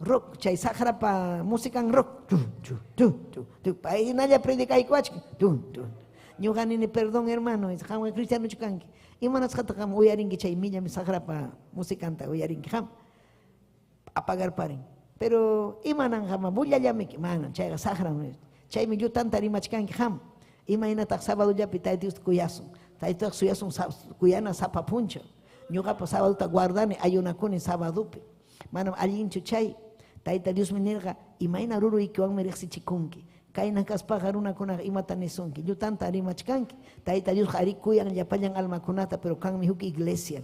S6: rock, chay saqrapa musican rock. Tu, tu, tu, tu, tu. Pay hinalla predicaykuwachkan. Tu, tu. Ñuqa nini, perdón hermano, qamqa cristianochu kanki. Imanasqataq qam uyarinki chay millami saqrapa musicanta uyarinki qam. Apagar parin. Pero imananqama bullallamiki, mana chayqa saqram. Chaymi llutanta rimachkanki qam. Imaynataq sábadollapi Tayta Diosta kuyasun. Tayta Diosta suyasun kuyana sapa punchaw. Ñuqapa sábadota guardani ayunakuni sábadopi. Manam allinchu chay. Tayta Diosmi nirqa imayna ruruykiwanmi riqsichikunki. Kayna kaspaqa runakunaqa imata nisunki. Llutanta rimachkanki. Tayta Diosqa ari kuyan llapallan almakunata, pero kanmi huk iglesia.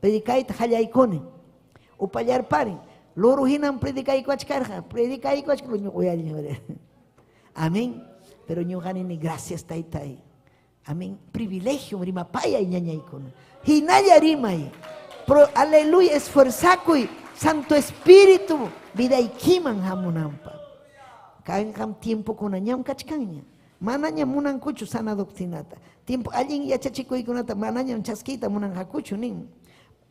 S6: Predicayta qallaykuni. Upallarparin. Loro hinam predicaykuachkarqa. Predicaykuachkarqa ñuqa uyalli. Amén. Pero ñuqa nini gracias Taytay. Amén. Privilegio rimapayay ñañaykuna. Hinalla rimay. Pro, aleluya, esforzakuy. Santo Espíritu vidaykiman hamunanpaq. Kanqam tiempokuna ñam kachkanña. Manañam munankuchu sana doctrinata. Tiempo allin yachachikuykunata manañam chaskiyta munanqakuchu nin.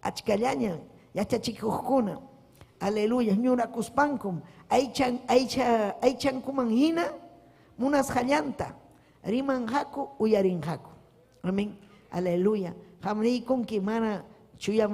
S6: Achkallaña yachachikuqkuna. Aleluya, ñurakuspankum aychankuman hina munasqallanta rimanqaku uyarinqaku. Amén. Aleluya. Qam niykunki mana chuya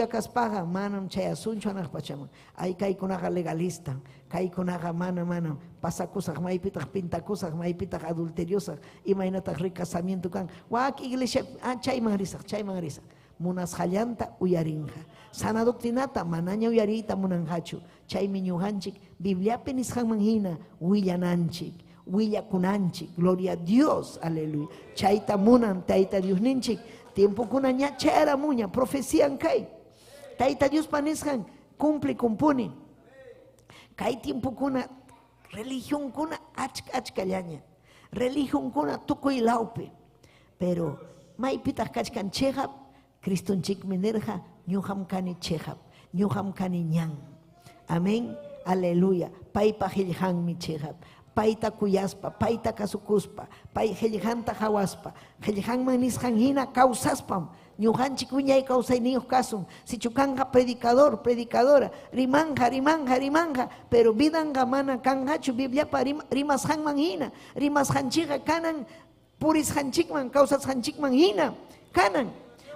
S6: kaspaqa manam chayasunchu hanaq pachaman. Ay kaykunaqa legalista, kaykunaqa mana pasakusaq, maypitaq pintakusaq, maypitaq adulteriosaq, imaynataq recasamiento kan. Wak iglesia, chayman risaq, chayman risaq. Munasqallanta uyarinqa. Sana doctrinata manaña uyariyta munanqachu. Chaymi ñuqanchik Bibliapi nisqanman hina willananchik, willakunanchik. Gloria a Dios, aleluya. Chayta munan Tayta Diosninchik. Tiempokuna ña chayaramuña, profecían kay. Tayta Diospa nisqan cumple kumpuni. Kay tiempokuna religionkuna achka achkallaña. Religionkuna tukuy lawpi. Pero maypitaq kachkan chiqap, Cristonchikmi nirqa ñuqam kani chiqap, ñuqam kani ñan. Amén, aleluya. Paypa qillqanmi chiqap. Payta kuyaspa, payta kasukuspa, pay qillqanta qhawaspa, qillqanman nisqan hina kawsaspam ñuqanchik wiñay kawsayniyuq kasun. Sichu kanqa predicador, predicadora, rimanqa, rimanqa, rimanqa, pero vidanqa mana kanqachu Bibliapa rimasqanman hina. Rimasqanchikqa kanan Purisqanchikman, kawsasqanchikman hina kanan.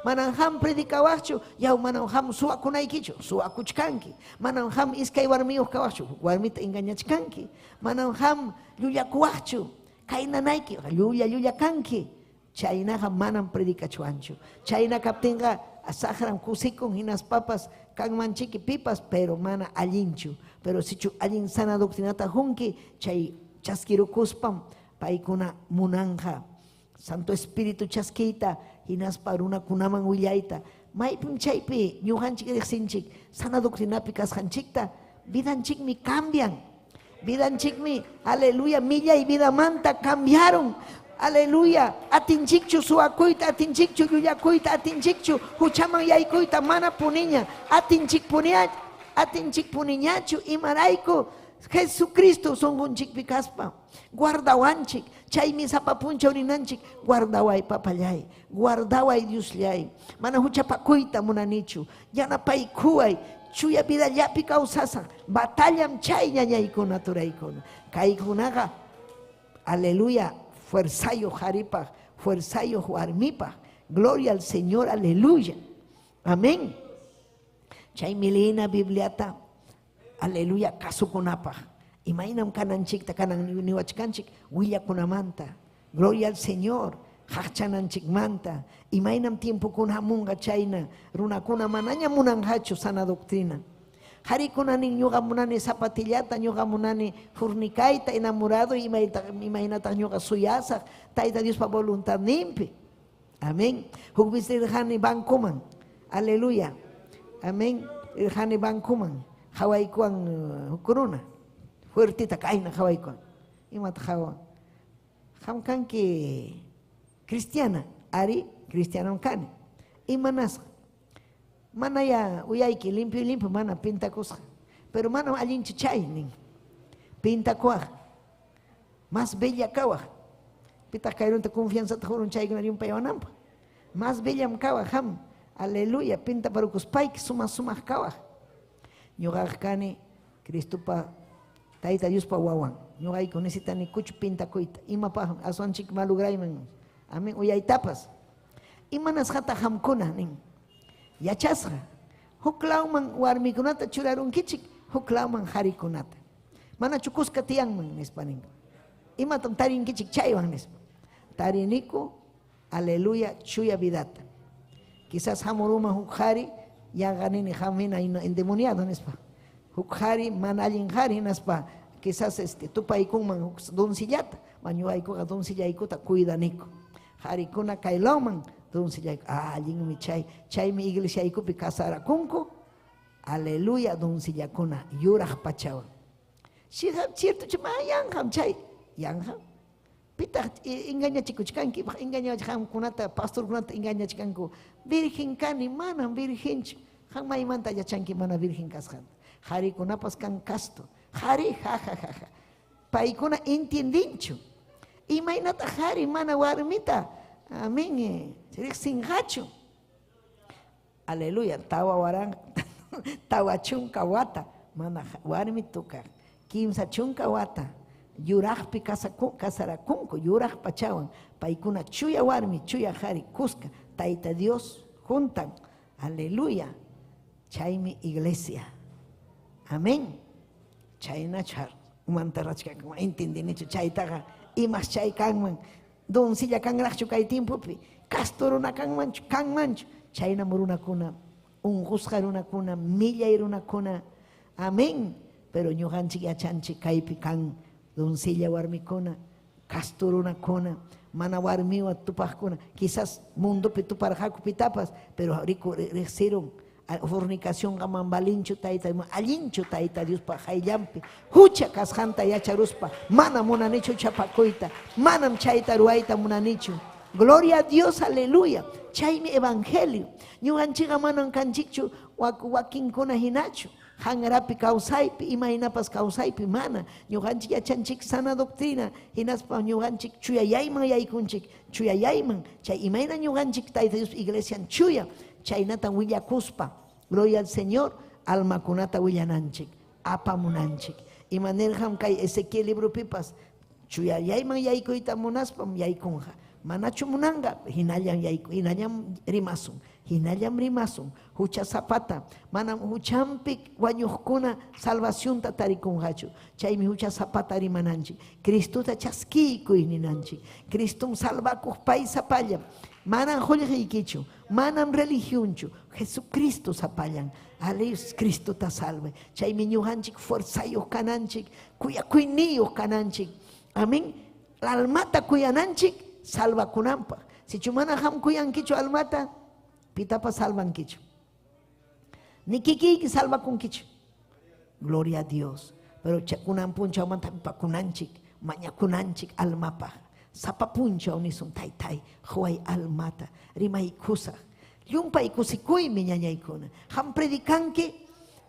S6: Manam qam predicawaqchu, yaw manam qam suwakunaykichu, suwakuchkanki. Manam qam iskay warmiyuq kawaqchu, huk warmita engañachkanki. Manam qam llullakuwaqchu, kaynanayki, llulla llulla kanki. Chaynaqa manam predicachwanchu. Chayna kaptinqa saqram kusikun hinaspapas kanmanchiki pipas, pero mana allinchu. Pero sichu allin sana doctrinata hunki, chay chaskirukuspam paykuna munanqa. Santo Espíritu chaskiyta hinaspa runakunaman willayta. Maypim chaypi ñuqanchik riqsinchik sana doctrinapi kasqanchikta, vidanchikmi cambian. Vidanchikmi, aleluya, millay vidamanta cambiaron. Aleluya, atinchikchu suwakuyta, atinchikchu llullakuyta, atinchikchu huchaman yaykuyta, mana puniña, atinchikpuniñachu imarayku Jesucristo sunqunchikpi kaspa guardawanchik, chaymi sapa punchaw ninanchik, guardaway papallay, guardaway Diosllay, mana huchapakuyta munanichu, yanapaykuway, chuya vidallapi kawsasaq, batallam chay ñañaykuna turaykuna. Kaykunaqa, aleluya, fuerzayuq qaripaq, fuerzayuq warmipaq, gloria al Señor, aleluya. Amén. Chaymi liyina Bibliata, aleluya, kasukunapaq. Imaynam kananchikta kanan niwachkanchik willakunamanta. Gloria al Señor, qaqchananchikmanta. Imaynam tiempokuna hamunqa chayna runakuna manaña munanqachu sana doctrina. Qarikuna nin ñuqa munani zapatillata, ñuqa munani fornicayta, enamorado, imaynataq ñuqa suyasaq Tayta Diospa voluntadninpi. Amén. Huk vez rirqani bancoman. Aleluya. Amén. Rirqani bancoman. Qhawaykuwan huk runa. Fuertita kayna qhawaykuwan. Imata qhawan? Qam kanki cristiana. Ari, cristianom kani. Imanasqa? Manaya uyayki limpio limpio mana pintakusqa. Pero manam allinchu chay nin. Pintakuwaq. Más bella kawaq. Pitaq kay runata confianzata qurun chaykuna llumpaywananpaq. Más bellam kawaq qam. Aleluya, pintaparukuspayki sumaq sumaq kawaq. Ñuqaqa kani Cristopa Tayta Diospa wawan. Ñuqayku necesitanikuchu pintakuyta. Imapaqmi aswanchik malograyman. Amén, uyaytapas. Imanasqataq qamkuna nin. Yachasqa. Huk lawman warmikunata churarunkichik, huk lawman qarikunata. Manachu kuska tiyanman nispa nin. Imatam tarinkichik chaywan nispa. Tariniku, aleluya, chuya vidata. Quizás hamuruma huk qari, yaqa nini qam hina endemoniado nispa. Huk qari, mana allin qari hinaspa quizás tupaykunman huk doncellata. Ñuqaykuqa doncellaykuta cuidaniku. Qarikuna kay lawman doncillayku. Ah, allinmi chay. Chaymi iglesiaykupi casarakunku. Aleluya, doncellakuna yuraq pachawan. Cierto, ma yanqam chay. Yanqam. Pitaq engañachikuchkanki, engañachik qamkunata, pastorkunata engañachkanku. Virgen kani, manam virgenchu. Qam maymanta yachanki mana virgen kasqanta. Qarikunapas kan casto. Qari, ja, ja, ja, ja. Paykuna entiendinchu. Imaynataq qari mana warmita, amén, riqsinqachu. Aleluya, 40 wata mana warmi tukaq, 30 wata yuraqpi casarakunku, yuraq pachawan, paykuna chuya warmi, chuya qari kuska, Tayta Dios juntan. Aleluya. Chaymi iglesia. Amén. Chaynachu umanta rachkanku, entendinichu chaytaqa, imas chay kanman, doncella kanraqchu kay tiempopi, casto runa kanmanchu, kanmanchu, chaynam runakuna, unqusqa runakuna, millay runakuna. Amén. Pero ñuqanchik yachanchik kaypi kan doncella warmikuna, casto runakuna, mana warmiwan tupaqkuna, quizás mundopi tuparqaku pitapas, pero riqsirun fornicación qaman valinchu tayta, allinchu Tayta Diospa qayllanpi, hucha kasqanta yacharuspa, mana munanichu chapakuyta, manam chayta ruwayta munanichu. Gloria a Dios, aleluya. Chaymi evangelio. Ñuqanchikqa manam kanchikchu wakinkuna hinachu. Hanrapi kawsaypi, imaynapas kawsaypi mana. Ñuqanchik yachanchik sana doctrina, hinaspa ñuqanchik chuyayayman yaykunchik, chuyayayman. Chay imayna ñuqanchik Tayta Dios iglesian chuya, chaynatan willakuspa, gloria al Señor, almakunata willananchik, apamunanchik. Imanirqam kay Ezequiel libropipas, chuyayayman yaykuyta munaspam yaykunqa. Manachu munanqa? Hinallam yayku, hinallam rimasun, hinallam rimasun. Huchasapata, manam huchampi wañuqkuna salvacionta tarikunqachu. Chaymi huchasapata rimananchik. Cristuta chaskiykuy ninanchik. Cristum salvakuq pay sapallam. Manam qullqiykichu, manam religionchu. Jesucristo sapallan. Aleluya, Cristuta salve. Chaymi ñuqanchik fuerzayuq kananchik, kuyakuyniyuq kananchik. Amén. Almata kuyananchik salvakunanpaq. Sichu mana qam kuyankichu almata, pitapas salvankichu. Ni kikiyki salvakunkichu. Gloria a Dios. Pero kunan punchawmanta pakunanchik, mañakunanchik almapaq. Sapa punchaw nisun taytay, huway almata, rimaykusaq. Llumpay kusikuymi ñañaykuna. Qam predicanki,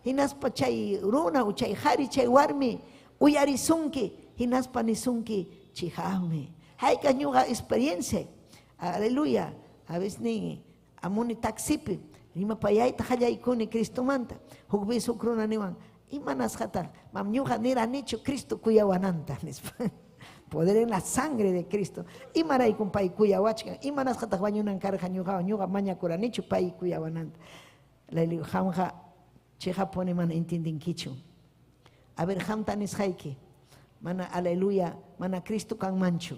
S6: hinaspa chay runa o chay qhari chay warmi uyarisunki, hinaspa nisunki chihaqmi. Hayka ñuqa experiencia. Aleluya. A veces nin amuni taxipi rimapayayta qallaykuni Cristomanta. Huk vez huk runa niwan, imanasqataq mam ñuqa niranichu Cristo kuyawananta nispa. Poder en la sangre de Cristo. Imaraykum pay kuyawachkan. Imanasqataq wañunan karqa ñuqawan, ñuqa mañakuranichu pay kuyawananta. Le digo, qamqa chiqapuni mana entendinkichu. A ver, qamta nisqayki. Mana aleluya, mana Cristo kanmanchu.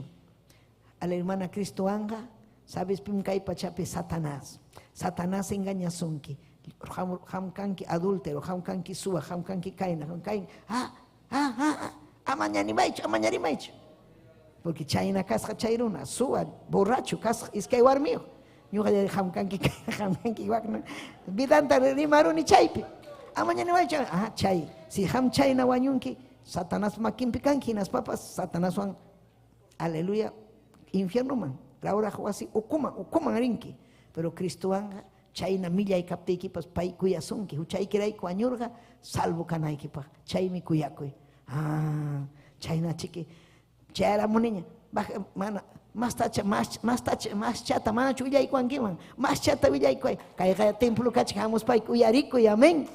S6: Aleluya, mana Cristo anga, sabes pim kay pachapi Satanás. Satanás engañasunki. Qam kanki adúltero, qam kanki suwa, qam kanki kayna, qam kayna. Ah, ah, ah, ah. Amañanimaychu, amañarimaychu. Porque chayna kasqa chay runa, suwa, borracho, kasqa iskay warmiyuq. Ñuqa qam kanki kayna, qam kanki wakna. Vidanta rimaruni chaypi. Amañanimaychu, ah, chay. Si qam chayna wañunki, Satanás makinpi kanki, hinaspapas Satanaswan, aleluya, infiernoman, rawraq wasi ukuman, ukuman rinki. Pero Cristowanqa chayna millay kaptiykipas pay kuyasunki, huchaykirayku wañurqa salvo kanaykipaq, chaymi kuyakuy. Ah, chayna chiki, chayaramuniña, baja, mana, mas tacha, mas, mas tacha, mas chata, manachu willaykuwankiman, mas chata willaykuway. Kayqa templo kachka hamuspayki uyarikuy, amén.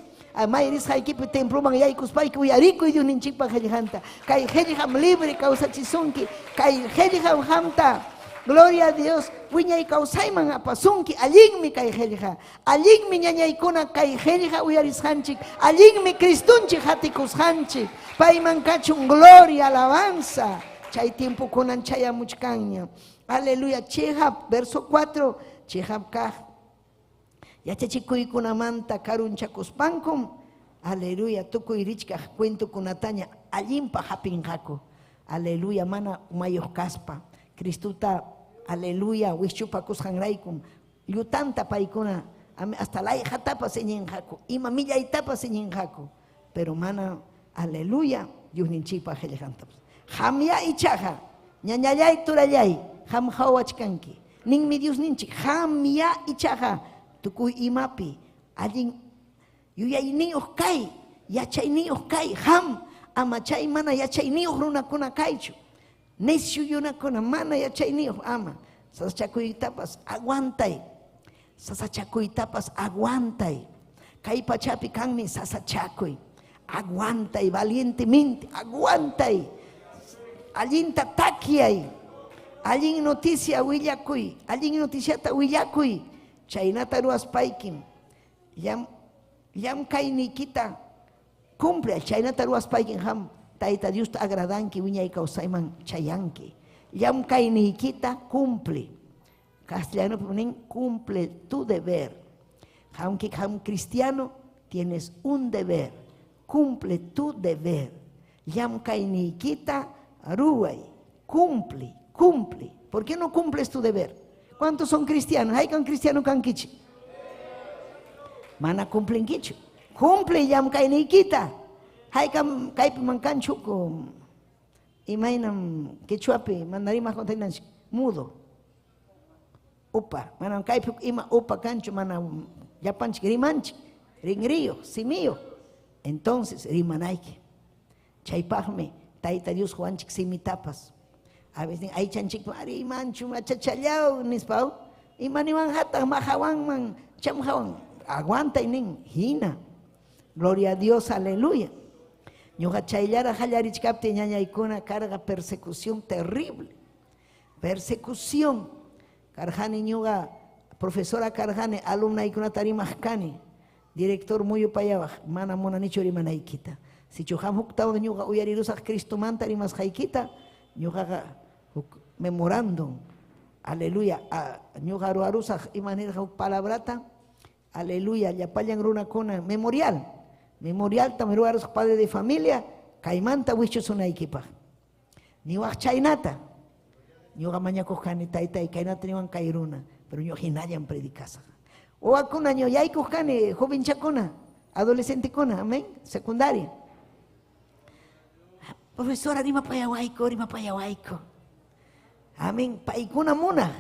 S6: May risqaykipi temploman yaykuspayki uyarikuy Diosninchikpa qillqanta. Kay qillqam libre kawsachisunki, kay qillqam qamta, gloria a Dios, wiñay kawsayman apasunki. Allinmi kay qillqa, allinmi ñañaykuna kay qillqa uyarisqanchik, allinmi Cristonchik hatikusqanchik. Payman kachun gloria, alabanza. Chay tiempokunan chayamuchkanña. Aleluya. Chihab, verso 4, chihab kaq yachachikuykunamanta karunchakuspankum, aleluya, tukuy richkaq cuentokunataña allinpaq hapinqaku. Aleluya, mana umayuq kaspa Cristuta, aleluya, wischupakusqanraykum llutanta paykuna hasta layqatapas iñinqaku, ima millaytapas iñinqaku, pero mana, aleluya, Diosninchikpaq qillqantapas. Qamya ichaqa, ñañallay turallay, qam qhawachkanki. Ninmi Diosninchik, qamya ichaqa tukuy imapi allin yuyayniyuq kay, yachayniyuq kay, qam ama chay mana yachayniyuq runakuna kaychu. Necio runakuna mana yachayniyuq ama. Sasachakuytapas aguantay. Sasachakuytapas aguantay. Kay pachapi kanmi sasachakuy. Aguantay valientemente, aguantay. Allinta takyay. Allin noticia willakuy, allin noticiata willakuy. Chaynata ruwaspaykim llamkayniykita cumple. Chaynata ruwaspaykim qam Tayta Diosta agradanki, wiñay kawsayman chayanki. Llamkayniykita cumple. Castellano nin cumple tu deber. Aunque qam cristiano tienes un deber. Cumple tu deber. Llamkayniykita ruway. Cumple, cumple. ¿Por qué no cumples tu deber? ¿Cuántos son cristianos? Hay con cristiano kankichi. Mana cumplen kichu. Cumple llamkayniykita. Haykam kaypi mankanchuku. Imaynam quechuapi mana rimaq kontaynanchik mudo. Upa, manam kaypi ima upa kanchu, mana llapanchik rimanchik, rinriyo, simiyo. Entonces rimanayki. Chaypaqmi Tayta Dios Juanchik simitapas. A veces aychanchik ari imanchu machachallaw nispa, imaniwan hataq mahawanman chamhawan aguantay nin hina. Gloria a Dios, aleluya. Ñuqa chayllara qallarichkaptiy ñañaykuna karqa persecución terrible. Persecución. Karqani ñuqa profesora karqani, alumnaykunata rimaq kani. Director muyupayawaq, mana munanichu rimanaykita. Sichu qam huktawan ñuqa uyarirusaq Cristomanta rimasqaykita, ñuqaqa huk memorándum. Aleluya. Ñuqa ruwarusaq ima nirqa huk palabrata. Aleluya, llapallan runakuna memorial. Memorialtam ruwarusaq padre de familia kaymanta wichusunaykipaq. Niwaq chaynata. Ñuqa mañakuq kani taytay kaynata niwan kay runa, pero ñuqa hinallam predicasaq. Wawakuna ñuqa yaykuq kani jovenchakuna, adolescentekuna, amén, secundaria. Profesora rimapayawayku, rimapayawayku. Amén, paykuna munaq.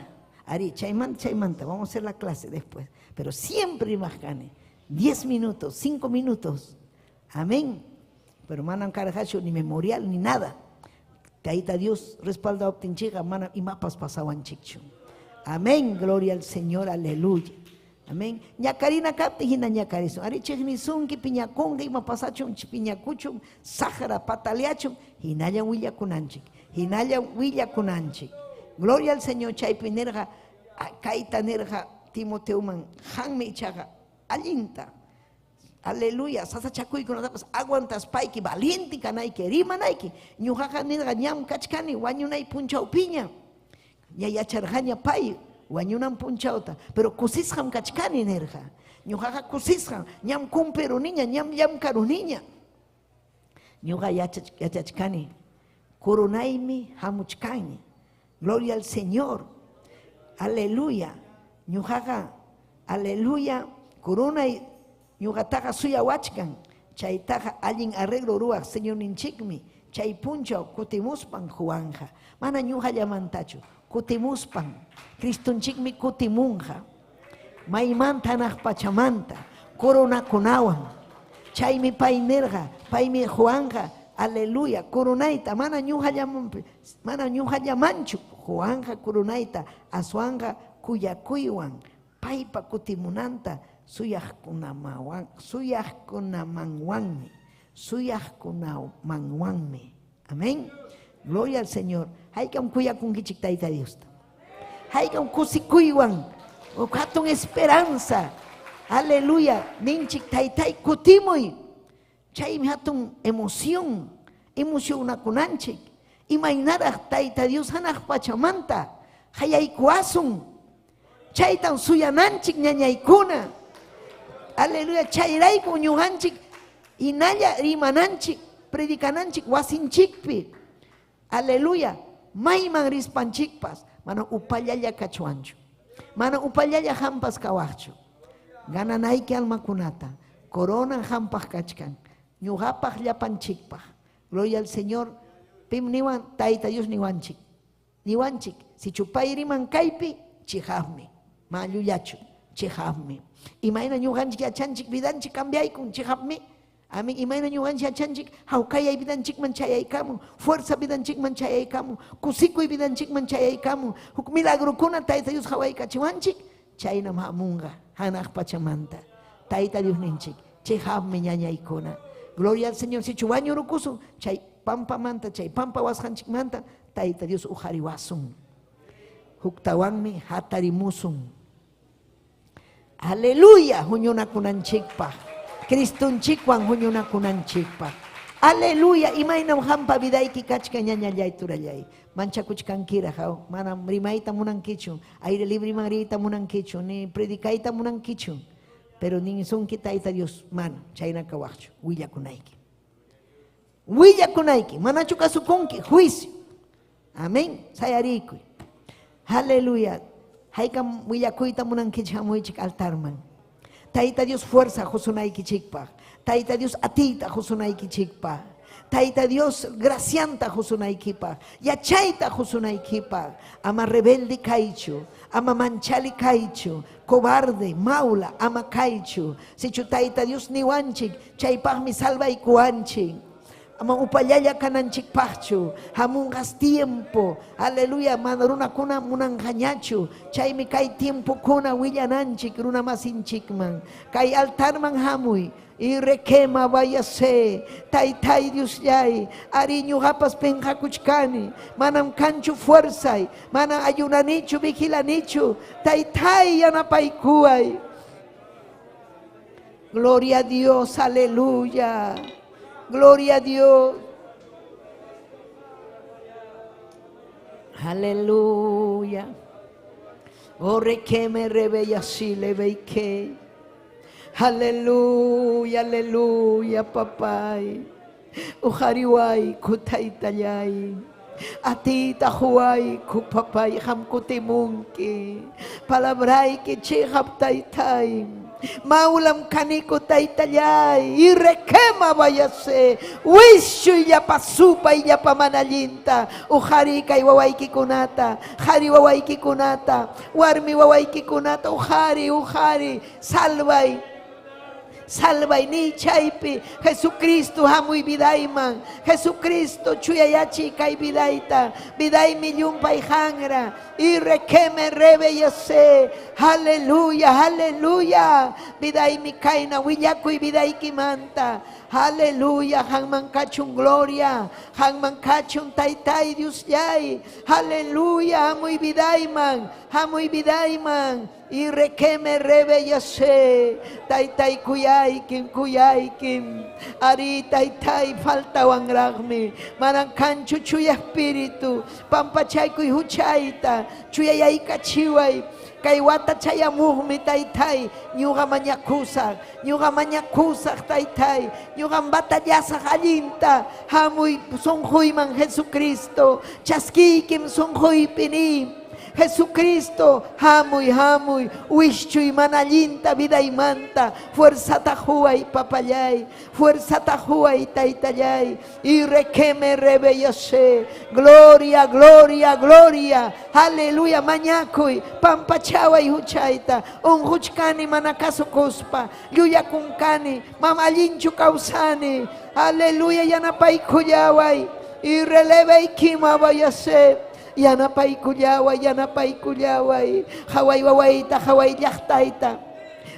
S6: Ari, chaymanta, chaymanta, vamos a hacer la clase después. Pero siempre rimaq kani. 10 minutos, 5 minutos. Amén. Pero manam karqachu ni memorial ni nada. Tayta Dios respaldawaptinchikqa manam imapas pasawanchikchu. Amén, gloria al Señor, aleluya. Amén. Ñakarina kaptin hina ñakarisun. Ari chiqnisunki, piñakunki, ima pasachun, piñakuchun, saqra pataleachun, hinallam willakunanchik. Hinallam willakunanchik. Gloria al Señor, chaypi nirqa, kayta nirqa Timoteoman, qanmi ichaqa allinta. Aleluya, sasachakuykunatapas aguantaspayki, valiente kanayki, rimanayki. Ñuqaqa nirqa ñam kachkani wañunay punchawpiña. Ña yacharqaña pay wañunan punchawta, pero kusisqam kachkani nirqa. Ñuqaqa kusisqam, ñam cumpliruniña, ñam llamkaruniña. Ñuqa yachachkani, coronaymi hamuchkani. Gloria al Señor. Aleluya. Ñuqaqa, aleluya, coronay ñuqataqa suyawachkan. Chaytaqa allin arreglo ruwaq Señorninchikmi. Chay punchaw kutimuspan Juanja. Mana ñuqallamantachu, kutimuspan. Cristonchikmi kutimunqa. Maymanta hanaq pachamanta, coronakunawan. Chaymi pay nirqa, paymi Juanja, aleluya, coronayta, mana ñuqallamanchu, Juanja coronayta, aswanqa kuyakuywan, paypa kutimunanta suyaqkunamanwanmi, suyaqkunamanwanmi. Amén. Gloria al Señor. Haykam kuyakunkichik Tayta Diosta. Haykam kusikuywan, hatun esperanza. Aleluya. Ninchik taytay kutimuy. Chaymi hatun emoción, emocionakunanchik. Imaynaraq Tayta Dios hanaq pachamanta hayaykuwasun. Chaytan suyananchik ñañaykuna. Aleluya. Chayrayku ñuqanchik hinalla rimananchik, predicananchik wasinchikpi. Aleluya. Mayman rispanchikpas mana upallalla kachwanchu. Mana upallalla hampas kawaqchu. Gananayki almakunata. Corona hampaq kachkan. Ñuqapaq llapanchikpaq. Gloria al Señor. Pim niwan Tayta Dios niwanchik. Niwanchik. Sichu pay riman kaypi, chihaqmi. Mallullachu, chihaqmi. Imayna ñuqanchik yachanchik vidanchik cambiaykun, chihaqmi. Amén. Imayna ñuqanchik yachanchik hawkayay vidanchikman chayaykamun, fuerza vidanchikman chayaykamun, kusikuy vidanchikman chayaykamun, huk milagrokuna Tayta Dios hawaykachiwanchik, chaynam hamunqa hanaq pachamanta. Tayta Dios ninchik, chihaqmi ñañaykuna. Gloria al Señor, sichu wañurukusun, chay pampamanta, chay pampa wasqanchikmanta, Tayta Dios uqariwasun. Huktawanmi hatarimusun. Aleluya, huñunakunanchikpaq. Cristonchikwan huñunakunanchikpaq. Aleluya, imaynam hampa vidayki kachkan ñañallay turallay. Manchakuchkankiraq, manam rimayta munankichu, aire libre riyta munankichu, ni predicayta munankichu. Pero ninsunki Tayta Dios, mana, chayna kawaqchu, willakunayki. Willakunayki, manachu kasukunki, juicio. Amén, sayarikuy. Aleluya. Haykam willakuyta munankichik hamuychik altarman. Tayta Dios fuerza husunaykichikpaq. Tayta Dios atiyta husunaykichikpaq. Tayta Dios gracianta husunaykipaq. Yachayta husunaykipaq. Ama rebelde kaychu, ama manchali kaychu, cobarde, maula, ama kaychu. Sichu Tayta Dios niwanchik, chaypaqmi salvaykuwanchik. Ama upallalla kananchikpaqchu. Hamunqas tiempo. Aleluya, mana runakuna munanqañachu. Chaymi kay tiempokuna willananchik runa masinchikman. Kay altarman hamuy. Y requema vayase, taytay Diosllay, ari ñuqapas penqakuchkani, manam kanchu fuerzay, mana ayunanichu, vigilanichu, taytay yanapaykuway. Gloria a Dios, aleluya. Gloria a Dios. Aleluya. Oh, requeme rebella si le veike. Aleluya, aleluya, papay. Uhariway kutaytallay. Atita huay kupapay hamkutimunki. Palabrayki chihap taytay. Maulam kaniko taytallay. Y requema vayase. Wishu illapa supa illapa manallinta. Uhari kay wawaykikunata. Hari wawaykikunata. Warmi wawaykikunata. Uhari, uhari. Salvay. Salvay ni chaypi Jesucristo hamuy vidayman Jesucristo chuyayachi kay vidayta vidaymi llumpay hangra y requeme rebeyase. Aleluya, aleluya. Vidaymi kayna willakuy vidaykimanta. Aleluya, hanman kachun gloria, hanman kachun taytay Diosllay. Aleluya, hamuy vidayman, hamuy vidayman. Y requeme rebeyase. Taytay kuyaykim, kuyaykim. Ari taytay faltawanraqmi. Manan kanchu chuya espíritu. Pampachaykuy huchayta. Chuyayaykachiway. Kay wata chayamuqmi taytay. Ñuqa mañakusaq. Ñuqa mañakusaq taytay. Ñuqam batallasaq allinta. Hamuy sunquyman Jesucristo. Chaskiykim sunquypi. Jesucristo, hamuy, hamuy, wischuy manallinta vidaymanta, fuerza tahuay papallay, fuerza tahuay taytallay, y requeme rebeyase, gloria, gloria, gloria, aleluya, mañakuy, pampachaway huchayta, unhuchkani manakasukuspa, llullakunkani, mamalinchu kawsani, aleluya, yanapaykullaway, y releve kima vayase. Yanapaykullaway, yanapaykullaway, haway wawayta, haway llaqtayta,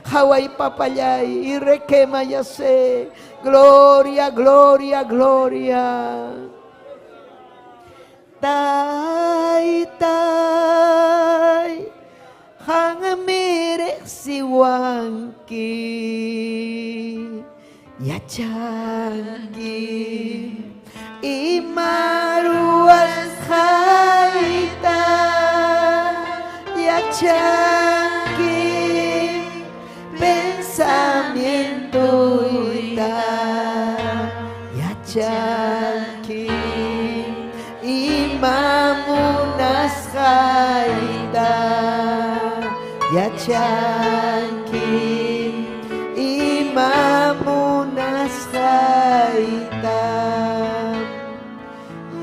S6: haway papallay, y requema yase. Gloria, gloria, gloria. Taytay, qammi riqsiwanki, yachanki. Ima ruwasqayta yachanki, pensamientoyta yachanki, ima munasqayta yachanki, ima munasqayta.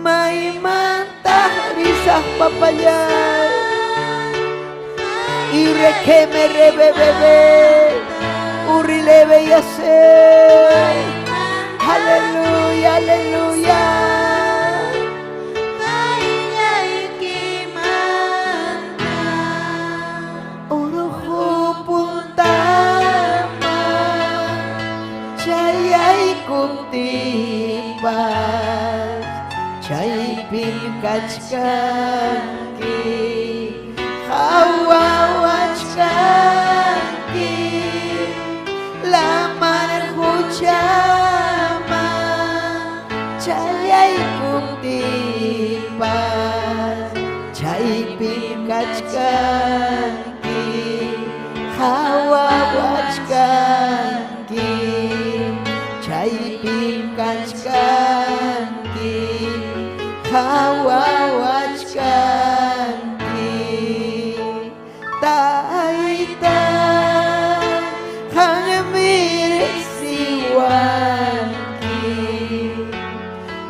S6: Maymantaq risaq papallay, y requeme rebebebe, urrilebe yase. Aleluya, aleluya. Uruju puntama chayaykuptinpas, chaypim kachkanki, qhawawachkanki, lamar quchaman chayaykuptinpas, chaypim kachkanki, qhawawachkanki, chaypim kachkanki, qhawawachkanki. Tayta, qammi riqsiwanki,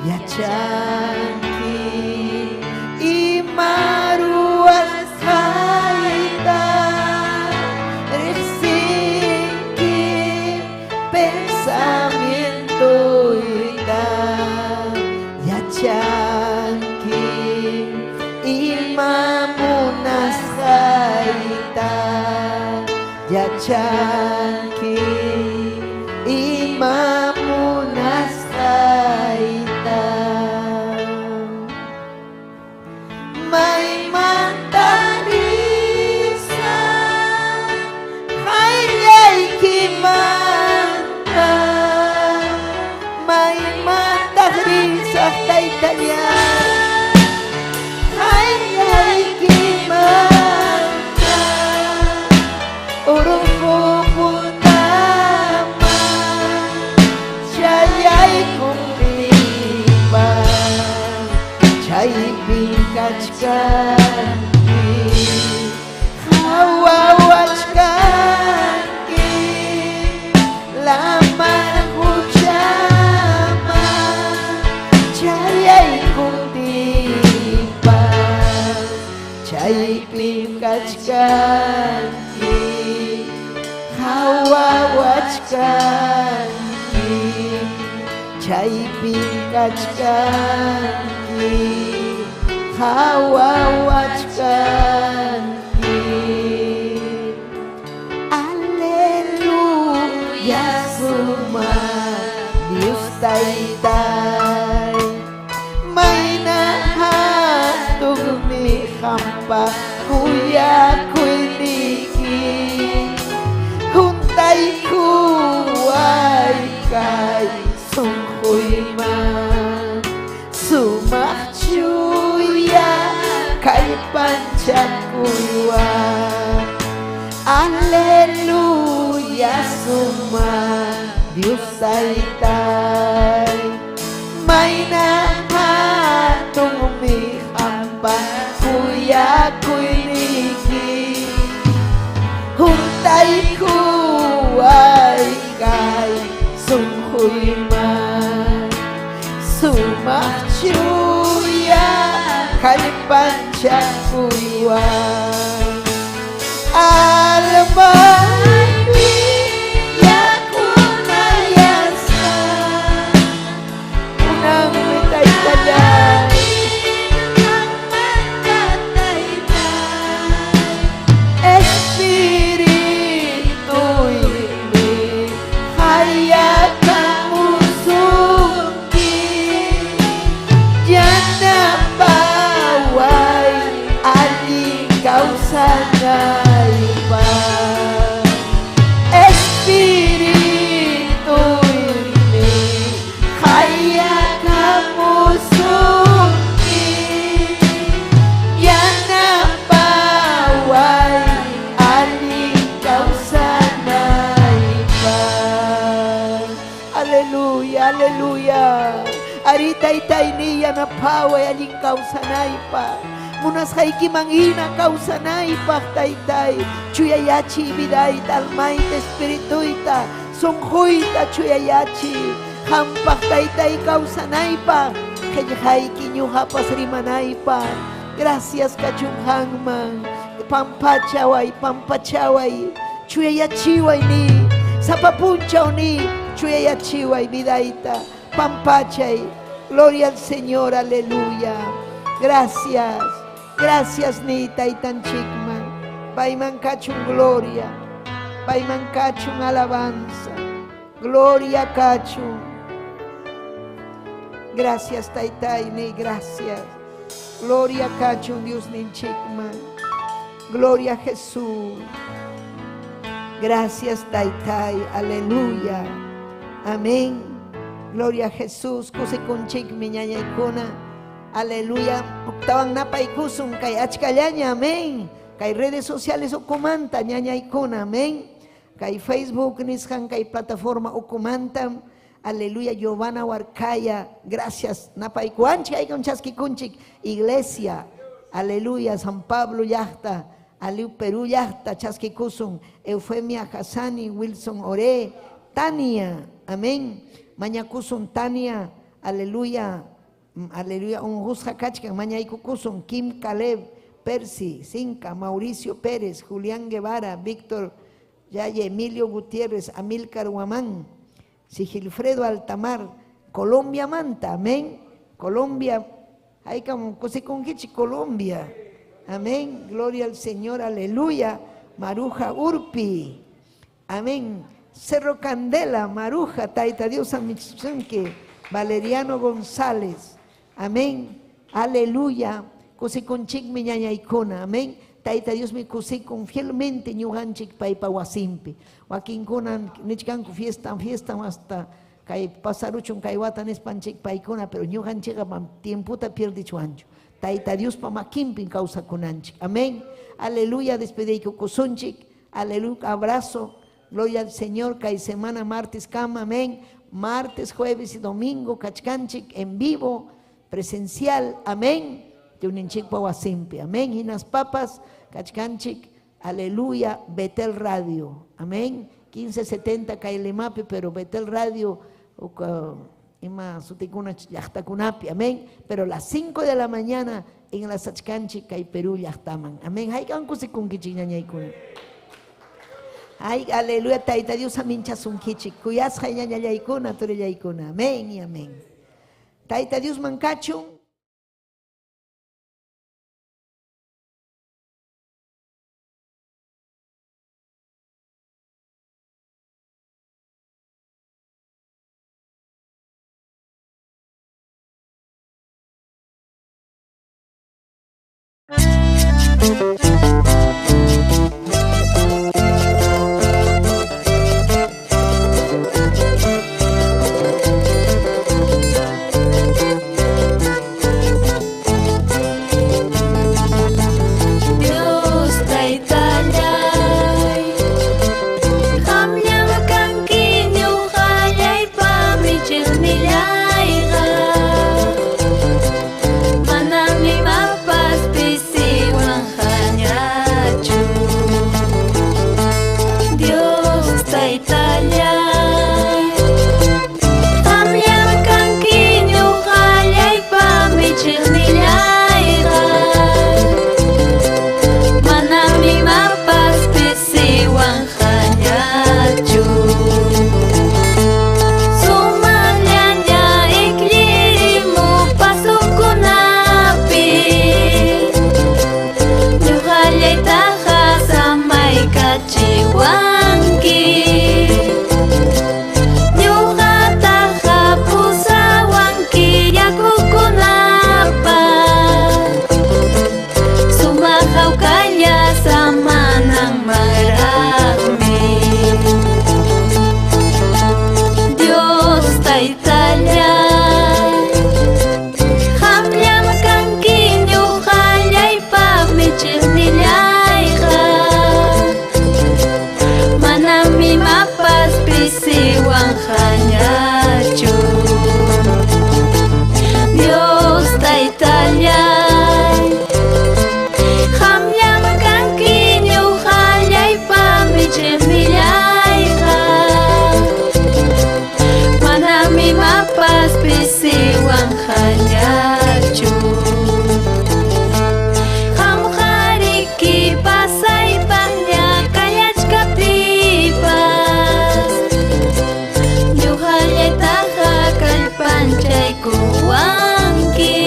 S6: yachanki, ima ruwasqayta riqsinki, pensamientoyta Yachanki ima munasqayta. Maymanta risaq qayllaykimanta, maymanta risaq Taytallay qayllaykimanta, urqu puntaman chayaykuqtiypas chaypi kachkanki, qhawawachkanki lamar quchaman chayaykuqtiypas chaypi kachkanki, qhawawachkanki chaypi kachkanki, qhawawachkanki. Aleluya, sumaq Dios Taytay, mayna hatunmi qampa kuyakuyniyki, huntaykuway kay sunquyman, sumaq chuya kallpanchakuywan. Aleluya, sumaq Dios Taytay, mayna hatunmi qampa kuyakuyniyki, huntaykuway kay sunquyman, sumaq chuya kallpanchakuywan. Almaypi yakunayasqa kunanmi Taytallay Espirituymi qayakamusunki, yanapaway allin kawsanaypaq. Espirituymi qayakamusunki, yanapaway allin kawsanaypaq. Aleluya, aleluya. Ari Taytayni yanapaway allin kawsanaypaq. Munasqaykiman hina kawsanaypaq Taytay. Chuyayachiy vidayta, almayta, espirituyta, sunquyta chuyayachiy. Qampaq Taytay kawsanaypaq, qillqayki ñuqapas rimanaypaq. Gracias kachun qanman. Pampachaway, pampachaway, chuyayachiway ni, sapa punchaw ni, chuyayachiway vidayta, pampachay. Gloria al Señor, aleluya. Gracias, gracias ni Taytanchikman. Payman kachun gloria, payman kachun alabanza, gloria kachun. Gracias Taytay ni, gracias. Gloria kachun Dios ninchikman. Gloria a Jesús. Gracias Taytay, aleluya. Amén. Gloria a Jesús. Kusikunchikmi ñañaykuna. Aleluya. Uktawan napaykusun kay achkallaña, amén. Kay redes sociales ukumanta ñañaykuna, amén. Kay Facebook nisqan kay plataforma ukumanta. Aleluya, Giovanna Huarcaya, gracias. Napaykuanchik aykun chaskikunchik. Iglesia, aleluya, San Pablo llaqta, Aliu Perú llaqta, chaskikusun. Eufemia Hassani, Wilson Oré, Tania, amén. Mañakusun Tania, aleluya, aleluya, unqusqa kachkan, mañaykukusun, Kim Caleb, Percy, Cinca, Mauricio Pérez, Julián Guevara, Víctor Yaye, Emilio Gutiérrez, Amílcar Huamán, Sigilfredo Altamar, Colombia Manta, amén. Colombia, hay como Cosiconquichi, Colombia, amén. Gloria al Señor, aleluya. Maruja Urpi, Amén. Cerro Candela, Maruja, Taita Dios amichunki, Valeriano González. Amén. Aleluya. Kusikunchikmi ñañaykuna. Amén. Taita Dios mi kusikun fielmente ñuqanchik paypa wasinpi. Wakinkuna nichkanku fiesta, fiesta hasta kay pasaruchun kay wata nispanchik paykuna, pero ñuqanchikqa tiemputa pierdichwanchu. Taita Diospa makinpin kawsakunanchik. Amén. Aleluya, despediykukusunchik. Aleluya, abrazo. Gloria al Señor, kay semana martes kama, amén. Martes, jueves y domingo, kachkanchik en vivo, presencial, amén. Tuninchikpa wasinpi, amén. Hinaspapas, kachkanchik, aleluya, Betel Radio, amén. 1570 kay Limapi, pero Betel Radio, ima sutikuna llaqtakunapi, amén. Pero las 5 de la mañana en la Sachkanchik kay Perú llaqtaman, amén. Haykan kusikunkichik ñañaykuna. Ay, aleluya, Taita Dios aminchasunkichik. Kuyasqa ñañallaykuna, turillaykuna. Amén y amén. Taita Dios mankachun.
S7: Dios taytallay, qamllam kanki ñuqallaypa michiqnillayqa, manam imapas pisiwanqañachu. Dios taytallay, qamllam kanki ñuqallaypa michiqnillayqa, manam imapas pisiwanqañachu. Sumaqllaña ikllirimu pasukunapi, ñuqallaytaqa samaykachiwanki. Ñuqataqa pusawanki yakukunapa, sumaq hawkalla samananmanraqmi. Dios taytallay, qamllam kanki ñuqallaypa michiqnillayqa, manam imapas pisiwanqañachu. Dios taytallay, qamllam kanki ñuqallaypa michiqnillayqa, manam imapas pisiwanqañachu. Qamqariki pasaypaqña kallachkaptipas, ñuqallaytaqa kallpanchaykuwanki.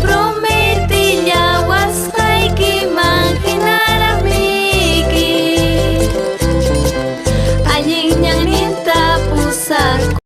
S7: Prometillawasqaykiman hinaraqmiki, allin ñanninta pusakullawanki.